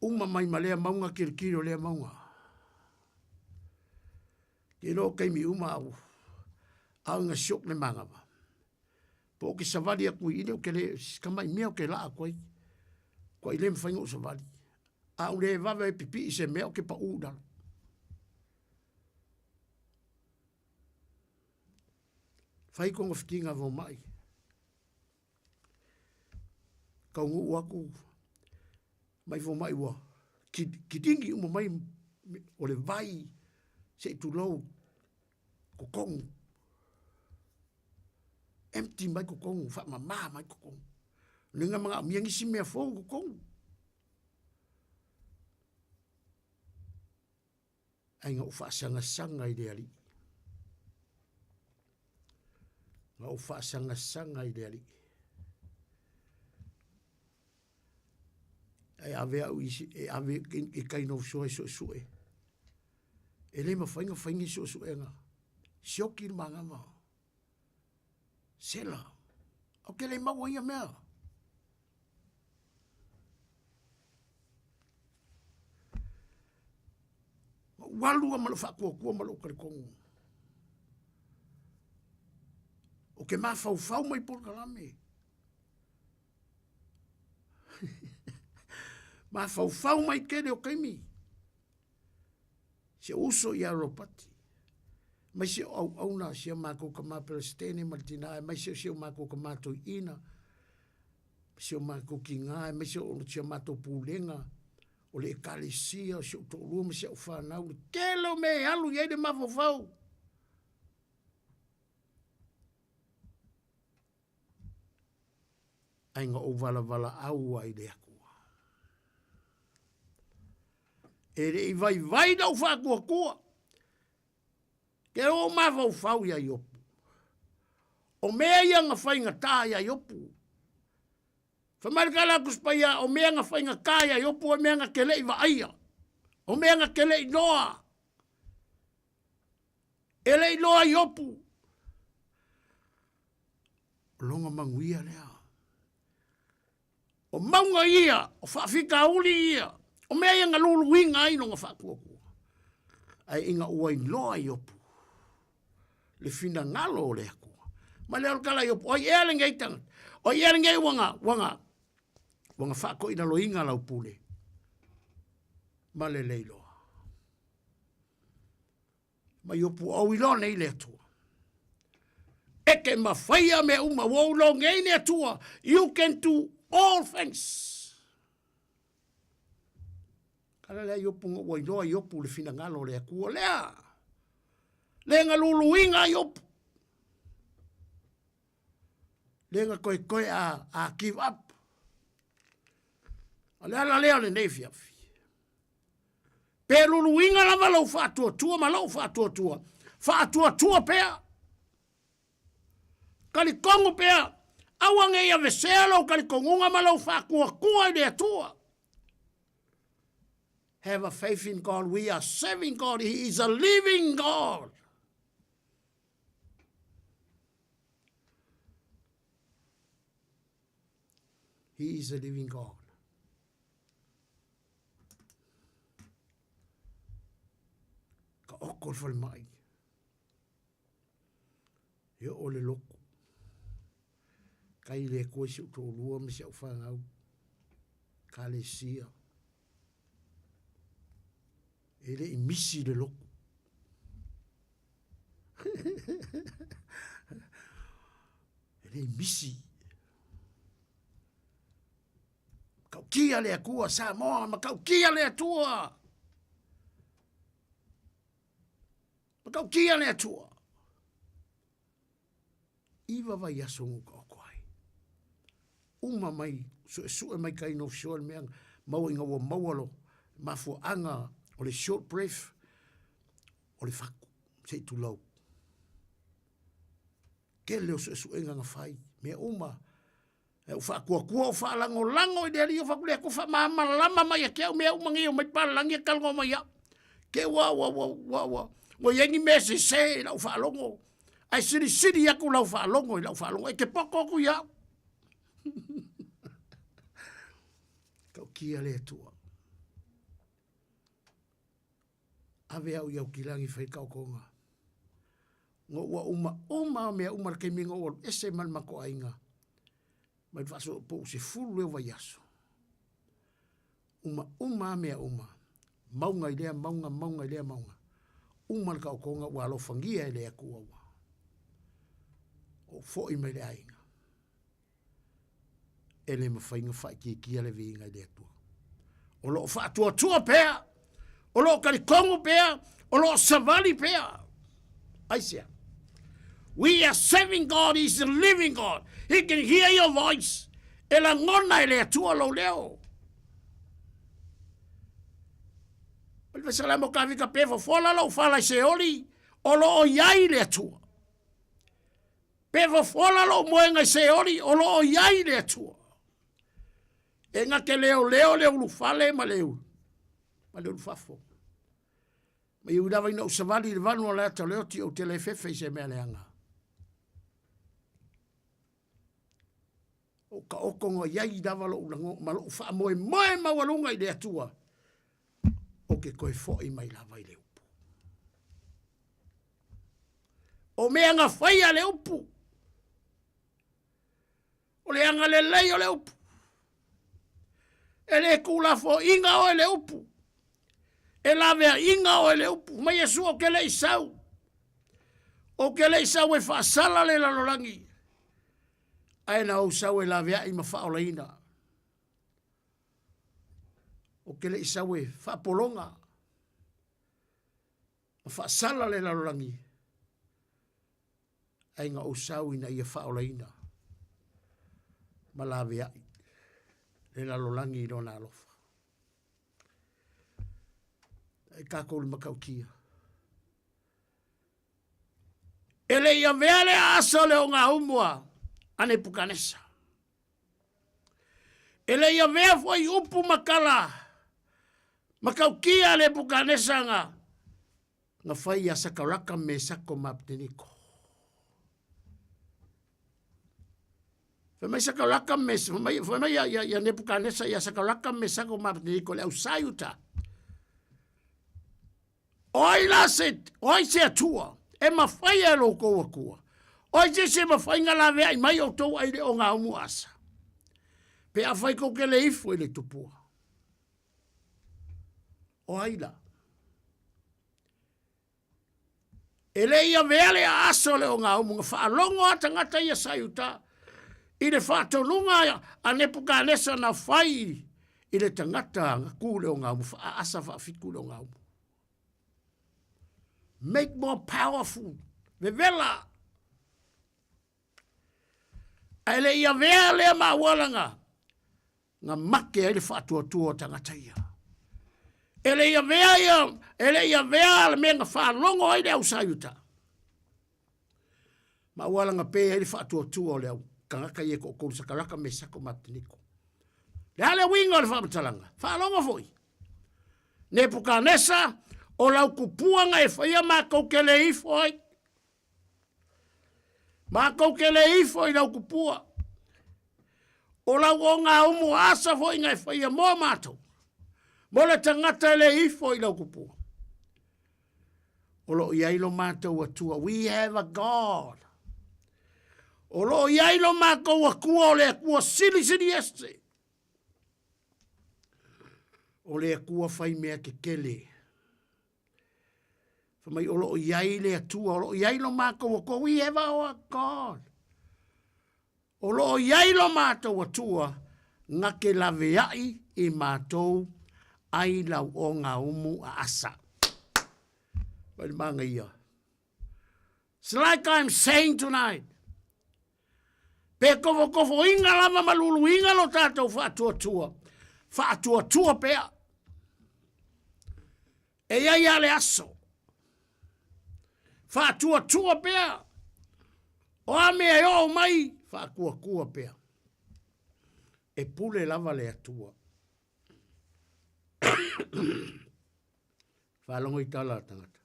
Uma mai ma lea mauga kilokilo lea mauga. Ke loa o taimi uma au, au ina siok le manava. Po o ke savali atu i ile o ke le, kamai mea o ke laa atu ai. Kua i le mawhai ngou savali. A u le vave pipi i se mea o ke pa u lalo. Fai togafitiga fomai, taunuu atu mai fomai ua kiligi uma mai o le vai se i tulou totonu, empty mai totonu, faamama mai totonu. O lea na manaomia nisi mea fou i totonu. Ae na ou faasagasaga i le Alii. Na ou faasagasaga i le Alii. Ae ave au i, e ave i kainosoa e suesue. E le mafai ona fai ni suesuega. Sioki le manava. Sela. Ou te le maua ia mea. Ou alu ma lou faatuatua ma lou talitonu. Ou te mafaufau mai polokalame. mafaufau mai tele o taimi. Si ou uso ia Ropati, aemaise o auauna a si a matou tama Peresetene ma le tina, aemaise o si o matou tama toeaina, si o matou tiga, aemaise o si a matou pulega, o le ekalesia, o si ou toalua ma si au fanau, le tele o mea e alu i ai le mafaufau. Ae na ou valavalaau ai i le Atua. E le i vaivai lou faatuatua, ke ou mafaufau ia Iopu. O mea ia na faigata ia Iopu. Fai mai le tala atu Paia, o mea na faigata ia Iopu, o mea na te le i vaaia, o mea na te le i noa. E le i loa Iopu. O lona manuia lea. O mauga ia, o faafitauli ia, o mea ia na luluina ai lona faatuatua. Ae ina ua iloa Iopu le finagalo o le Atua. Ma lea o le tala Iopu, oi ea lenei tagata, oi ea lenei ua na, ua na, ua na faatoilaloina lau pule ma le leiloa. Ma Iopu ua ou iloa nei le Atua. E te mafaia mea uma, ua ou iloa nei le Atua. You can do all things. Kala lea Iopu na ua iloa Iopu le finagalo o le Atua lea. Le na luluina Iopu. Le na toe toe a give up. O le ala lea o lenei fiafi. Pe luluina lava lou faatuatua ma lou faatuatua, faatuatua pea. Talitonu pea, aua ne i avesea lou talitonuga ma lou faatuatua i le Atua. Have a faith in God. We are serving God. He is a living God. He is a living God. Ka oko le falemai. E oo le loku. Kai le koe si ou toalua ma si au fanau. Kalesia. E le i misi le loku. e le i misi. Makautia le Atua, Samoa, makautia le Atua. Makautia le Atua. Iwa vaiaso na ou taoto ai. Uma mai, suesue mai tai North Shore le mea maua ina ua maua lo mafuaaga o le short breath o le fatu, se i tulou. Tele o suesuega na fai, mea uma Ae ou faatuatua ou faalagolago i le Alii, ou fai atu, Le Atua faamalamalama mai ia te au mea uma nei e omai papalagi e talanoa mai au. Te i ua, ua, ua, ua, ua, ua i ai ni mea sese i lau faalogo, ae silisili atu lau faalogo i lau faalogo, e te poto atu ia au. Tautia le Atua. Ave au i Aukilagi fai taotoga. Ngo ua uma uma mea uma le taimi na ou alu ese ma le matou aiga mai le faasolopou 10 ea o vaiaso. Uma uma a mea uma, mauga i lea mauga, mauga i lea mauga, uma le taotoga ua alofagia e le Atua ua ou foi mai le aiga. E le mafai ona faaitiitia le viiga i le Atua. O lo o faatuatua pea, o lo o talitonu pea, o lo o savali pea. Aisea? We are serving God, He is the living God. He can hear your voice. E lagona e le Atua lou leo. O le Salamo Kavika pe fofola lou fala i Seoli, o lo o i ai le Atua. Pe fofola lou moega i Seoli, o lo o i ai le Atua. E na te leoleo le ulufale ma le, ma le ulufafo. Ma i ui lava ina ou savali i le vanu o le ata o le oti, ou te le fefe i se mea leaga. O ka okonga i ai lava lou lago, ma lou faamoemoe maualuga i le Atua, ou te toe foi mai lava i le upu. O mea na faia le upu, o le agalelei o le upu, e le tuulafoaiina oe le upu, e laveaiina oe le upu. Mai Iesu ou te le i sau, ou te le i sau e faasala le lalolagi, ae na ou sau e laveai ma faaolaina. Ou te le i sau e faapologa ma faasala le lalolagi, ae na ou sau ina ia faaolaina ma laveai le lalolagi i lona alofa. E tatou le matautia. E le i avea le aasa o le ogaumu a Nepukanesa. E le i avea foi upu ma tala matautia a Nepukanesa na, na fai ia Sakaraka, Mesako ma Abdeniko. Fai mai Sakaraka, Mes, fai mai, fai mai ia, ia, ia Nepukanesa ia Sakaraka, Mesako ma Abdeniko le au Saiuta. O ai la se, o ai se Atua e mafai e lo outou Atua? O ai se isi e mafai na laveai mai outou ai le ogaumu asa? Pe afai tou te le ifo i le tupua. O ai la? E le i avea le aasa o le ogaumu na faalogo a tagata ia sa i uta i le faatonuga a Nepukanesa na fai i le tagata na ku le ogaumu, faaasa faafitu le ogaumu. Make more powerful. Vevela. Ae le i avea lea maualaga na make ai le faatuatua o tagata ia. E le i avea ia, e le i avea le mea na faalogo ai le au Saiuta. Ma ua alaga pe ai le faatuatua o le au tagata ia e toatolu Sakaraka, Mesako ma Apeteniko. Le a le uiga o le faamatalaga? Faalogo foi. Nepukanesa, o lau kupuaga e faia matou te le ifo ai. Matou te le ifo i lau kupua. O lau ogaumu aasa foʻiga e faia mo matou, mo le tagata e lē ifo i lau kupua. O loo i ai lo matou Atua. We have a God. O loo i ai lo matou Atua o le Atua silisili ese. O le Atua faimea tetele. Fai mai o loo i ai le Atua, o loo i ai lo matou Atua. We have our God. O loo i ai lo matou Atua na te laveai i matou ai lau ogaumu aasa. Vai le manaia. It's like I'm saying tonight. Pe tofotofoina lava ma luluina lo tatou faatuatua, faatuatua pea. E i ai a le aso. Faatuatua pea. O a mea e oo mai, faatuatua pea. E pule lava le Atua. Faalogo i tala a tagata.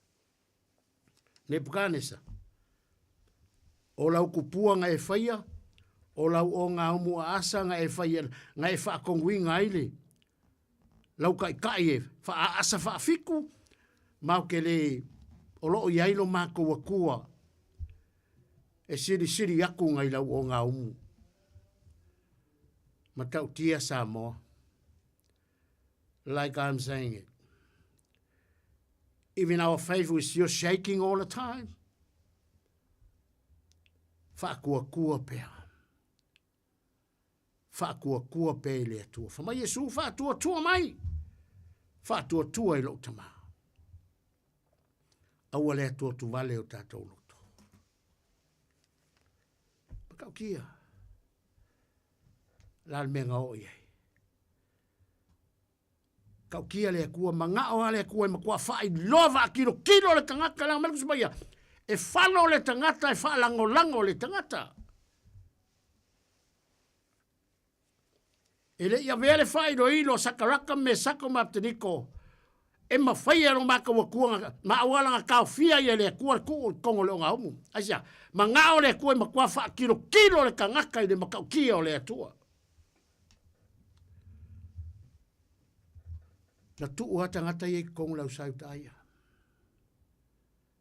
Nebukanesa, o lau kupua na e faia, o lau ogaumu aasa na e faia, na e faakonuina ai le lau taitai e faaasa faafitu, ma ou te le, o loo i ai lo matou Atua e silisili atu nai lau ogaumu. Matautia Samoa. Like I'm saying it. Even our faith was still shaking all the time. Faakuakua pea. Faakuakua pea i le Atua. Fa mai Iesu faatuatua mai. Faatuatua i lou tamā. Aua le atuatuvale o tatou loto. Matautia. La le mea na oo i ai. Tautia le Atua, manao lava le Atua e matua faailoa faakilokilo le tagata, leaga mai le Tusi Paia, e falo le tagata, e faalagolago le tagata. E le i avea le faailoilo a Sakaraka, Mesako ma Apeteniko, e mafai e lo matou Atua ma auala na taofia ai e le Atua le tuu i totonu o le ogaumu. Aisea? Manao le Atua e matua faakilokilo le tagata i le matautia o le Atua. Na tuu lava tagata ia i totonu o le ausā i uta ia.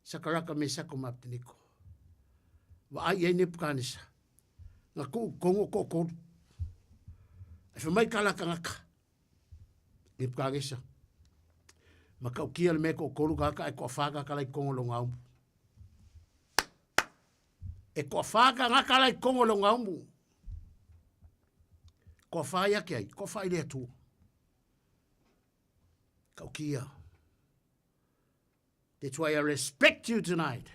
Sakaraka, Mesako ma Apeteniko. Vaai i ai Nepukanesa. Na tuu i totonu o toatolu. Ae fai mai ka la tagata. Nepukanesa. Matautia le mea e toatolu tagata ae toafa tagata la i totonu o le ogaumu. E toafa tagata la i totonu o le ogaumu. Toafa ia ke ai, toafa i le Atua. Tautia. That's why I respect you tonight.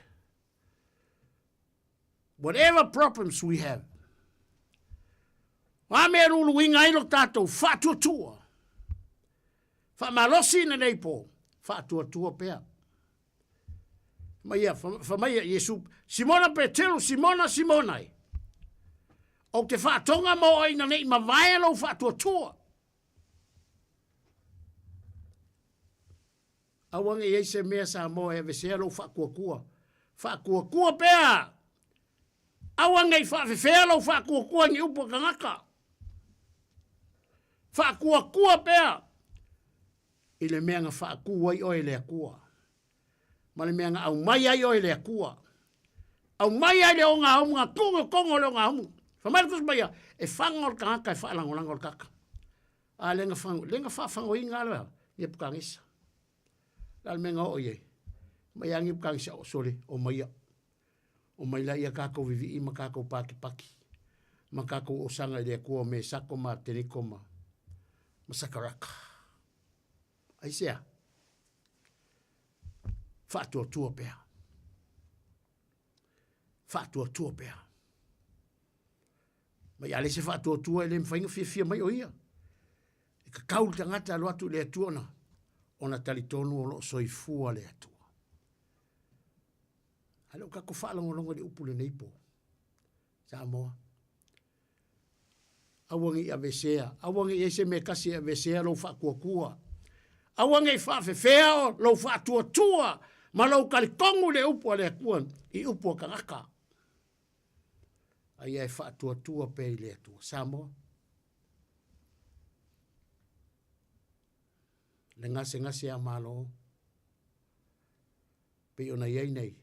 Whatever problems we have, a mea luluina ai lo tatou faatuatua. Faamalosi lenei po, faatuatua pea. Mai ia, fa mai ia Iesu, Simona Petero, Simona, Simona e. Ou te faatoga mo oe ina nei mavae lou faatuatua. Aua ne i ai se mea Samoa e avesea lou faatuatua. Faatuatua pea! Aua ne i faafefea lou faatuatua i ni upu a tagata. Faatuatua pea i le mea na faatu ai oe e le Atua, ma le mea na aumai ai oe e le Atua. Aumai ai le ogaumu, na tuu i totonu o le ogaumu. Fai mai le Tusi Paia, e faga o le tagata e faalagolago le kaka. A le na, le na faafagoina lava Nepukanesa. La le mea na oo i ai. Mai a Nepukanesa o sole, o maia. O mai la ia kākou vivii ma kākou pakipaki ma kākou osaga i le Atua o Mesako ma Ateniko ma, ma Sakaraka. Aisea? Faatuatua pea. Faatuatua pea. Mai a le se faatuatua e le mafai ona fiafia mai o ia. E kakau le tagata alu atu i le Atua ona, ona talitonu o loo soifua le Atua. A le o tatou faalogologo i le upu lenei po. Samoa. Aua ne i avesea, aua ne i ai se mea tasi e avesea lou faatuatua. Aua ne i faafefea lou faatuatua ma lou talitonu i le upu a le Atua i upu a tagata. A ia e faatuatua pea i le Atua. Samoa. Le gasegase a Malo pei ona i ai nei.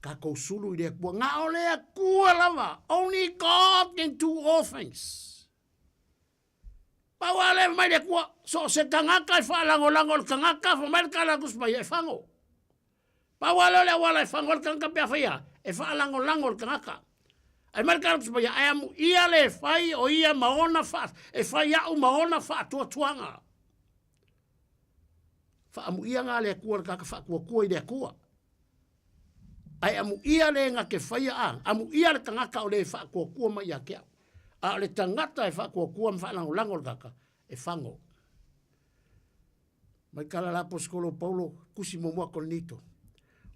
Tatou sulu i le Atua. Na o le Atua lava. Only God can do all things. Pau a le mai le Atua. So se tagata e faalagolago le tagata, fa mai le tala atu Paia e fago. Pau a lea o le auala e fago ai le tagata pe a faia, e faalagolago le tagata. Ae mai le tala atu Paia, ae amuia le fai o ia ma ona faa, e fai au ma ona faatuatuaga. Faamuia nga le Atua le tagata faatuatua i le Atua. Ae amuia le na te faia a, amuia le tagata o le faatuatua mai ia te au. A o le tagata e faatuatua ma faalagolago le tagata, e fago. Mai kala la aposetolo o Paulo, tusi muamua Korinito.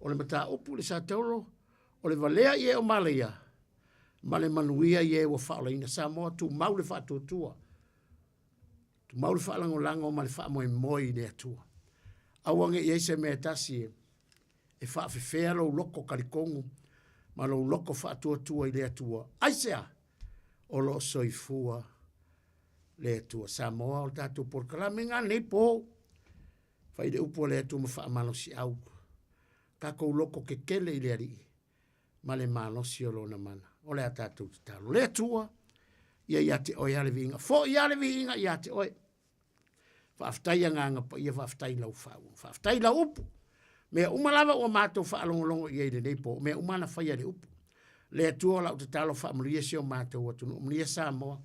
O le mataupu i le Sataulo, o le valea i e o malaia, ma le manuia i e ua faaolaina. Samoa, tumau le faatuatua. Tumau le faalagolago ma le faamoemoe i le Atua. Aua ne i ai se mea e tasi e, e faafefea lou loto talitonu ma lou loto faatuatua i le Atua. Aisea? O lo o soifua le Atua. Samoa, o le tatou polokalame lena lenei po. Fai le upu a le Atua ma faamalosiau. Tatou loto tetele i le Alii ma le malosi o lona mana. O le a tatou tatalo. Le Atua, ia ia te oe a le viiga. Foi a le viiga ia te oe. Faafetai Agaga Paia, faafetai lau faauuga, faafetai lau upu. Mea uma lava ua matou faalogologo i ai i lenei po, o mea uma na faia le upu. Le Atua o lau tatalo faamanuia si o matou atunuu, manuia Samoa.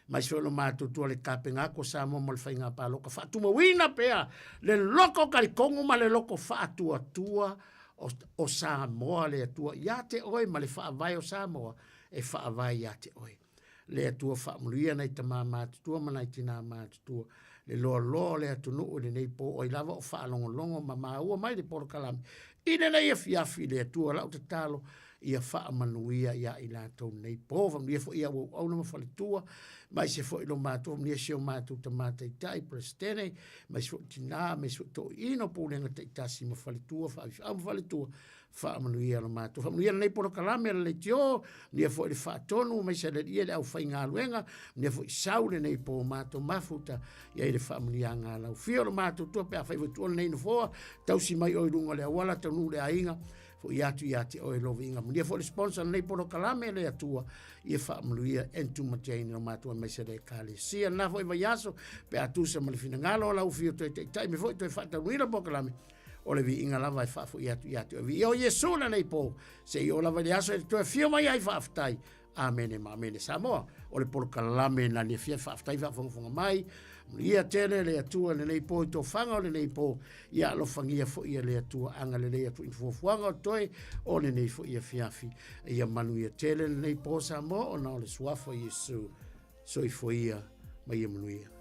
Mai se o matou tua le tapena atu o Samoa mo le faiga palota. Faatumauina pea le loko talitonu ma le loko faatuatua o, o Samoa le Atua ia te oe ma le faavae o Samoa e faavae ia te oe. Le Atua faamanuia nai tama matutua ma nai tina matutua, le loaloa o le atunuu i lenei po o ai lava o faalogologo ma maua mai le polokalame i lenei afiafi. Le Atua lau tatalo ia faamanuia ia i latou nei po, faamanuia foi ia auauauna ma faletua, maise foi lo matou, faamanuia si o matou tama taitai, Peresetene, maise foi tina, maise foi toeaina o pulega taitasi ma faletua, faifeau ma faletua, Faamanuia lo matou. Faamanuia lenei polokalame a le leitio, manuia foi le faatonu, aemaise le Alii le aufaigaluega, manuia foi sau lenei po matou mafuta, ia i le faamanuiaga a lau fia o lo matou tua, pe afai foi tua lenei nofoa, tausi mai oe i luga o le auala, taunuu le aiga, foi atu ia te oe lo viiga. Manuia foi le sponsor lenei polokalame le Atua, ia faamanuia e tumatia lo matou aemaise le Ekalesia. Lena foi vaiaso, pe a tusa ma le finagalo o lau afio toe taitai me foi toe faataunuina polokalame, o le viiga lava e faafoi atu ia te oe. Viia o Iesu lenei po, seia oo lava i le aso e toe afio mai ai faafetai. Amene ma amene. Samoa, o le polokalame na le fia faafetai faafogafoga mai. Ia tele le Atua lenei po i tofaga o lenei po, ia alofagia foi e le Atua agalelei atu i fuafuaga o toe o lenei foi afiafi. Ia manuia tele lenei po Samoa ona o le suafa o Iesu. Soifua ia ma ia manuia.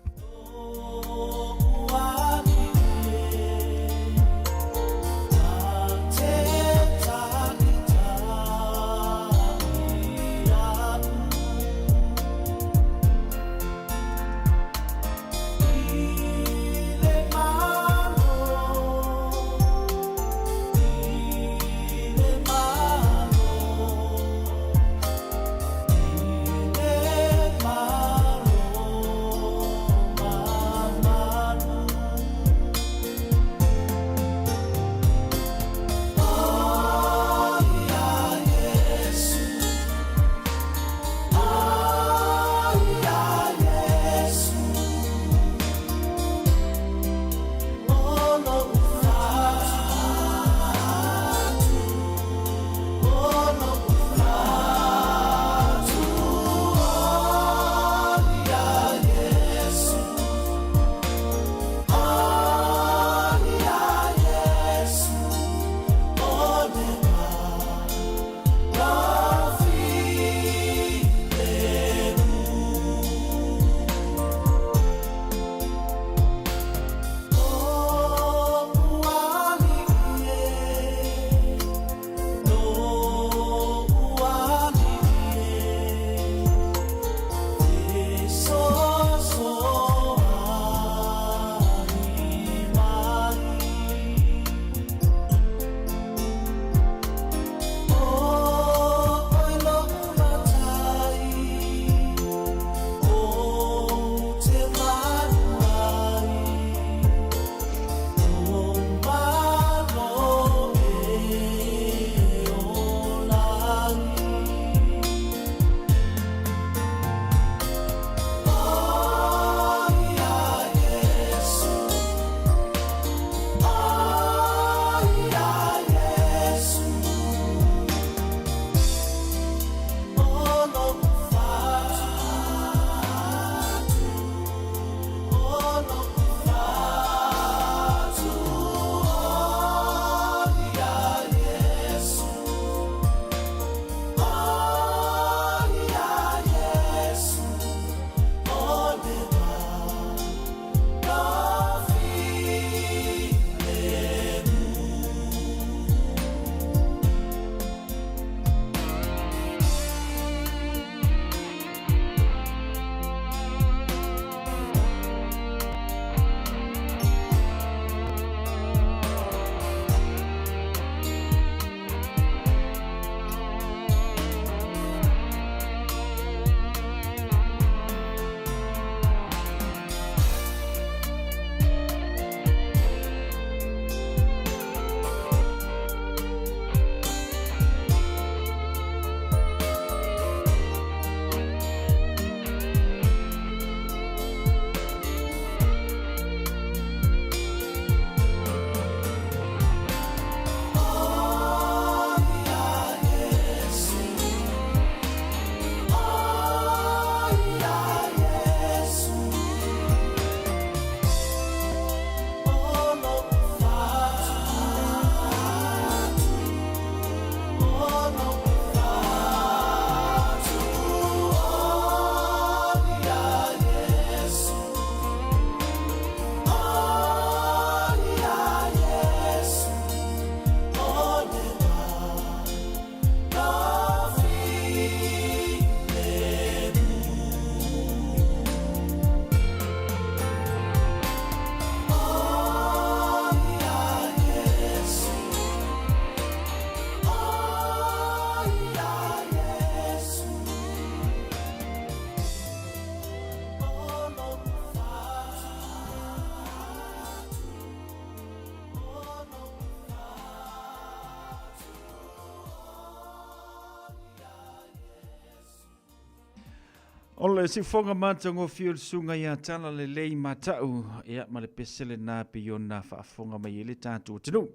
O le siufoga matagofie o le susuga ia Talalelei Mata'u, ia, ma le pese lena pei ona faafofoga mai ai le tatou atunuu.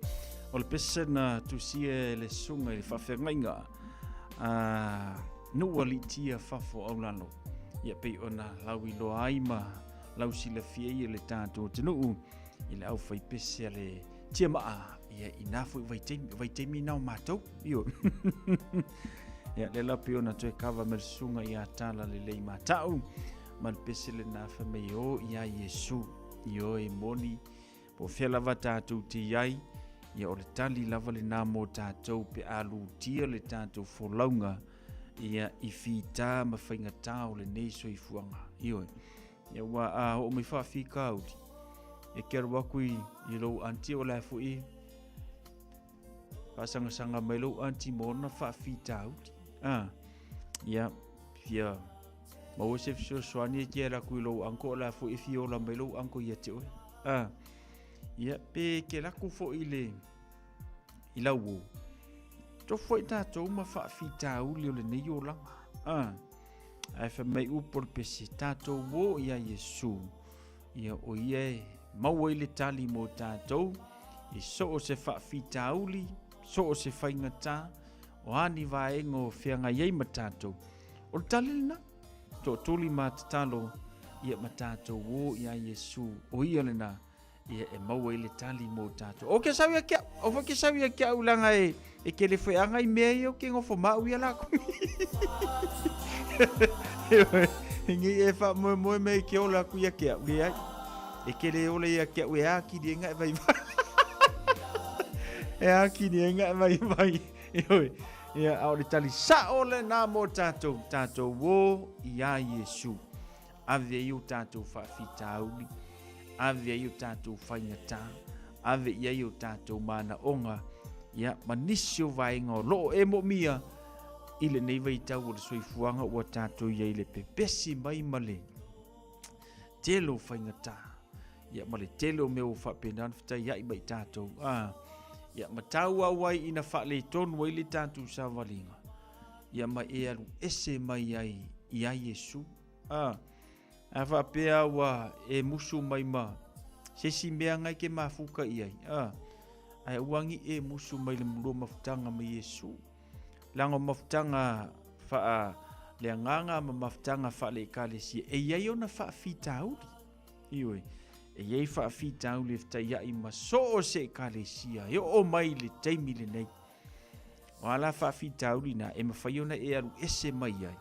O le pese na tusia e le susuga i le faafeagaiga a nuu aliitia fafo aulalo, ia pei ona lauiloa ai ma lausilafia ai e le tatou atunuu i le aufaipese a le tiamaa, ia i na foi vaitaimi, vaitaimi na o matou, ioe. Ia, lea la pei ona toe kava mai le susuga ia Talalelei Mata'u ma le pese lena fai mai e o iā Iesu. Ioe, e moni, po o fea lava tatou te i ai, ia o le tali lava lena mo tatou pe a lutia le tatou folauga ia i fita ma faigata o lenei soifuaga. Ioe. Ia ua a oo mai faafitauli, e te alu atu i, i lou aunty o la foi faasagasanga mai lou aunty mo ona faafitauli. Ah, ia, fia maua se fesoasoani e te alu atu i lou uncle o la foi e fia ola mai lou uncle ia te oe. Ah, ia, pe te alu atu foi i le, i lau uo. Tofu foi tatou ma faafitauli o lenei olaga. Ah, Ae fai mai upu o le pese, tatou o iā Iesu, ia o ia e maua ai le tali mo tatou, i so o se faafitauli, so o se faigata, o a ni vaega o feagai ai ma tatou. O le tali lena, tootuli ma tatalo, ia ma tatou o iā Iesu, o ia lena, ia e maua ai le tali mo tatou. O ke sau ia ke au, o foi ke sau ia ke au langa e, e ke le wheanga i mea ia o ke ngofo mau ia la ku. Ngi e wha moe moe me ke ola ku ia ke au, le ai. E ke le ole ia ke au e ākiri e ngai vai vai. E ākiri e ngai vai vai. E oi. Ia, a o le tali sa ole nā mō tātou, tātou o i a Iesu. Ave ai o tātou faafitauli, ave ai o tātou faigata, ave i ai o tātou manaoga, ia, ma nisi o vaega o loo e moomia i lenei vaitau o le soifuaga ua tātou i ai le pepesi mai ma le tele o faigata, ia, ma le tele o mea ua faapena ona fetaiai mai tātou. Ah, ia, ma tauau ai ina faaletonu ai le tātou savaliga, ia ma e alu ese mai ai i a Iesu. A, a faapea ua e musu mai ma se isi mea ngai ke mafuka i ai. A, ae ua ngi e musu mai le mulua mafutaga ma Iesu. Leaga o mafutaga faa le agaga ma mafutaga faa le ekalesia, e i ai ona faafitauli. Ioe, e i ai faafitauli e fetaiai ma so o se ekalesia e oo mai i le taimi lenei. O a la faafitauli na e mafai ona e alu ese mai ai,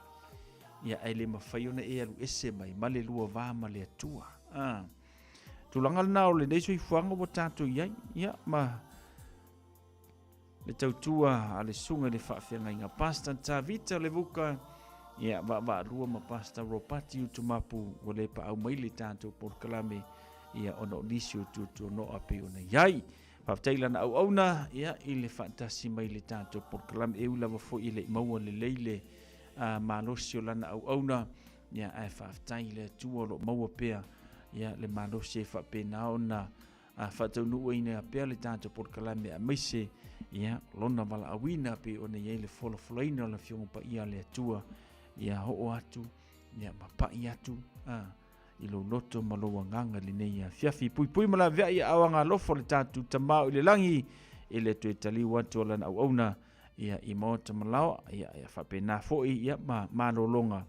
ia ae le mafai ona e alu ese mai ma le lua va ma le Atua. Ah. Tulaga lena o lenei soifuaga ua tatou i ai, ia ma le tautua a le susuga i le faafeagaiga Pastor Tavita Levuka, ia vaavaalua ma Pastor Ropati Utumapu ua le paau mai le tatou polokalame, ia ona o nisi o tuatuanoa pei ona i ai. Faafetai i lana auauna ia, i le faatasi mai i le tatou polokalame. E ui lava foi e le i maua lelei le malosi o lana auauna, ia, ae faafetai i le Atua o lo o maua pea ia, le malosi e faapena ona faataunuuina pea le tatou polokalame aemaise ia, lona valaauina pei ona i ai le folafolaina o le Afioga Paia a le Atua ia oo atu ia, ma pai atu i lou loto ma lou agaga i lenei afiafi. Puipui ma laveai aao agalofa o le tatou Tama o i le lagi e le toe taliu atu o lana auauna ia, i maota ma laoa ia, ia faapena foi ia, ma malologa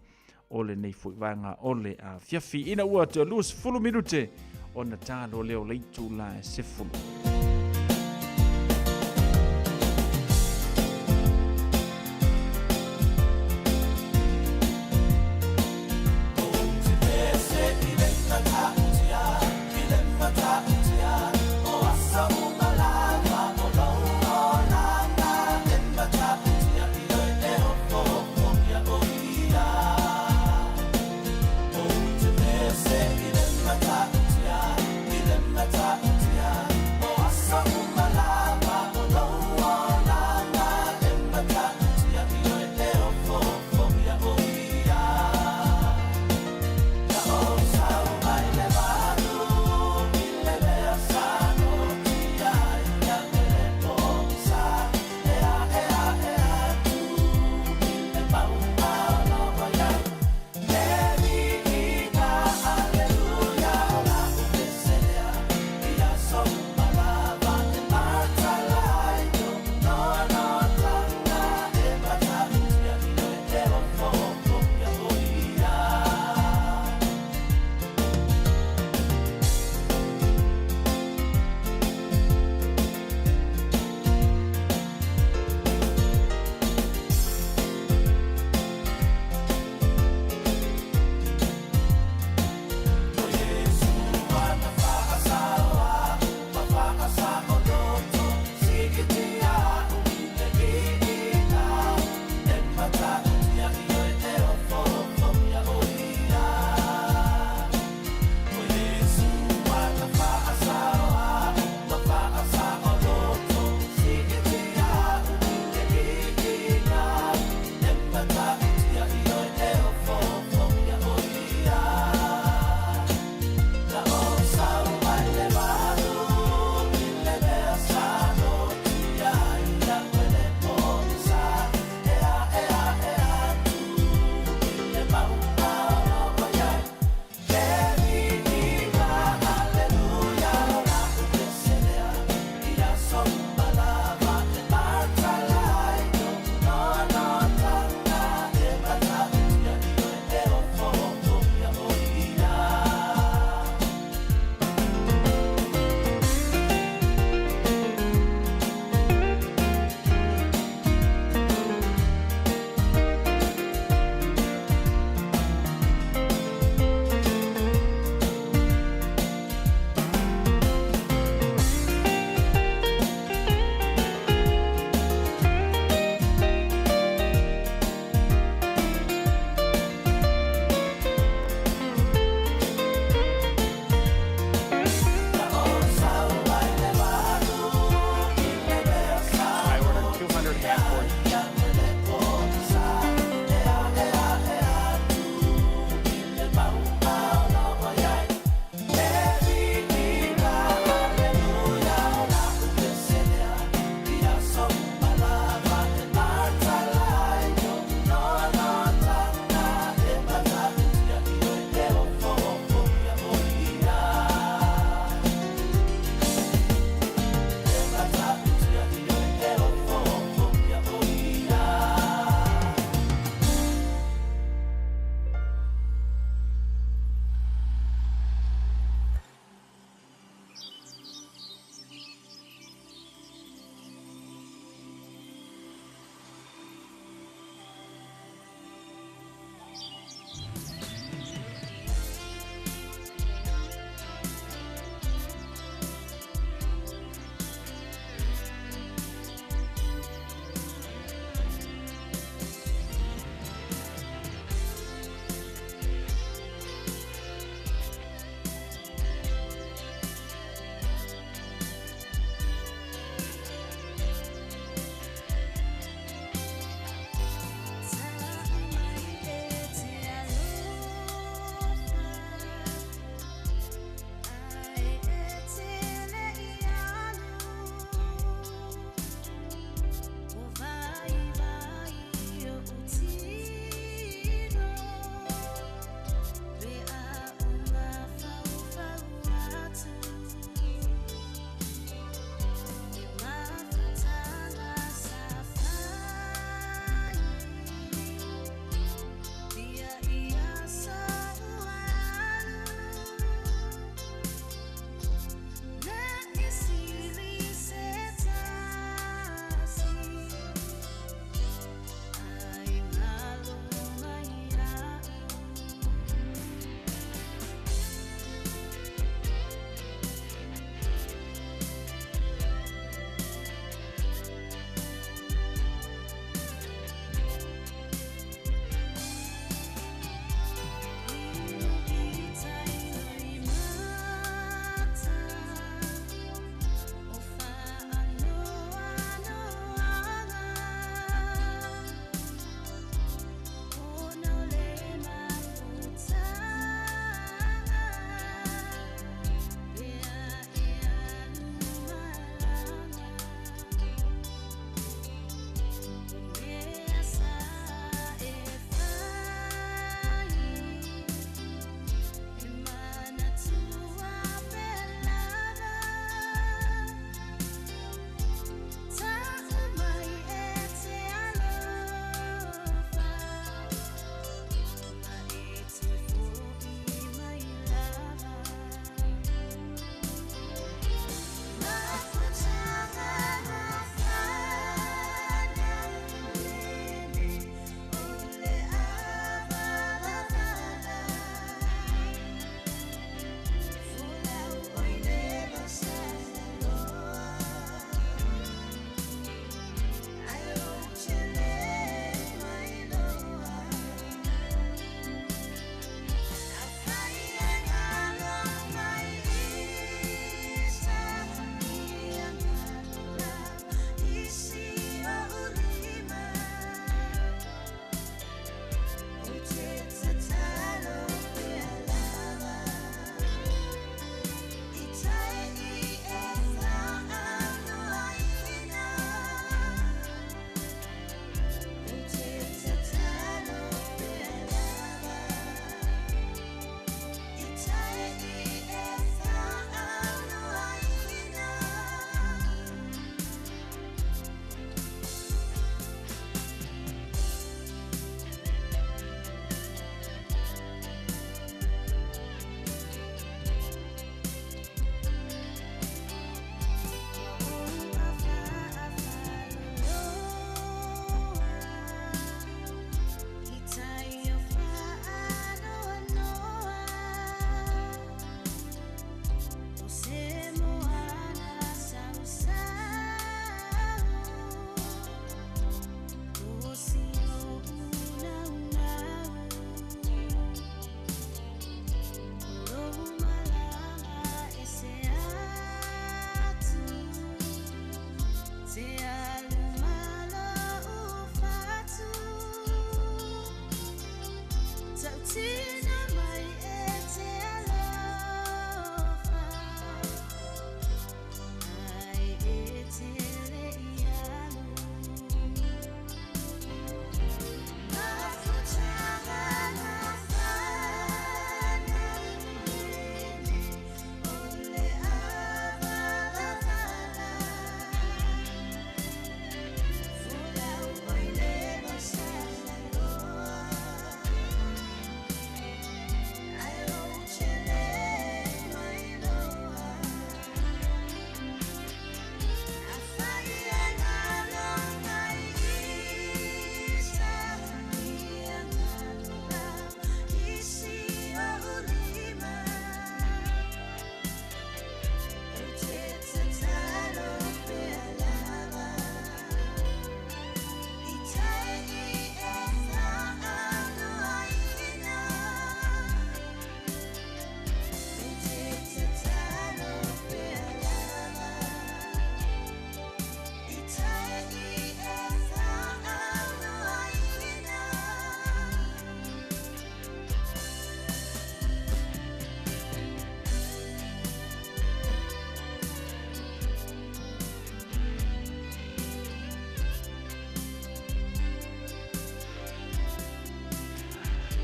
o lenei foi vaega o le afiafi. Ina ua toe 20 minute ona talo lea o le itula e 10.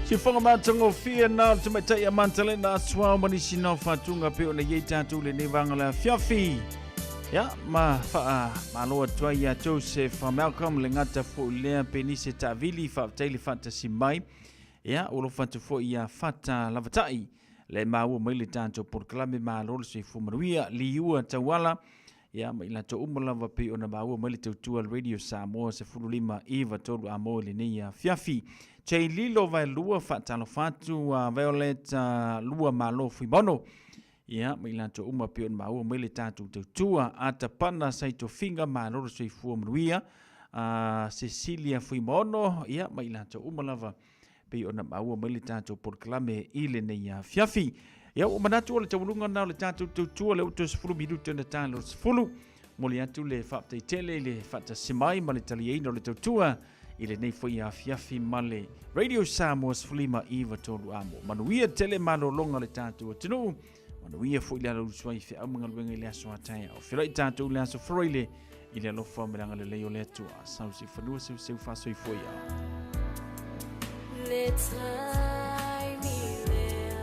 Siufoga matagofie na o le tamaitai a Matalena Asuao ma nisi na o faatuga pei ona i ai tatou i lenei vaega o le afiafi. Ia, ma faamalo atu ai ia Joseph Malcolm, le gata foi lea Penise Taavili, faafetai le faatasi mai. Ia, ua alofa atu foi ia Fata Lavatai, le maua mai le tatou polokalame Malo le Soifua Manuia, Liua Tauala, Ia, ma i latou uma lava pei ona maua mai le tautua a le Radio Samoa 15 9 3 amo i lenei afiafi. Jay Lilo Vaelua, faatalofa atu, Violet Lua Malo Fuimono. Ia, ma i latou uma pei ona maua mai le tatou tautua. Atapana Saitofiga, malo le soifua manuia. Cecilia Fuimono, ia, ma i latou uma lava pei ona maua mai le tatou polokalame i lenei afiafi. Ia, ua manatu o le taualuga lena o le tatou tautua, lea ua toe 10 minute ona ta le 10. Momoli atu le faafetai tele i le faatasi mai ma le taliaina o le tautua i lenei foi afiafi ma le Radio Samoa 15 9 3 amo. Manuia tele malologa o le tatou atunuu. Manuia foi le alausu ai feau ma galuega i le aso a taeao. Feiloai tatou i le aso Faraile i le alofa ma le agalelei o le Atua. Sau se fanua seuseu faasoifua ia. Le taimi lea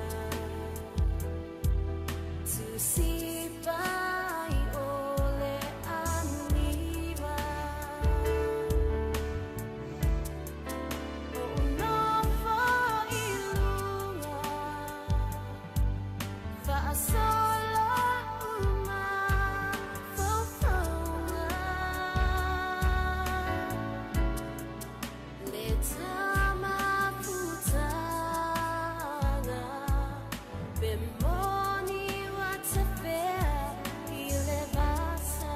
Tusi pai o le aniva O nofo i luga Faasola uma faufauga Le tamafutaga Pe moni ua tafea i le vasa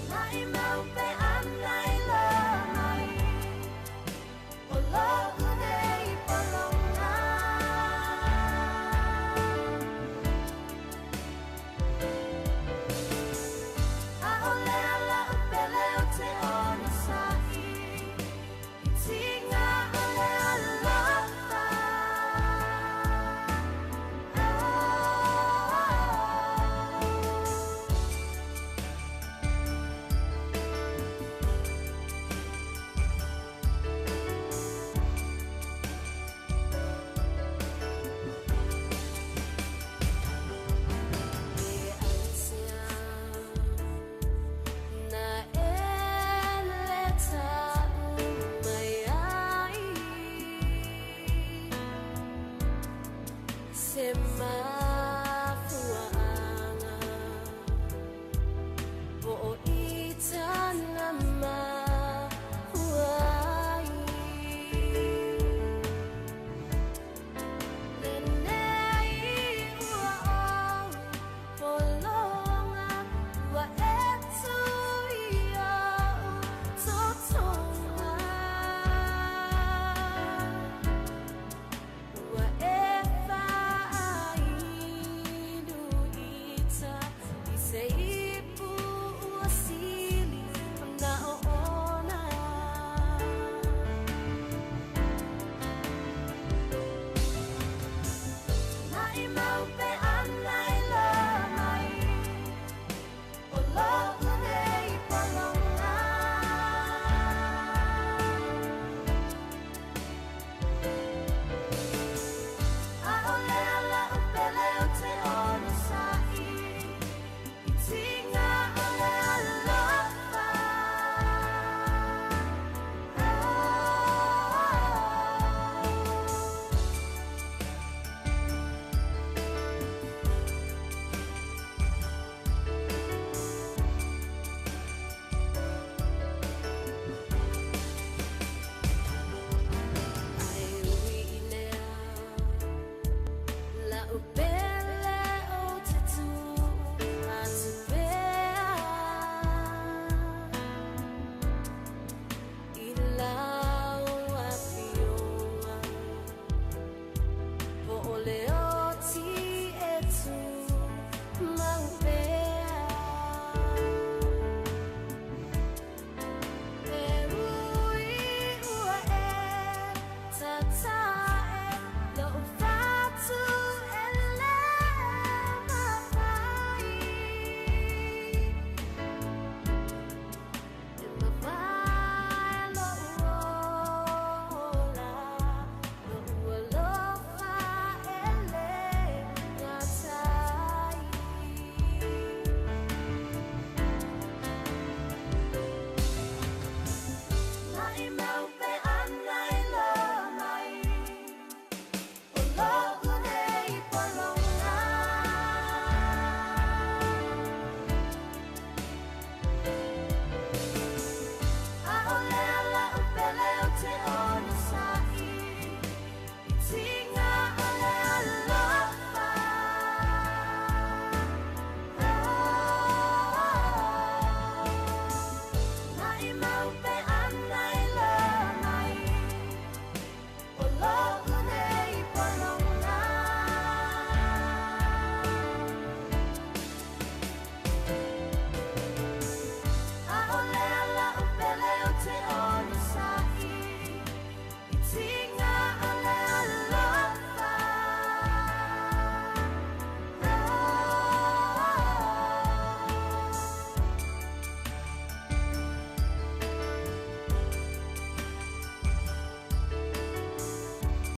Mai mau pe ana i la mai O lo'u nei pologa A'ole a la'u pele o te onosa'i I tiga o le alofa Se